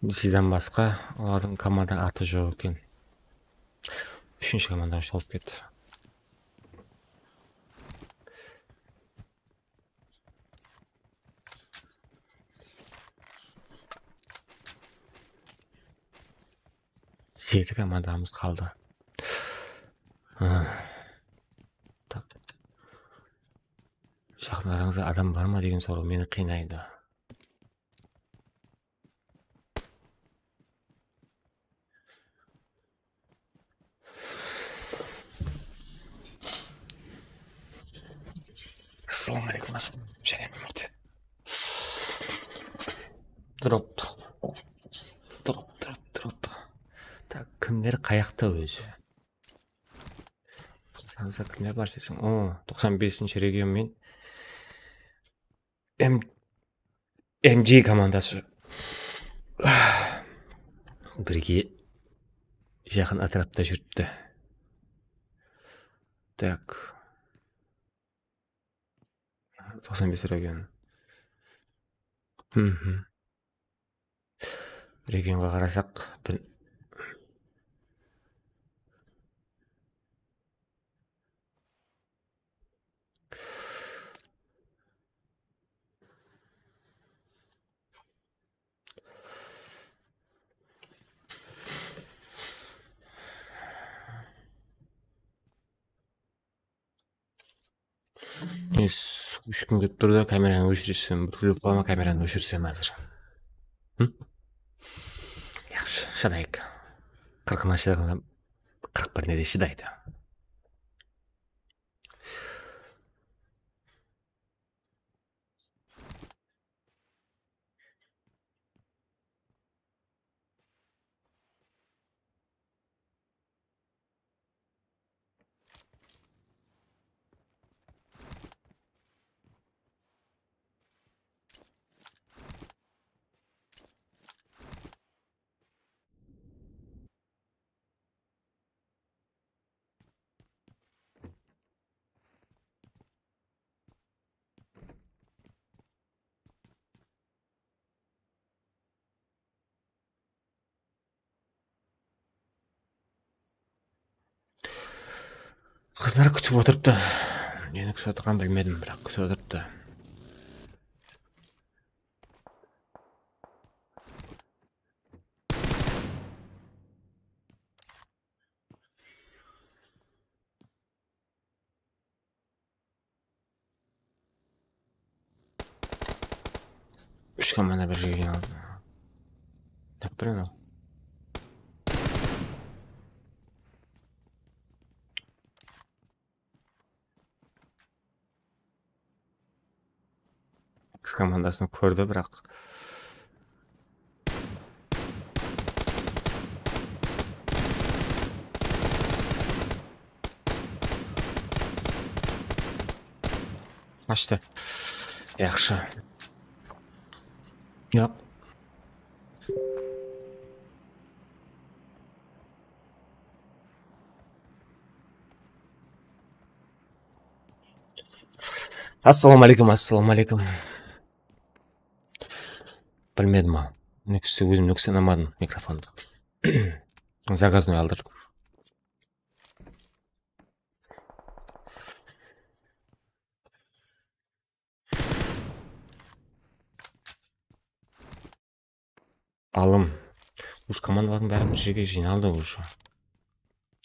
Bizden basqa olardıń komanda atı joq eken. Úshinshi komandamız jawılıp ketti. Jeti komandamız qaldı. Ah. Tak, tak, tak. Jaqın arańızda adam bar ma degen soraw meni qıynaydı. Assalawma aleykum, assalawma aleykum, jáne bir márte. Drop. Drop, drop, drop. Tak, kimler qayaqta ózi? Sansa kimler bar deseń? O, toqsan besinshi region men. M-, M G komandası birge jaqın átirapta júripti. Tak. Toqsan bes region. Mhm. Regionǵa qarasaq, bir Men suw ishkim kelip tur da, kameranı óshirsem, bir kúlip qalaman, kameranı óshirsem házir. Hı? Yaqshı, shıdayıq. Qırqına shıdağanda qırq birine de shıdaydı. Qızlar kútip otırıptı. Neni kútip otırǵanın bilmedim, biraq kútip otırıptı. Úsh komanda bir jerge jıynalıp. Taptır anaw. X komandasın kórdi, biraq. Qashtı. Yaqshı. Yoq. Assalawma aleykum, assalawma aleykum. Bilmedim al. Nukisti ózim Nukisti unamadım mikrofondı. Zakaznoy aldırdım. Alım. Usı komandalardıń bári bir jerge jıynaldı уже.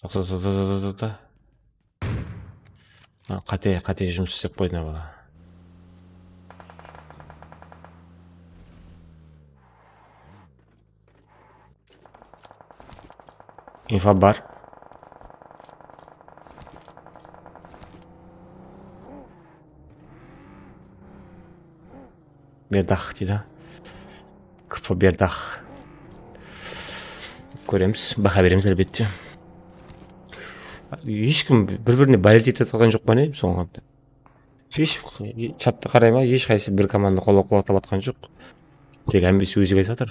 Toqta, toqta, toqta, toqta. Ha, qáte, qáte jumıs islep qoydı mına bala. Info bar. Berdaq deydi. K F Berdaq. Kóremiz, baha beremiz, álbette. Hesh kim bir-birine bolel etip atırǵan joq pa ne soǵan? Hesh chatta qaray ma, hesh qaysı bir komanda qollap-quwatlap atqan joq. Tek hámmesi ózi qaytı atır.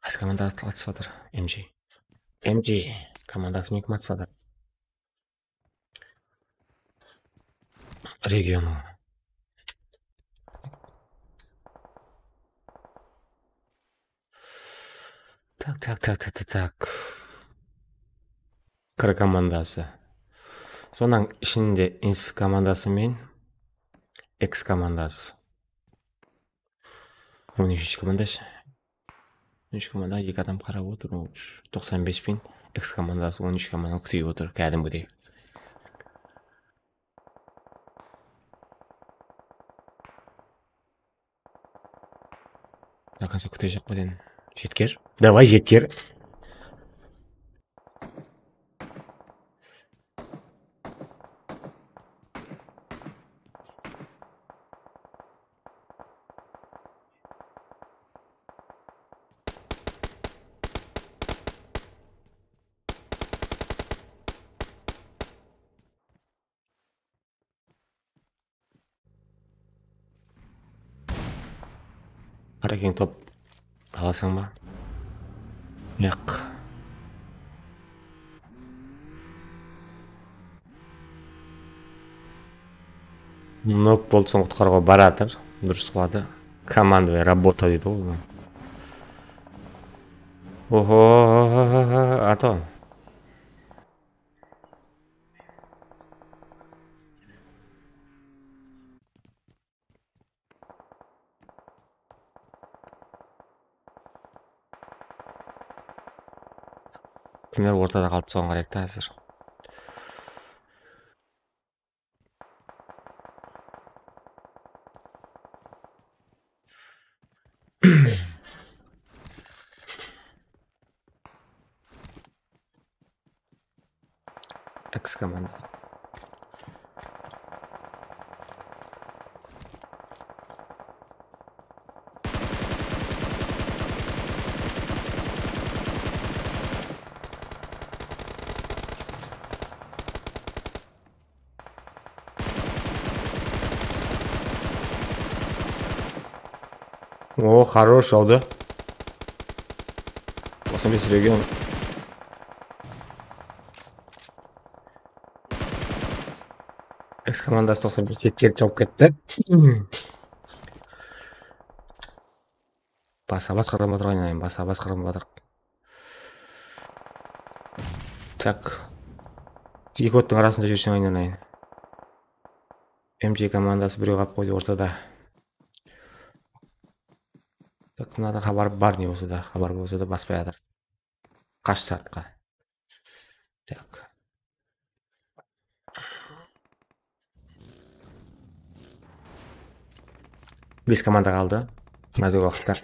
Qaysı komanda at-, atısıp atır? M G. M G komandası menen kim atısıp atır? Regionı. Tak, tak, tak, tak, tak, tak. Kir komandası. Sonıń ishinde ins komandası menen X komandası. On úshinshi komanda sh-, on úsh komanda eki adam qarap otır, toqsan bes pin, X komandası on úsh komandani kútip otır, kádimgidey. До конца kútejaq pa edim? Jetker. Davay, jetker. Qarekeń top alasań ba? Yaq. Nok boldı, soń qutqarıwǵa baratır. Durıs qıladı. Командовая работа deydi ǵoy. Oho, ato. Kimler ortada qaldı, soǵan qarayıq ta házir. X komanda. O, хорош, aldı. Toqsan bes region. X komandası toqsan bes jetkerip chawıp ketti. Basqa, basqa qırqın batır oynayın, basqa, basqa qırqın batır. Tak. Eki ottıń arasında júrseń, aynanayın. M J komandası birew qalıp qoydı ortada. Tak, mınada xabar bar, ne bolsa da, xabar bolsa da baspay atır. Qash sırtqa. Tak. Bes komanda qaldı. Názir waqıtlar.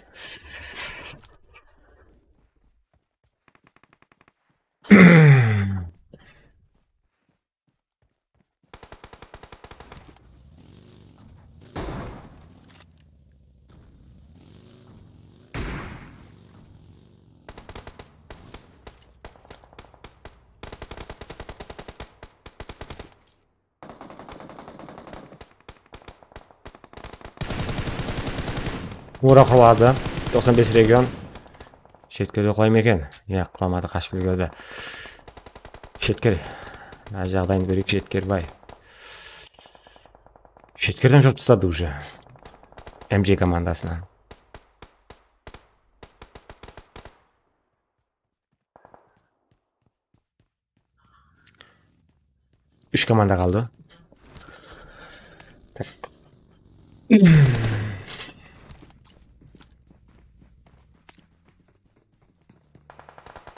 Ora quladı. Toqsan bes region. Shetkerge qulay ma eken? Ya, qulamadı, qashıp úlgerdi. Shetker. Mına jaǵdayın kóreyik, Shetkerbay. Shetkerden jop tasladı уже. M J komandasınan. Úsh komanda qaldı.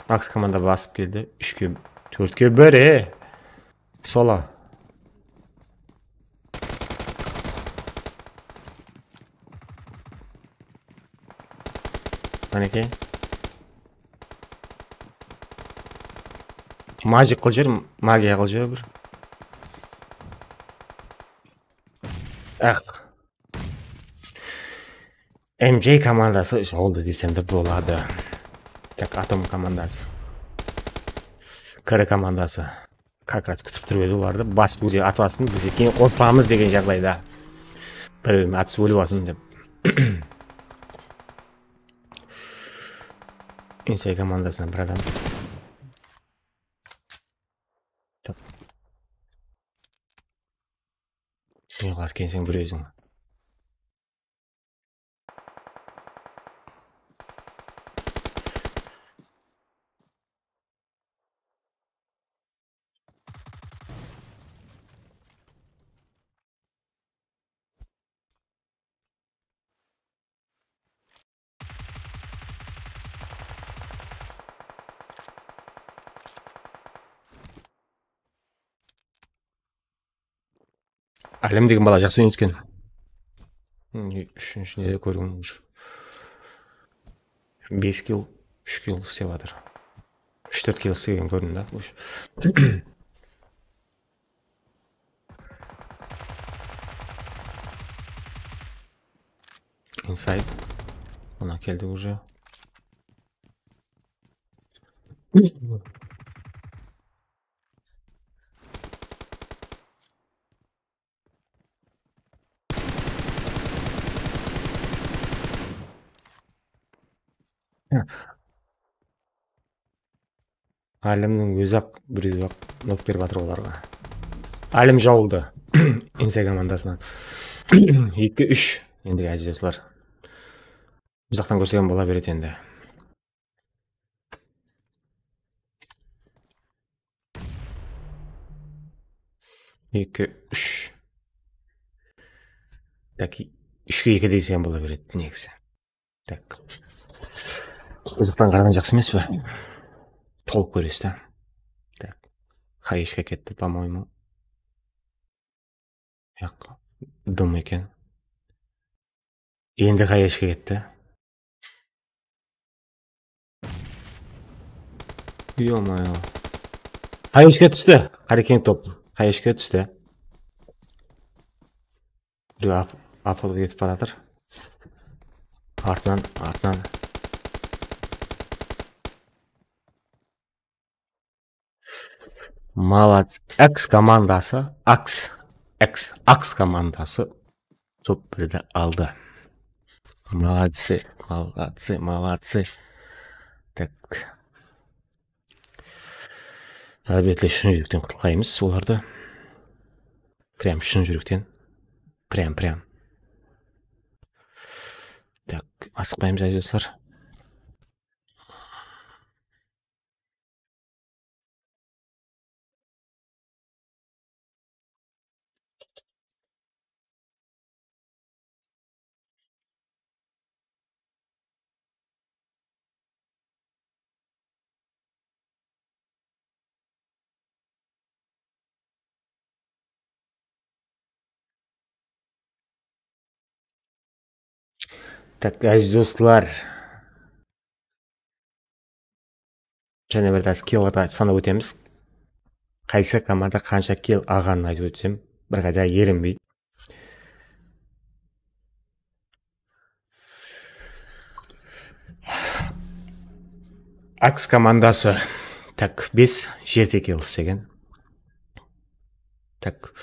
Aks komanda basıp keldi. Úshke, tórtke bir, e. Sola. Qánekey. Magic qıl júr, magiya qıl júr bir. Ax. M J komandası jawıldı desem de boladı. Tak, Atom komandası. K R komandası. Как раз kútip turıp edi olardı. Basıp ózi atlasın, biz keyin qosılamız degen jaǵdayda. Bir-birine atısıp ólip alsın dep. Insay komandasınan bir adam. Top. Dúnyalar kenseń bir óziń. Álem degen bala jaqsı oynaydı eken. Hmm, úshinshi nede kórgen уже. Bes kill, úsh kill islep atır. Úsh-tórt kill islegen kórindi da, уже. Inside. Mına keldi уже. Álimniń ózi-aq birew-aq nok berip atır olarǵa. Álim jawıldı. Insay komandasınan. Eki úsh. Endigi, áziz doslar. Uzaqtan kórsem bola beredi endi. Eki, úsh. Tak, úshke eki desem bola beredi, negizi. Tak. Uzaqtan qaraǵan jaqsı emes pe? Tolıq kóresiz da. Tak. Hayeshka ketti, по-моему. Yaq, dım eken. Endi hayeshka ketti. Ё-моё. Hayeshka tústi. Qarekeń top. Hayeshka tústi. Birew af-, afıp ketip baratır. Artınan, artınan. Молодец. X komandası, X, X, X komandası top birdi aldı. Молодцы, молодцы, молодцы. Tak. Álbette, shın júrekten qutlıqlaymız olardı. Прям shın júrekten. Прям, прям. Tak, asıqpaymız, áziz doslar. Tak, aziz doslar. Jáne bir das killlardı sanap ótemiz. Qaysı komanda qansha kill alǵanın aytıp ótsem, bir qayda erinbey. Aks komandası, tak, bes, jeti kill islegen. Tak,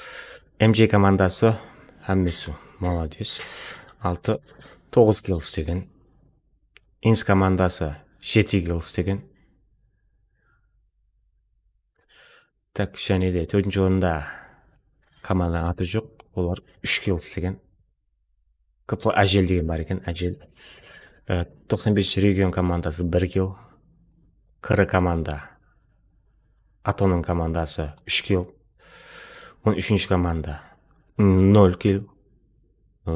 M J komandası, hámmesi, молодец. Altı, toǵız kill islegen. Ins komandası, jeti kill islegen. Tak, jáne de tórtinshi orında komandanıń atı joq, olar úsh kill islegen. K P Ájel degen bar eken, Ájel. E, toqsan besinshi region komandası bir kill. K R komanda, Atonıń komandası úsh kill. On úshinshi komanda nol kill. E,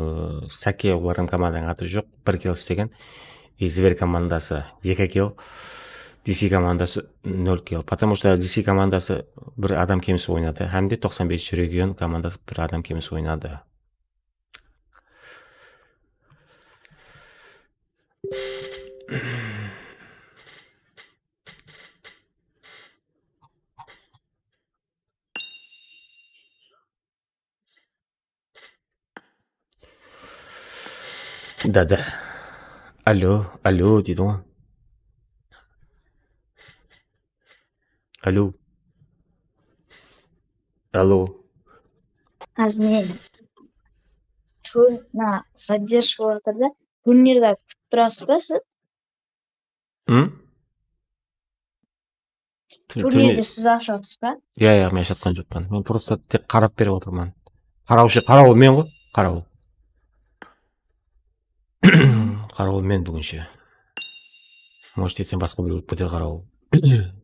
Sake, olardıń komandanıń atı joq, bir kill islegen. E, Zver komandası eki kill. D C komandası nol kill. Потому что D C komandası bir adam kemisi oynadı. Hám de toqsan besinshi region komandası bir adam kemisi oynadı. Dada. Alo, alo deydi ǵoy. Alo. Alo. Házir ne? Tur-, mına, задержка bolıp atır da. Turnirdi kútip turasız ba siz? Hı? Tur-, Turnirdi turne- siz ashasız ba? Ya, ya, men ashatqan joqpan. Men prosta tek qarap berip otırman. Qarawshı, qarawıl men ǵoy, qarawıl. Qarawıl men búginshe. Может, erteń basqa birew bolıp keter qarawıl.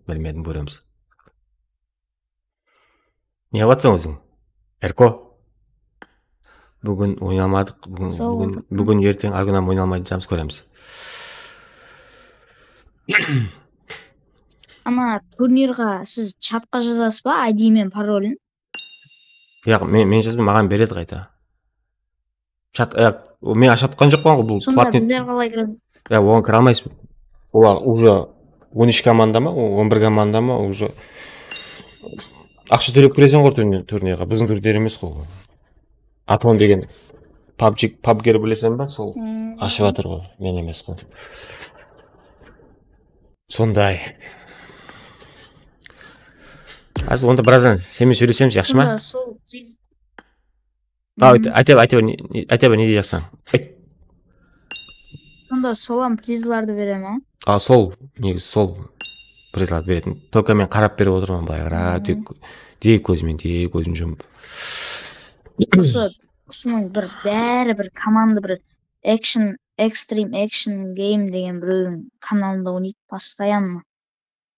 Bilmedim, kóremiz. Ne qılıp atsań óziń? Erko? Búgin oynalmadıq. Búgin, Saw búgin, boldıń. Búgin, erteń, argunam oynalmaydı, jamız kóremiz. Ana, turnirǵa siz chatqa jazasız ba, I D men, parolin? Yaq, men, men jazbay, maǵan beredi qayta. Chat, e, men ashatqan joqpan ǵoy, bul Sonda platniy. Bizler qalay kiremiz? Ya, oǵan kire almaysız. Olar уже on úsh komanda ma, o-, on bir komanda ma, уже aqsha tólep kireseń ǵoy turni-, turnirǵa. Biziń turnirir emes ǵoy. Aton degen pabjik, pabger bileseń ba? Sol Hmm. ashıp atır ǵoy, men emes ǵoy. Sonday. Házir onda birazdan senmen sóylesemiz, yaqshı ma? Sonda sol A, ayt-, ayta ber, ayta ber, ne, ne, ayta ber, ne deyjaqsań? Ayt. Sonda solam prizlardı bere ma? A, sol, negizi sol prizlardı beretin. Только men qarap berip otırman, bılay qara, Mhm. dek, dek kózimen, dek kózin jumıp. Usı, usınıń bir, bári bir komanda bir action, Extreme Action Game degen birewdiń kanalında oynaydı, постоянно.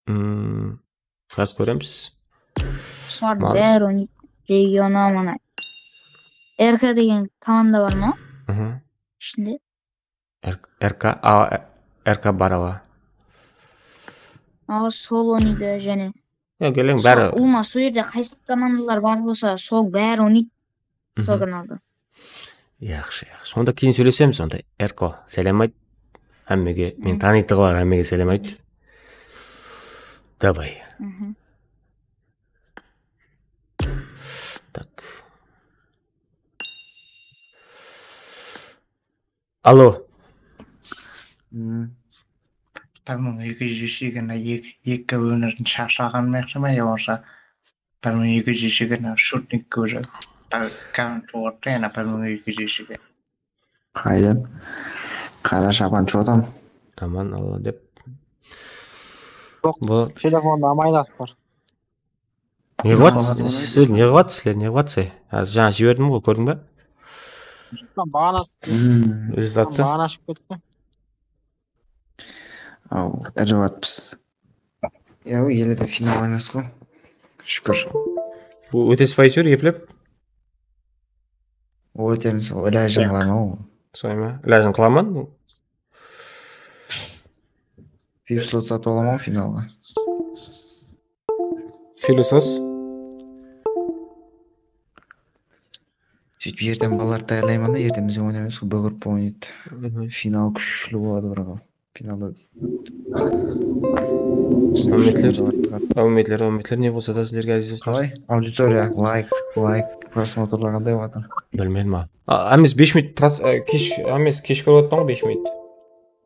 Hmm, házir kóremiz. Solardıń Maz- bári oynaydı. Regional mana. R K degen komanda bar ma? Mhm. Ishinde. R-, R K, a, R K bar, awa. Awa, sol oynaydı jáne. Ya, keleń, bári. Ulıwma, sol jerde qaysı komandalar bar bolsa, sol bári oynaydı. Mhm. Sol kanalda. Yaqshı, yaqshı. Onda keyin sóylesemiz, onda. Erko, sálem ayt. Hámmege, men Mhm. tanıytuǵınlar, hámmege sálem ayt. Davay. Mhm. Tak. Alo. Hmm. Bir mıń eki júz jigirma eki, eki ómirdin sharshalaǵanım yaqshı ma, ya bolmasa bir mıń eki júz jigirma shutnik уже bir komment boldı da, yana bir mıń eki júz jigirma. Qaydan? Qara shapan, что там? Aman, Alla dep. Joq, bu telefonda amaylas bar. Ne qılıp atsız? Siz ne qılıp atsız, sizler ne qılıp atsız? Házir jańa jiberdim ǵoy, kórdiń ba? Baǵana Hmm. Rezultattı. Baǵana ashıp ketti. Aw, irip atpız. Ya, ele de final emes ǵoy. Shúkir. Bu ótesiz ba áytewir, eplep? Ótemiz, ilajın qılaman ǵoy. Solay ma? Ilajın qılaman. Pivsot satıp alaman finalǵa. Pilisos. Sóytip erteń balalardı tayarlayman da, erteń bizge oynayman, sol bir gruppa oynaydı. Final kúshli boladı, biraǵa. Finalda Áwmetler, áwmetler, áwmetler, ne bolsa da sizlerge, áziz dostlar. Qalay? Auditoriya, layk, layk, prosmotrlar qanday bolatır? Bilmedim, a. A, emes, besh minut, pros-, a, kesh, emes, kesh kórip atırman ǵoy, besh minut.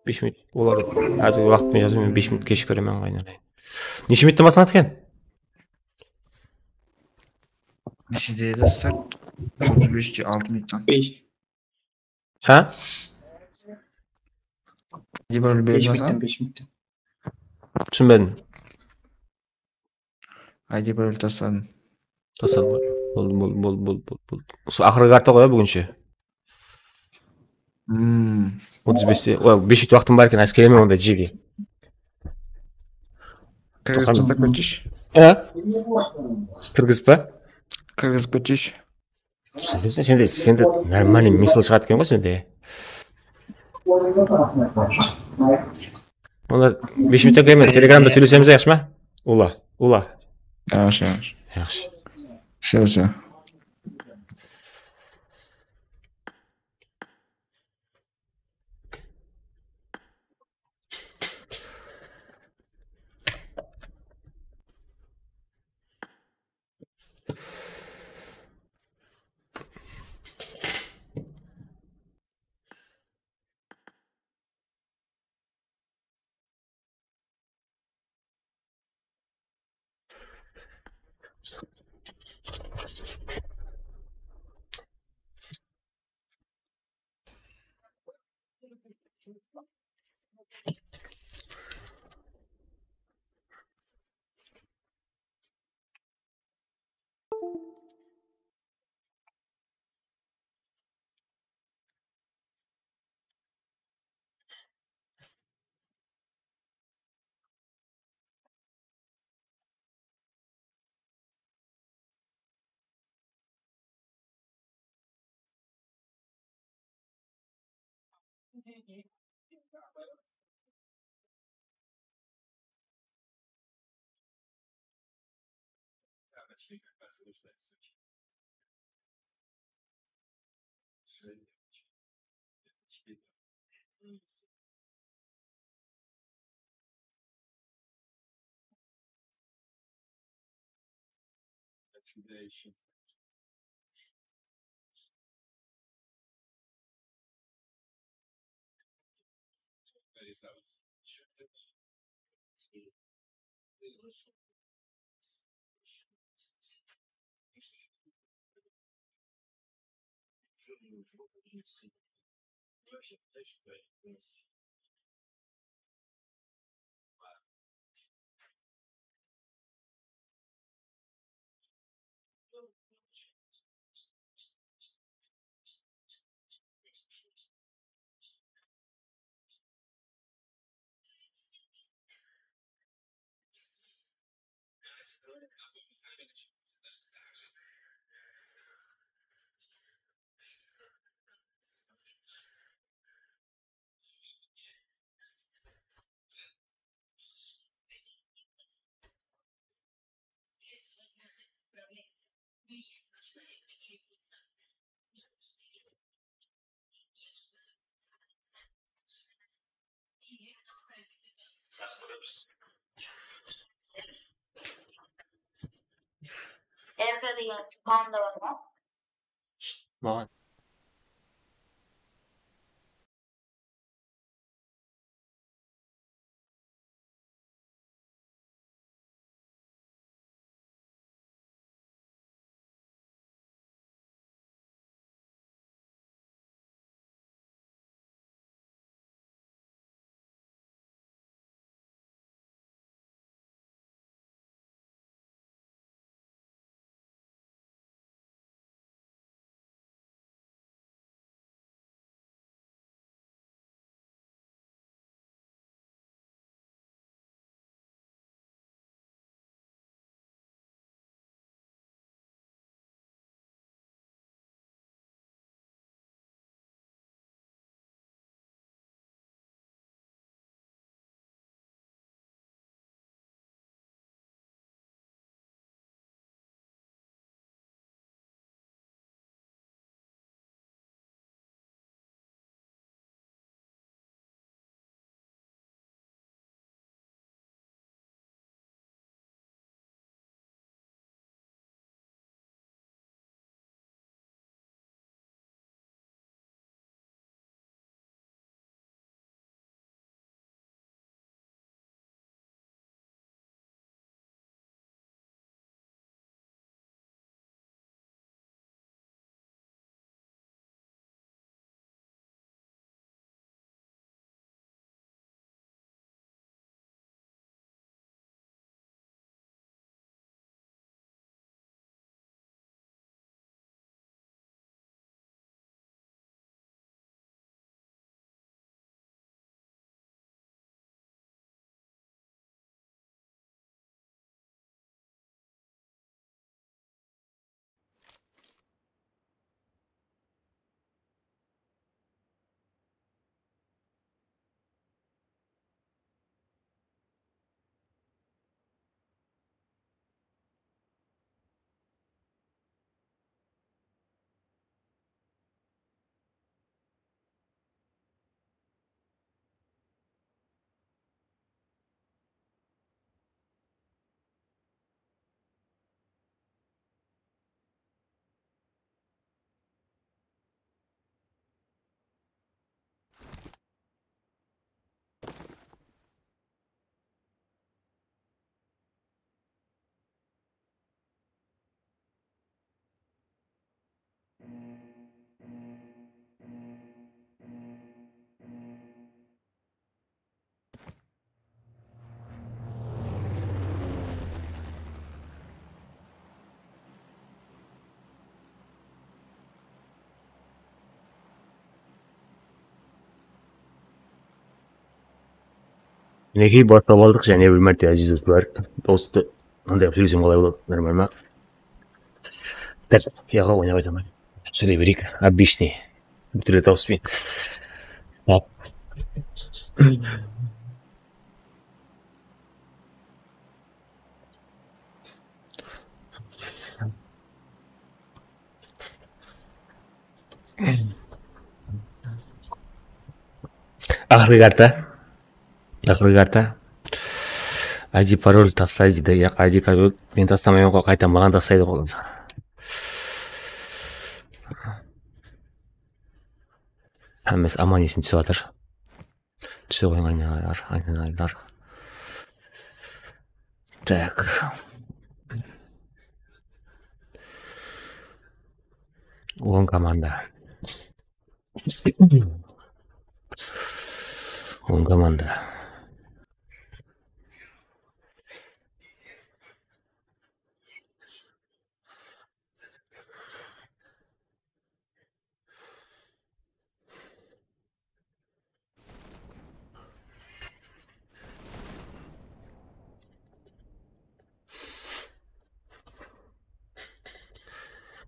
Besh minut, olar házirgi waqıt penen jazıp, men besh minut kesh kóremen, aynalayın. Neshe minutten baslanadı eken? Neshede edi start? Otız bes, altı minuttan. Besh, Ha? Dibol besh bermasa? minuttan, besh minuttan. Túsinbedim. Ay, Dibol tasladım. Tasladım ǵoy. Boldı, boldı, boldı, boldı, boldı, boldı. Sol aqırǵı karta ǵoy, a, búginshe. Hmm. Otız beste, o, besh minut waqtım bar eken, házir kelemen onda, G B. Kirgizip taslap ketshi. A? Kirgizip pa? Kirgizip ketshi. Sen de, sen de, sen de нормальный мысль shıǵadı eken ǵoy sende. Onda besh minuttan keyin men Telegramda sóylesemiz, yaqshı ma? Ula, ula. Yaqshı, yaqshı. Yaqshı. Всё, всё. Erka degen banda bar ma? Maǵan. Minekey, baslap aldıq jáne bir márte, áziz doslar. Dostı mınday qılıp sóylesem qalay boladı? Normal ma? Tak, yaǵa oynap aytaman. Sóyley bereyik. Обычный. Bútire tawıspayın. Tak. Aqırǵı karta. Aqırǵı karta. I D parol taslaydı da, yaq, I D parol men taslamayman ǵoy, qayta maǵan taslaydı ǵoy. Hámmesi aman esin túsip atır. Túse qoyıń, aynalar, aynalar. Tak. On komanda. On komanda.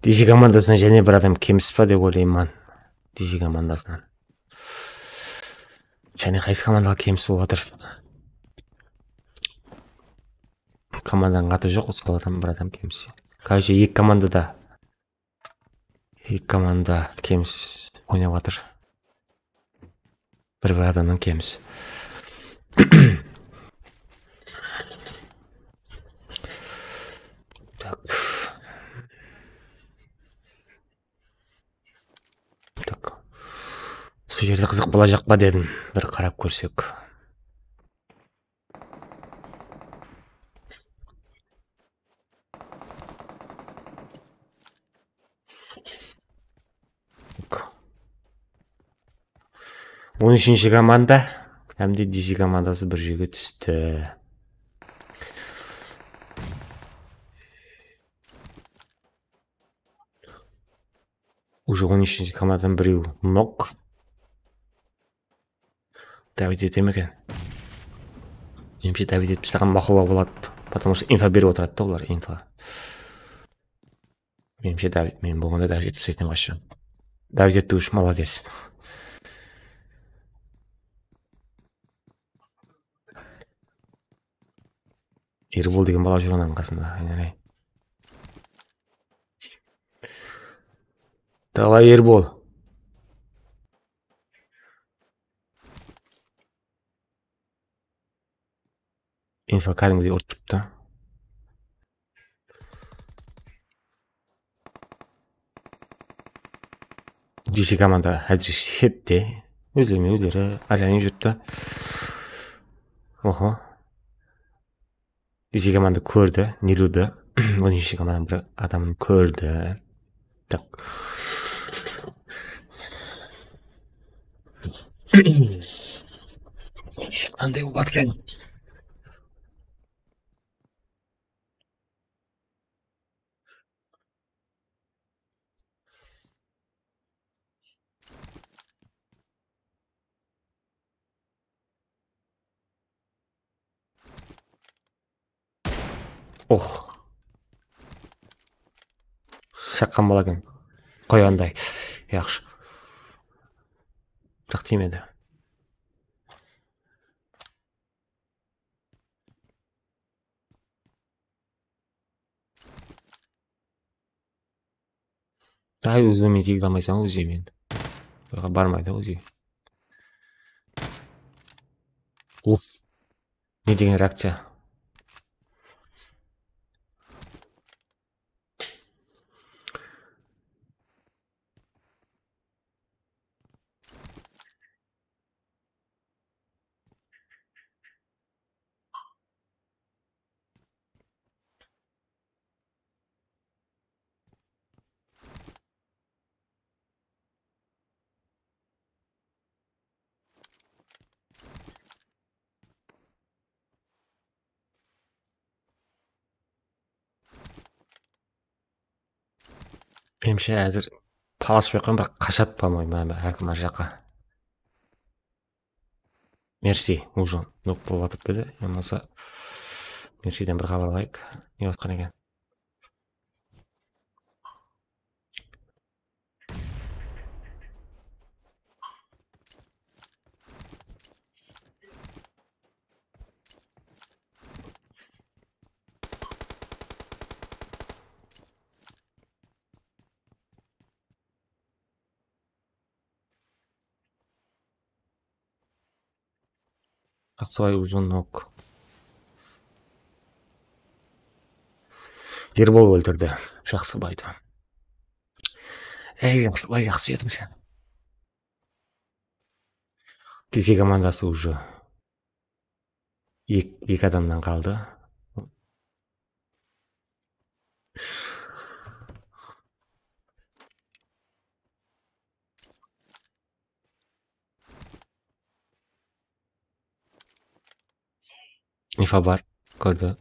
D C komandasınan jáne bir adam kemsiz ba dep oylayman. D C komandasınan. Jáne qaysı komandaǵa kemsiz bolıp atır? Komandanıń atı joq, sol adam bir adam kemsiz. Короче, eki komandada Eki komanda kemsiz oynap atır. Bir-bir adamnan kemsiz. Tak. Tak. Usı jerde qızıq bolajaq pa dedim. Bir qarap kórsek. On úshinshi komanda hám de D C komandası bir jerge tústi. Уже on úshinshi komandadan birew nok. Davit ete me eken? Menimshe, davit etip taslaǵan maqullıǵı boladı. Потому что info berip otıradı da olar, info. Menimshe, davit, men bolǵanda davit etip taslaydı eken. Davit etti ush, молодец. Erbol degen bala júr onıń qasında, aynalayın. Davay, Erbol. Info kádimgidey urıp turıptı. D C komanda házir shette. Ózlerine ózleri aylanıp júripti. Oho. D C komanda kórdi, Niludı. On úshinshi komanda bir adamın kórdi. Tak. Qanday bolıp atkan? Oh. Shaqqan bala eken. Qoyanday. Yaqshı. Biraq tiymedi. Ay, ózime men tegip almaysań, ózime men. Barmaydı, ózime. Uf. Ne degen reakciya? Menimshe, házir talashıp atqan, biraq qashadı, по-моему, hár kim hár jaqqa. Mersi, уже nok bolıp atırıp edi. Yamasa Mersiden bir xabar alayıq. Ne atqan eken? Jaqsıbay uzın nok. Erbol óltirdi Jaqsıbaydı. Ey, Jaqsıbay, jaqsı ediń sen. T C komandası уже ek-, eki adamnan qaldı. Info bar, kórdi.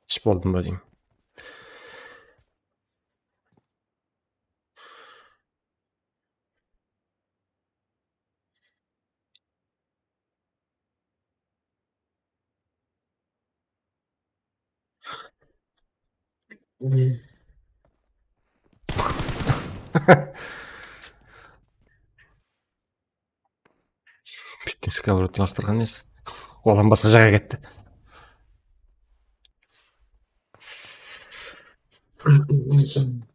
Ish boldım ba deyim. Bitti, skоворodka laqtırǵan emes. Olam basqa jaǵa ketti.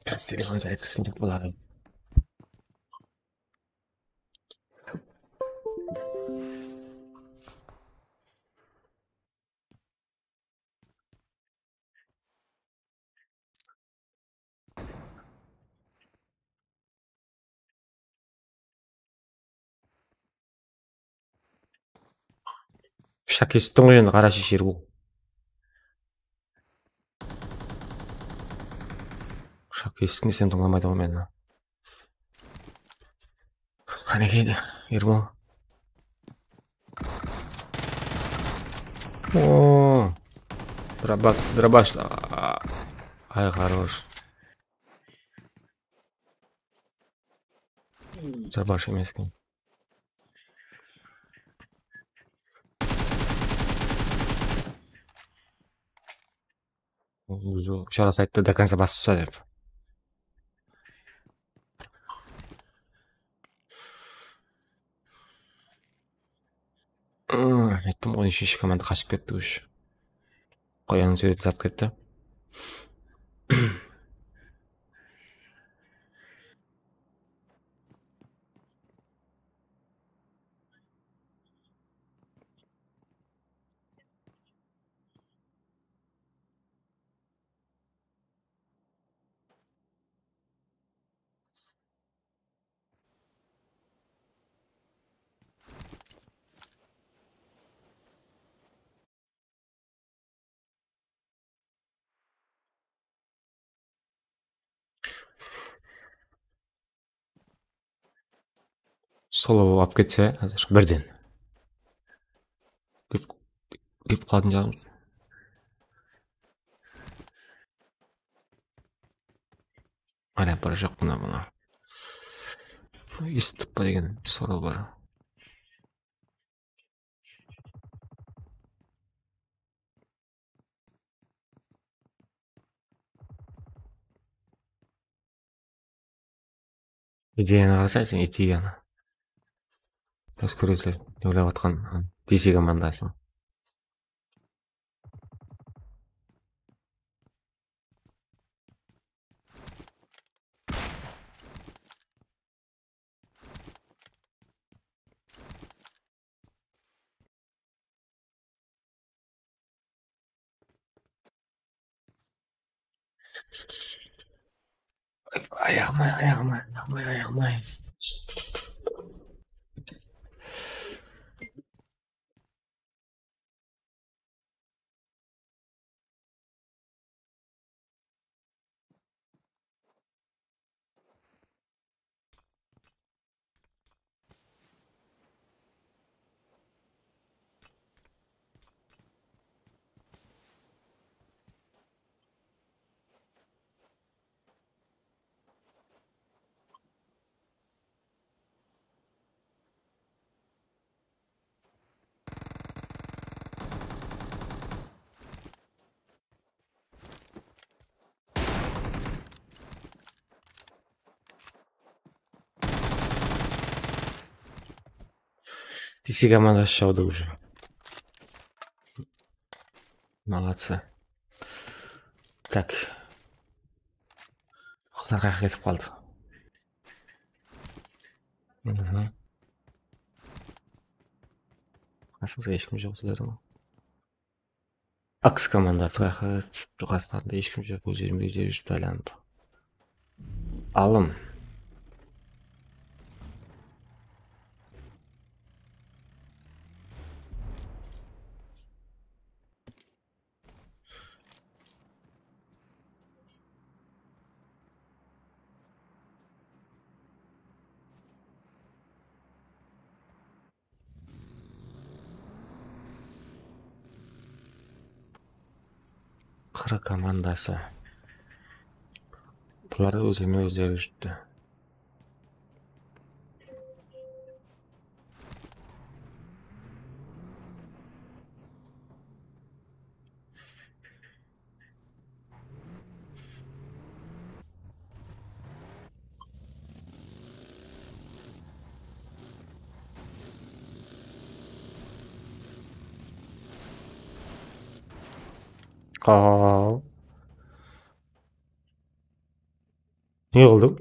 Házir telefon zarядkasın jep boladı. Shak esittiń ǵoy endi, qarashi, Sherbu. Shak esittiń desem tıńlamaydı ǵoy meni. Qánekey, Ermol. Oo. Drabash, drabash. Ay, хорош. Drabash emes eken. Ózi ishara sayttı до конца basıp tasa dep. Ayttım ǵoy, neshinshi komanda qashıp ketti, úsh. Qoyannıń súwretin salıp ketti. Solo bolıp alıp ketse, házir birden. Kep, kep qaldım canım. Ana, bir joq mına, mına. Esittik pa degen soraw bar. Ideyanı qarasang sen, ideyanı. Házir kóresizler, ne oylap atqanın, D C komandasın. Ayaǵım-ay, ayaǵım-ay, ayaǵım-ay, ayaǵım-ay. T C komandası shawdı уже. Молодцы. Tak. Qızlar qayaqqa ketip qaldı? Mhm. Qasıńızda hesh kim joq sizlerdiń? Aks komandası qayaqqa ketipti, qaslarında hesh kim joq, ózleri mezler júrip aylanıp. Alım. Qırı komandası. Bular da ózlerine ózleri júripti. Aa. Ne qıldım?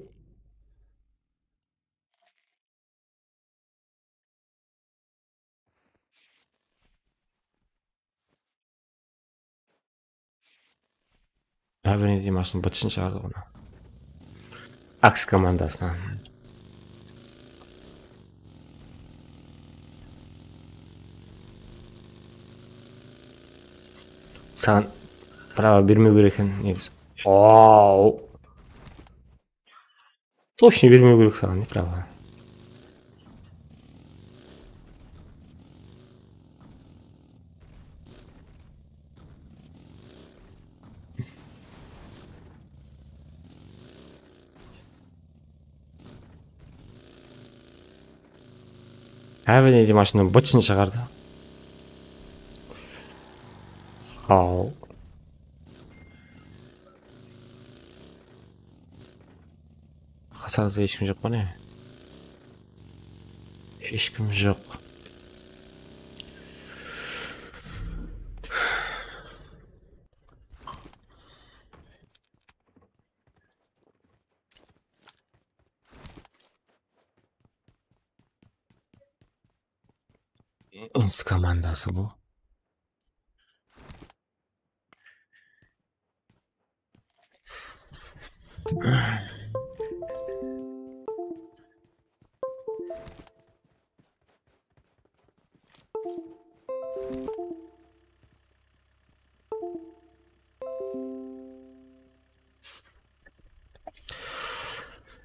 Hábirine de mashın bıtshın shıǵardı onı. Aks komandasına. Saǵan prava bermew kerek eken, negizi. Ow. Точно bermew kerek saǵan, ne prava. Hábirine de mashınanıń bıtshın shıǵardı. Haw. Qasarızda hesh kim joq pa ne? Hesh kim joq. Uns komandası bu.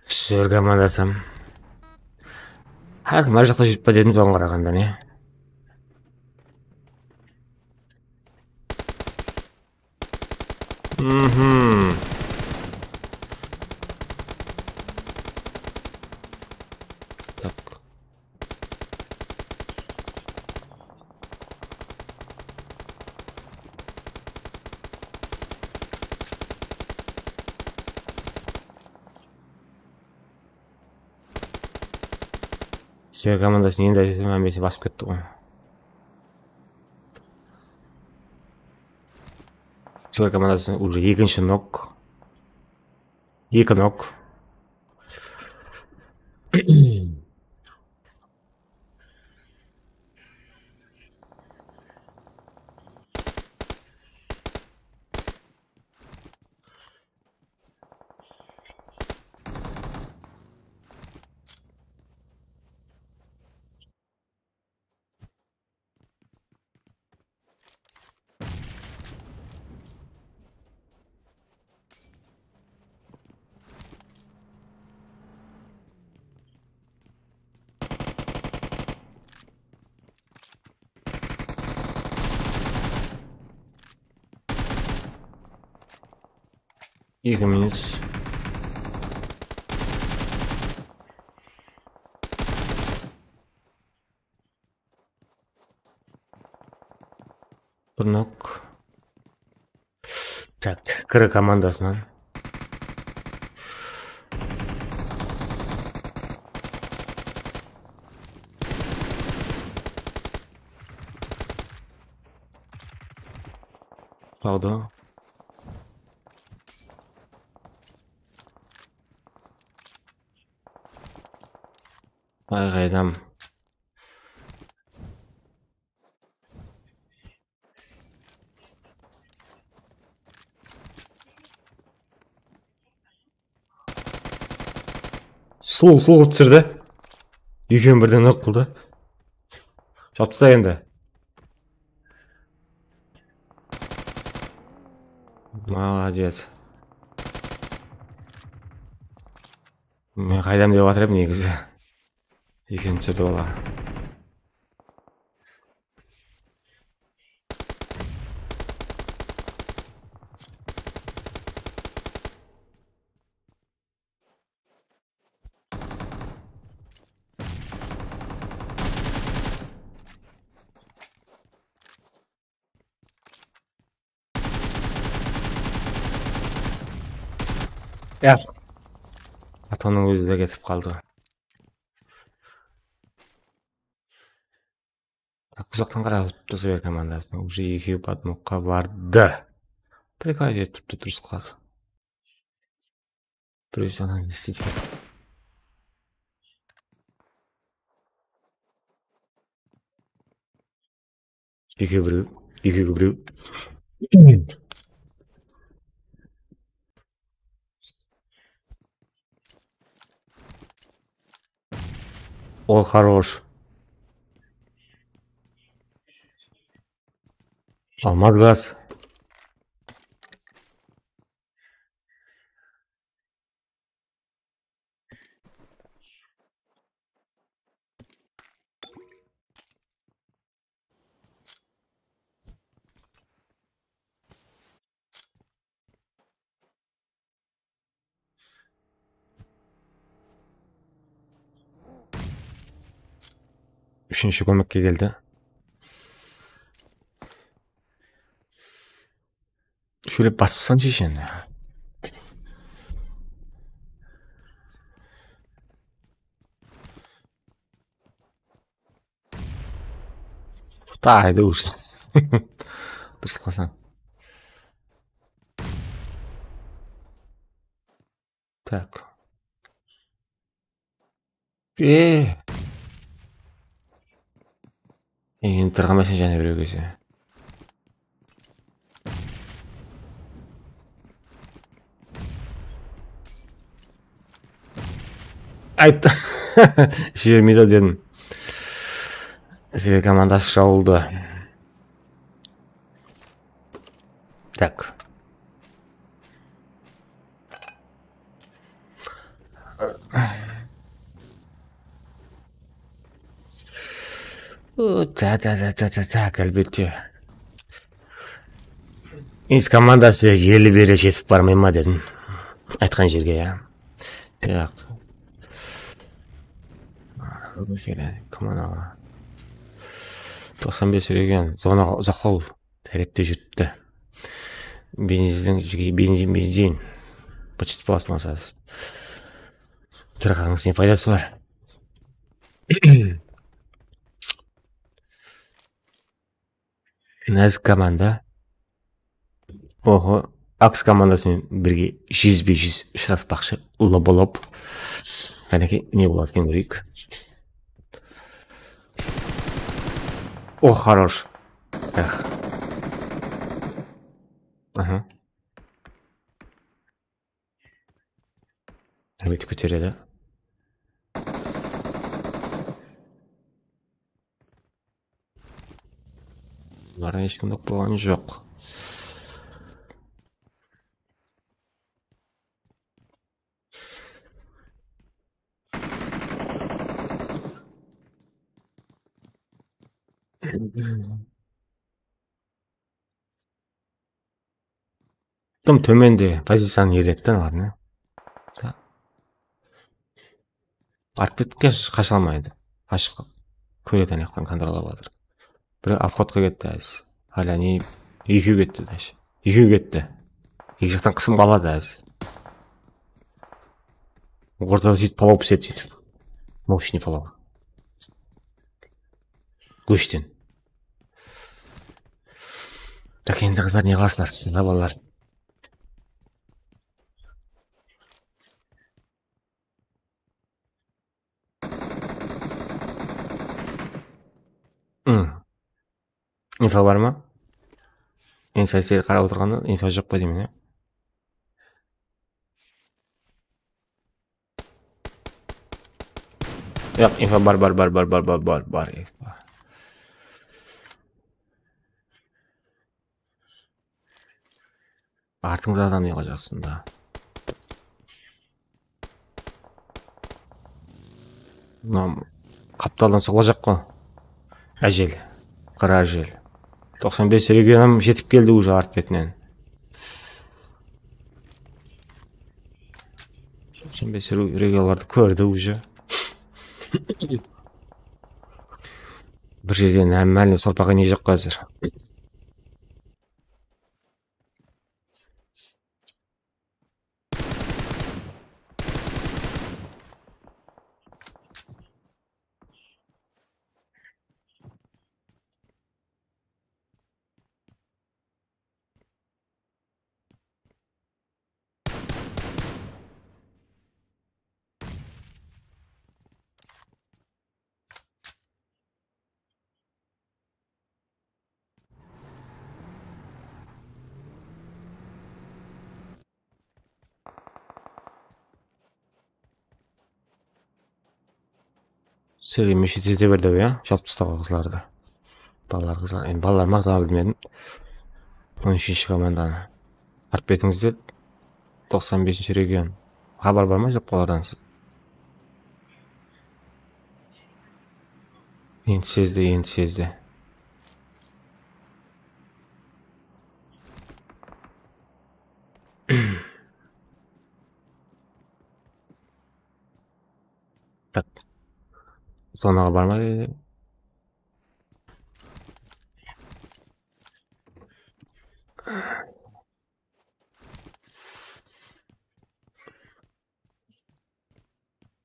Sizler komandasım. Hár kim hár jaqta júrip pa dedim, soǵan qaraǵanda ne? Mhm. Tak. Sizler komandasın endi aytsam, hámmesi basıp ketti ǵoy. Sizler komandasın уже ekinshi nok. Eki nok. Eki minus. Bir nok. Tak, kir komandasınan. Sawda. Ay, qaydam. Sulıw, sulıw qılıp túsirdi. Ekewin birden nok qıldı. Jawıp tasta endi. Молодец. Men qaydam dep atır edim negizi. Ekewin túsirdi bala. Ya. Atonıń ózi de ketip qaldı. Uzaqtan qarap turıptı Zver komandasına. Уже ekewi podmogqa bardı. Прикольно etip turıptı, durıs qıldı. Birew janan ne isteydi eken? Ekew birew, ekew birew. Ol хорош. Алмаз gaz. Úshinshi kómekke keldi. Shólep basıpsań sheshi endi. Taydı ushsın. Durıs qılsań. Tak. E. Endi tırǵamaysań jáne birew kelse. Ayt. Jibermeydi dedim. Zver komandası jawıldı. Tak. Ta, ta, ta, ta, ta, ta, álbette. Ins komandası eli beri jetip barmay ma dedim. Aytqan jerge, ya. Yaq. Komanda. Toqsan bes region. Zonaǵa uzaqlaw tárepte júripti. Benzinniń jige-, benzin, benzin. Почти пластмасса. Tırqańız ne paydası bar? Názik komanda. Oho, Aks komandası menen birge júzbe júz ushıraspaqshı. Lobolop. Qánekey, ne boladı eken, kóreyik. Oh, хорош. Ex. Aha. Álbette kóteredi. Bulardan hesh kim nok bolǵan joq. Dım tómende poziciyanı elettin, ladno. Artbetke qasha almaydı. Ashıq kóredi, anaqtan kontrollap atır. Biri obhodqa ketti házir. Hala ne, ekew ketti dash. Ekew ketti. Eki jaqtan qısımǵa aladı házir. Ortada sóytip palaw pisedi sóytip. Мощный palaw. Góshten. Tak, endi qızlar, ne qılasızlar? Qızlar, balalar. Hmm. Info bar ma? Endi sál-sál qarap otırǵanda info joq pa deymen, ya? Yoq, info bar, bar, bar. Artıńda adam ne qılajaqsın da? Mına qaptaldan soqlajaq ǵo. Ájel. Qara ájel. Toqsan bes region hám jetip keldi уже art betinen. Toqsan bes re-, regionlardı kórdi уже. Bir jerden hámmenin sorpaq iyney joq házir. Sizlerge meshet ete berdi, ya, jalıp tastaǵan qızlardı. Balalar, qızlar, endi balalar ma, qızlar, bilmedim. On úshinshi komandanı. Artbetińizde toqsan besinshi region. Xabar bar ma, joq pa olardan siz? Endi sezdi, endi sezdi. Tak. Zonaǵa barmay.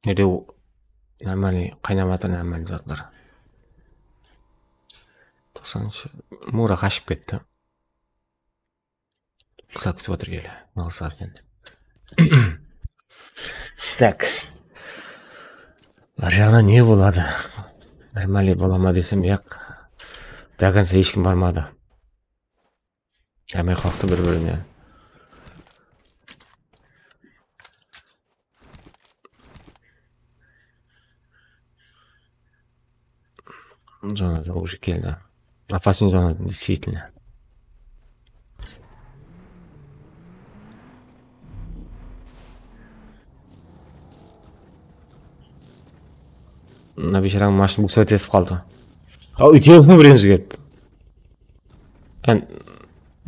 Nede o-, нормальный qaynap atır, нормальный zatlar. Toqsanınshı Mura qashıp ketti. Qısa kútip atır ele. Alsa eken. Tak. Arjaǵına ne boladı? Нормальный bola ma desem, yaq. До конца hesh kim barmadı. Hámme qorqtı bir-birinen. Zona da уже keldi. Опасный zona, действительно. Mına biysharań mashın buksa etip qaldı. Aw, úytewsin birinshi keldi.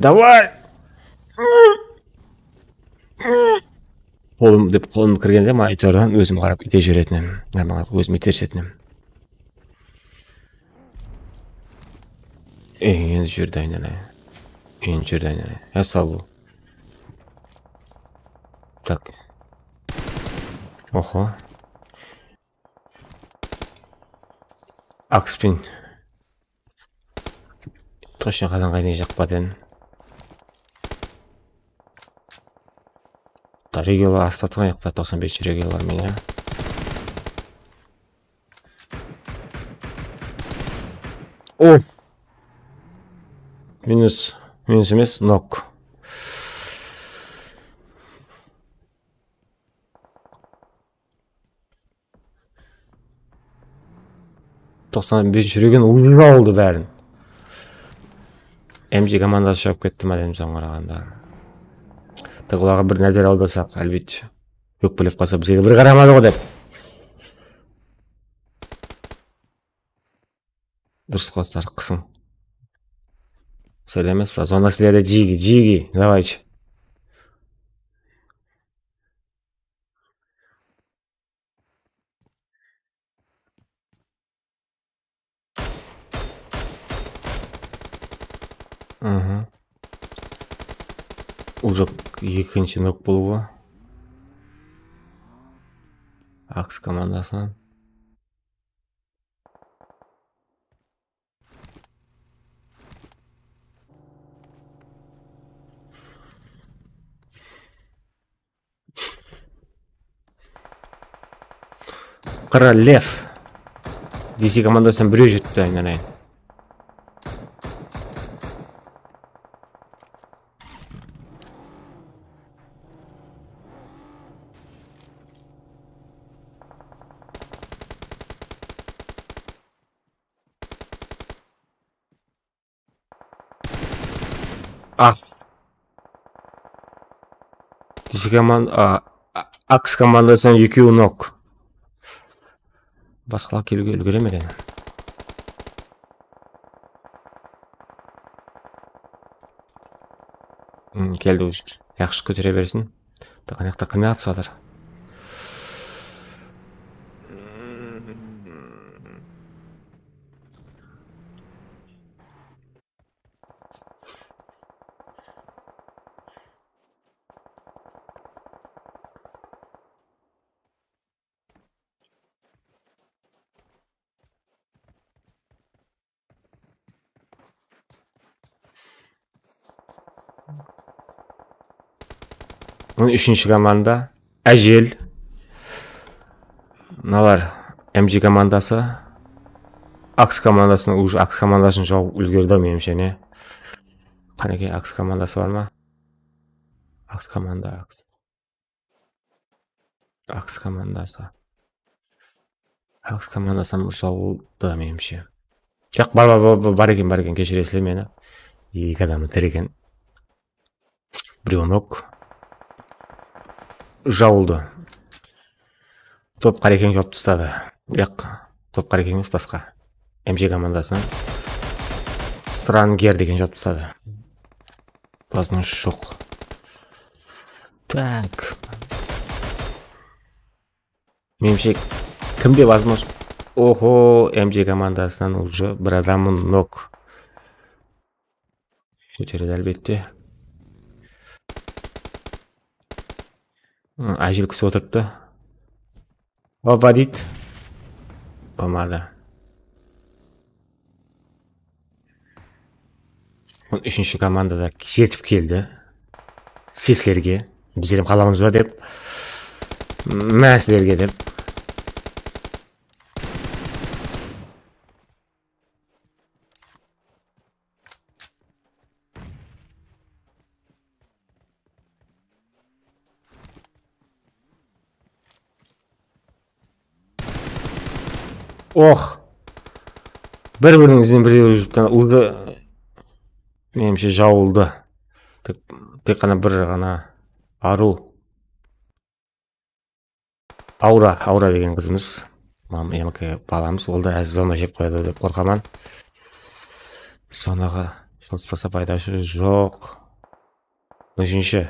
Davay! Qolım dep, qolım kirgende, monitordan ózim qarap ite júretin edim. Ózim ite júretin edim. Ey, endi júrdi, aynalayın. Endi júrdi, aynalayın. Ya, saw bol. Tak. Oho. Akspin. Точно qazan qaynayjaq pa eken. Regionlar astı turǵan jaqta, toqsan besinshi regionlar menen. Of. Minus, minus emes, nok. Toqsan besinshi region уже aldı bárin. M G komandası shıǵıp ketti, mádem soń qaraǵanda. Tak, olarǵa bir názer awdarsaq, álbette. Ókpelep qalsa, bizge bir qaramadı ǵo dep. Durıs qılasızlar, qısıń. Sálem emes pa? Zonda sizlerde jigi, jigi, давайте. Mhm. Уже ekinshi nok bolıwı. Aks komandasınan. Qırı lev. D C komandasınan birew júripti, aylanayın. Ah. Dişi koman-, a, a, Aks komandasınan ekewi nok. Basqalar keliwge úlgere me eken? Hmm, keldi уже. Yaqshı, kótere bersin. Taqanaqta qılmay atsa atır. Bunıń úshinshi komanda Ájel. Mınalar M G komandası. Aks komandasın, уже Aks komandasın jawıp úlgerdi, menimshe, ne? Qánekey, Aks komandası bar ma? Aks komanda, Aks. Aks komandası. Aks komandasınan jawıldı, menimshe. Jaq, bar, bar, bar, bar, bar eken, bar eken, keshiresizler meni. Eki adamı tiri eken. Birew nok. Jawıldı. Top Qarekeń jawıp tasladı. Yaq, Top Qarekeń emes, basqa. M G komandasınan Stranger degen jawıp tasladı. Возможность joq. Tak. Menimshe, kimde возможность? Oho, M G komandasınan уже bir adamı nok. Kóteredi, álbette. Hı, Ájel kúsip otırıptı. Opa deydi. Bolmadı. Úshinshi komanda da jetip keldi. Sizlerge, bizler hám qalamız ba dep. Má sizlerge dep. Oh! Bir-biriniń izinen birew júripti. Уже, menimshe, jawıldı. Tek, tek ǵana bir ǵana arıw. Aura, Aura degen qızımız. Mam-, M K balamız. Ol da házir zona jep qoyadı dep qorqaman. Zonaǵa jılıspasa paydası joq. Úshinshi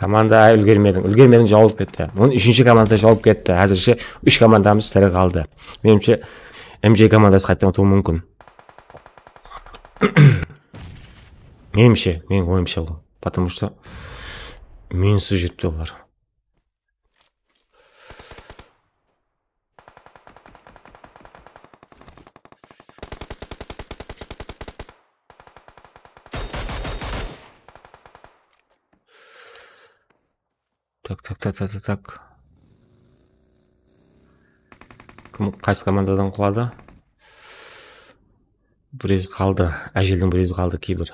komanda, ay, úlgermediń. Úlgermediń, jawılıp ketti. Bunıń úshinshi komanda jawılıp ketti. Házirshe úsh komandamız tiri qaldı. Menimshe, M J komandası qaytadan utıwı múmkin. Menimshe, meniń oyımsha bul. Потому что minus júripti olar. Tak, tak, tak, tak, tak, tak. Kim, qaysı komandadan quladı? Birezi qaldı. Ájeldiń birezi qaldı, kibir.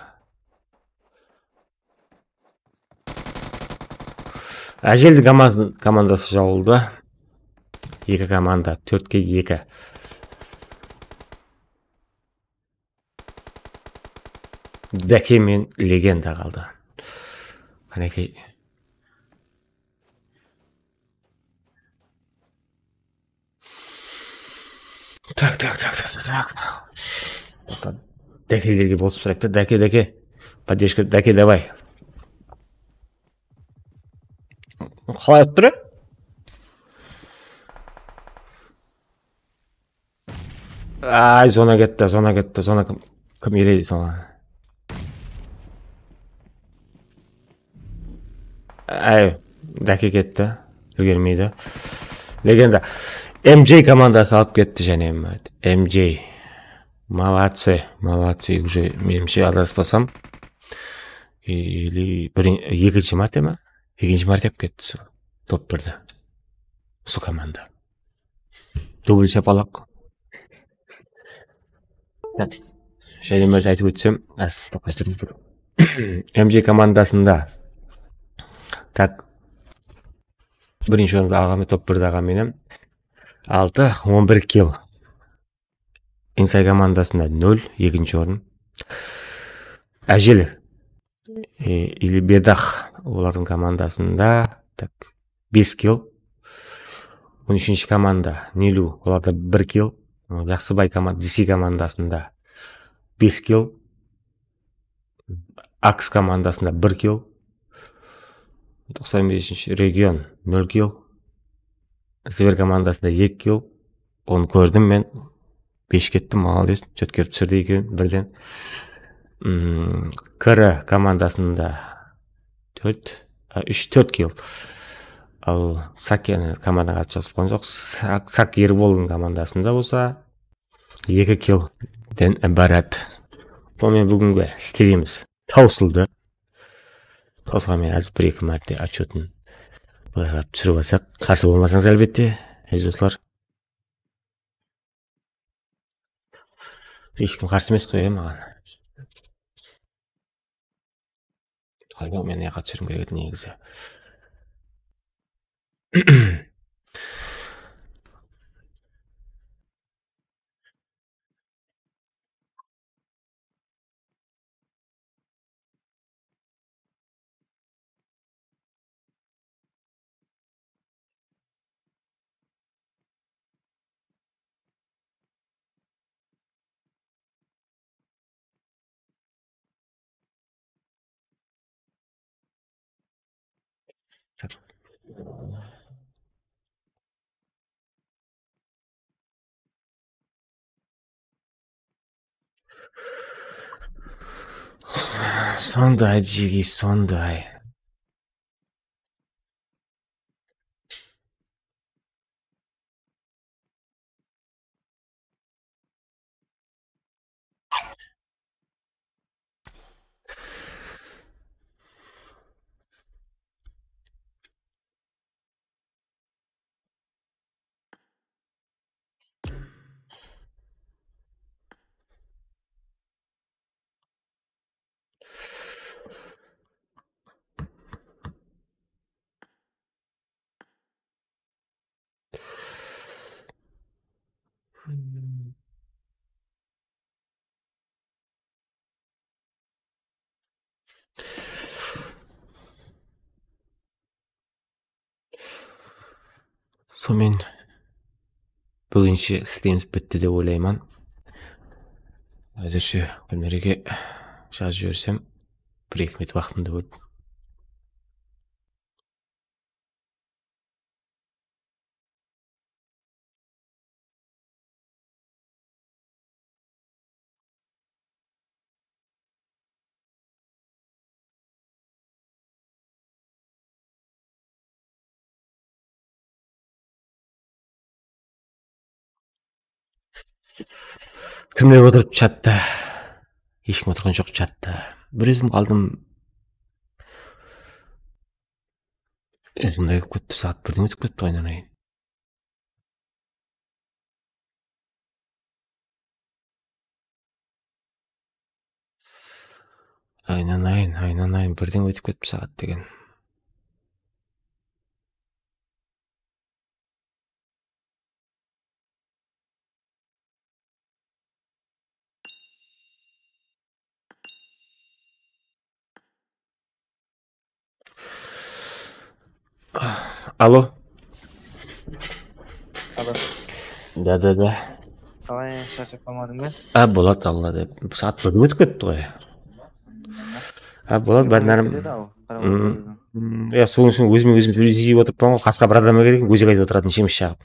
Ájeldiń komand-, komandası jawıldı. Eki komanda, tórtke eki. Dáke men Legenda qaldı. Qánekey. Tak, tak, tak, tak, tak, tak. Dákelerge bosıp turayıq ta. Dáke, Dáke. Поддержка, Dáke, давай. Qalay atıp tur? Ay, zona ketti, zona ketti, zona kim, kim eleydi zona? Ay, Dake ketti. Úlgermeydi. Legenda. M J komandası alıp ketti jáne. M J. Молодцы, молодцы. Уже, menimshe, adaspasam, e, или birin-, ekinshi márte ma? Ekinshi márte alıp ketti usı top birdi. Usı komanda. Dubl shapalaq. Jáne bir aytıp ótsem, az toqtap ketirim. M J komandasında, tak, birinshi orındı alǵan men, top birdi alǵan men, altı, on bir kill. Insay komandasında nol, ekinshi orın. Ájel, e, ili Bedax, olardıń komandasında, tak, bes kill. On úshinshi komanda, Nilu, olarda bir kill. Jaqsıbay komanda, D C komandasında bes kill. Aks komandasında bir kill. Toqsan besinshi region, nol kill. Zver komandasında eki kill. Onı kórdim men. Besh kettim, молодец. Cótkerip túsirdi ekewin birden. Mm, K R komandasında tórt, a, úsh, tórt kill. Al, Sak, yani, komandaǵa at jazıp qoyǵan joq. Sak, Sak Erboldıń komandasında bolsa eki killden ibarat. Sonımen búgingi strimimiz tawsıldı. Tawsılǵannan men házir bir-eki márte otchotın bılay qılıp túsirip alsaq, qarsı bolmasańız, álbette, áziz doslar. Hesh kim qarsı emes ǵoy, ya, maǵan. Hayda, men mına jaqqa túsirim kerek edi negizi. Sonday, jigey, sonday. Sonımen búginshe strimimiz pitti dep oylayman. Házirshe Qulmerege jazıp jibersem, bir-eki minut waqtımdı bólip. Kimler otırıp chatta? Hesh kim otırǵan joq chatta. Bir ózim qaldım. Uzınday bolıp ketti, saat birden ótip ketti, aynanayın. Aynanayın, aynanayın, birden ótip ketti saat degen. Alo. Alo. Da, da, da. Qalay, sharshap qalmadıń ba? A, boladı, Alla dep. Saat birden ótip ketti ǵoy. A, boladı, bári nárem. Ketedi-aw, qarap otırıp. Ya, soń, soń ózime ózim sóylesip otırıppan ǵoy, qasqa bir adam kerek, ózi aytıp otıratın, shemish shaǵıp.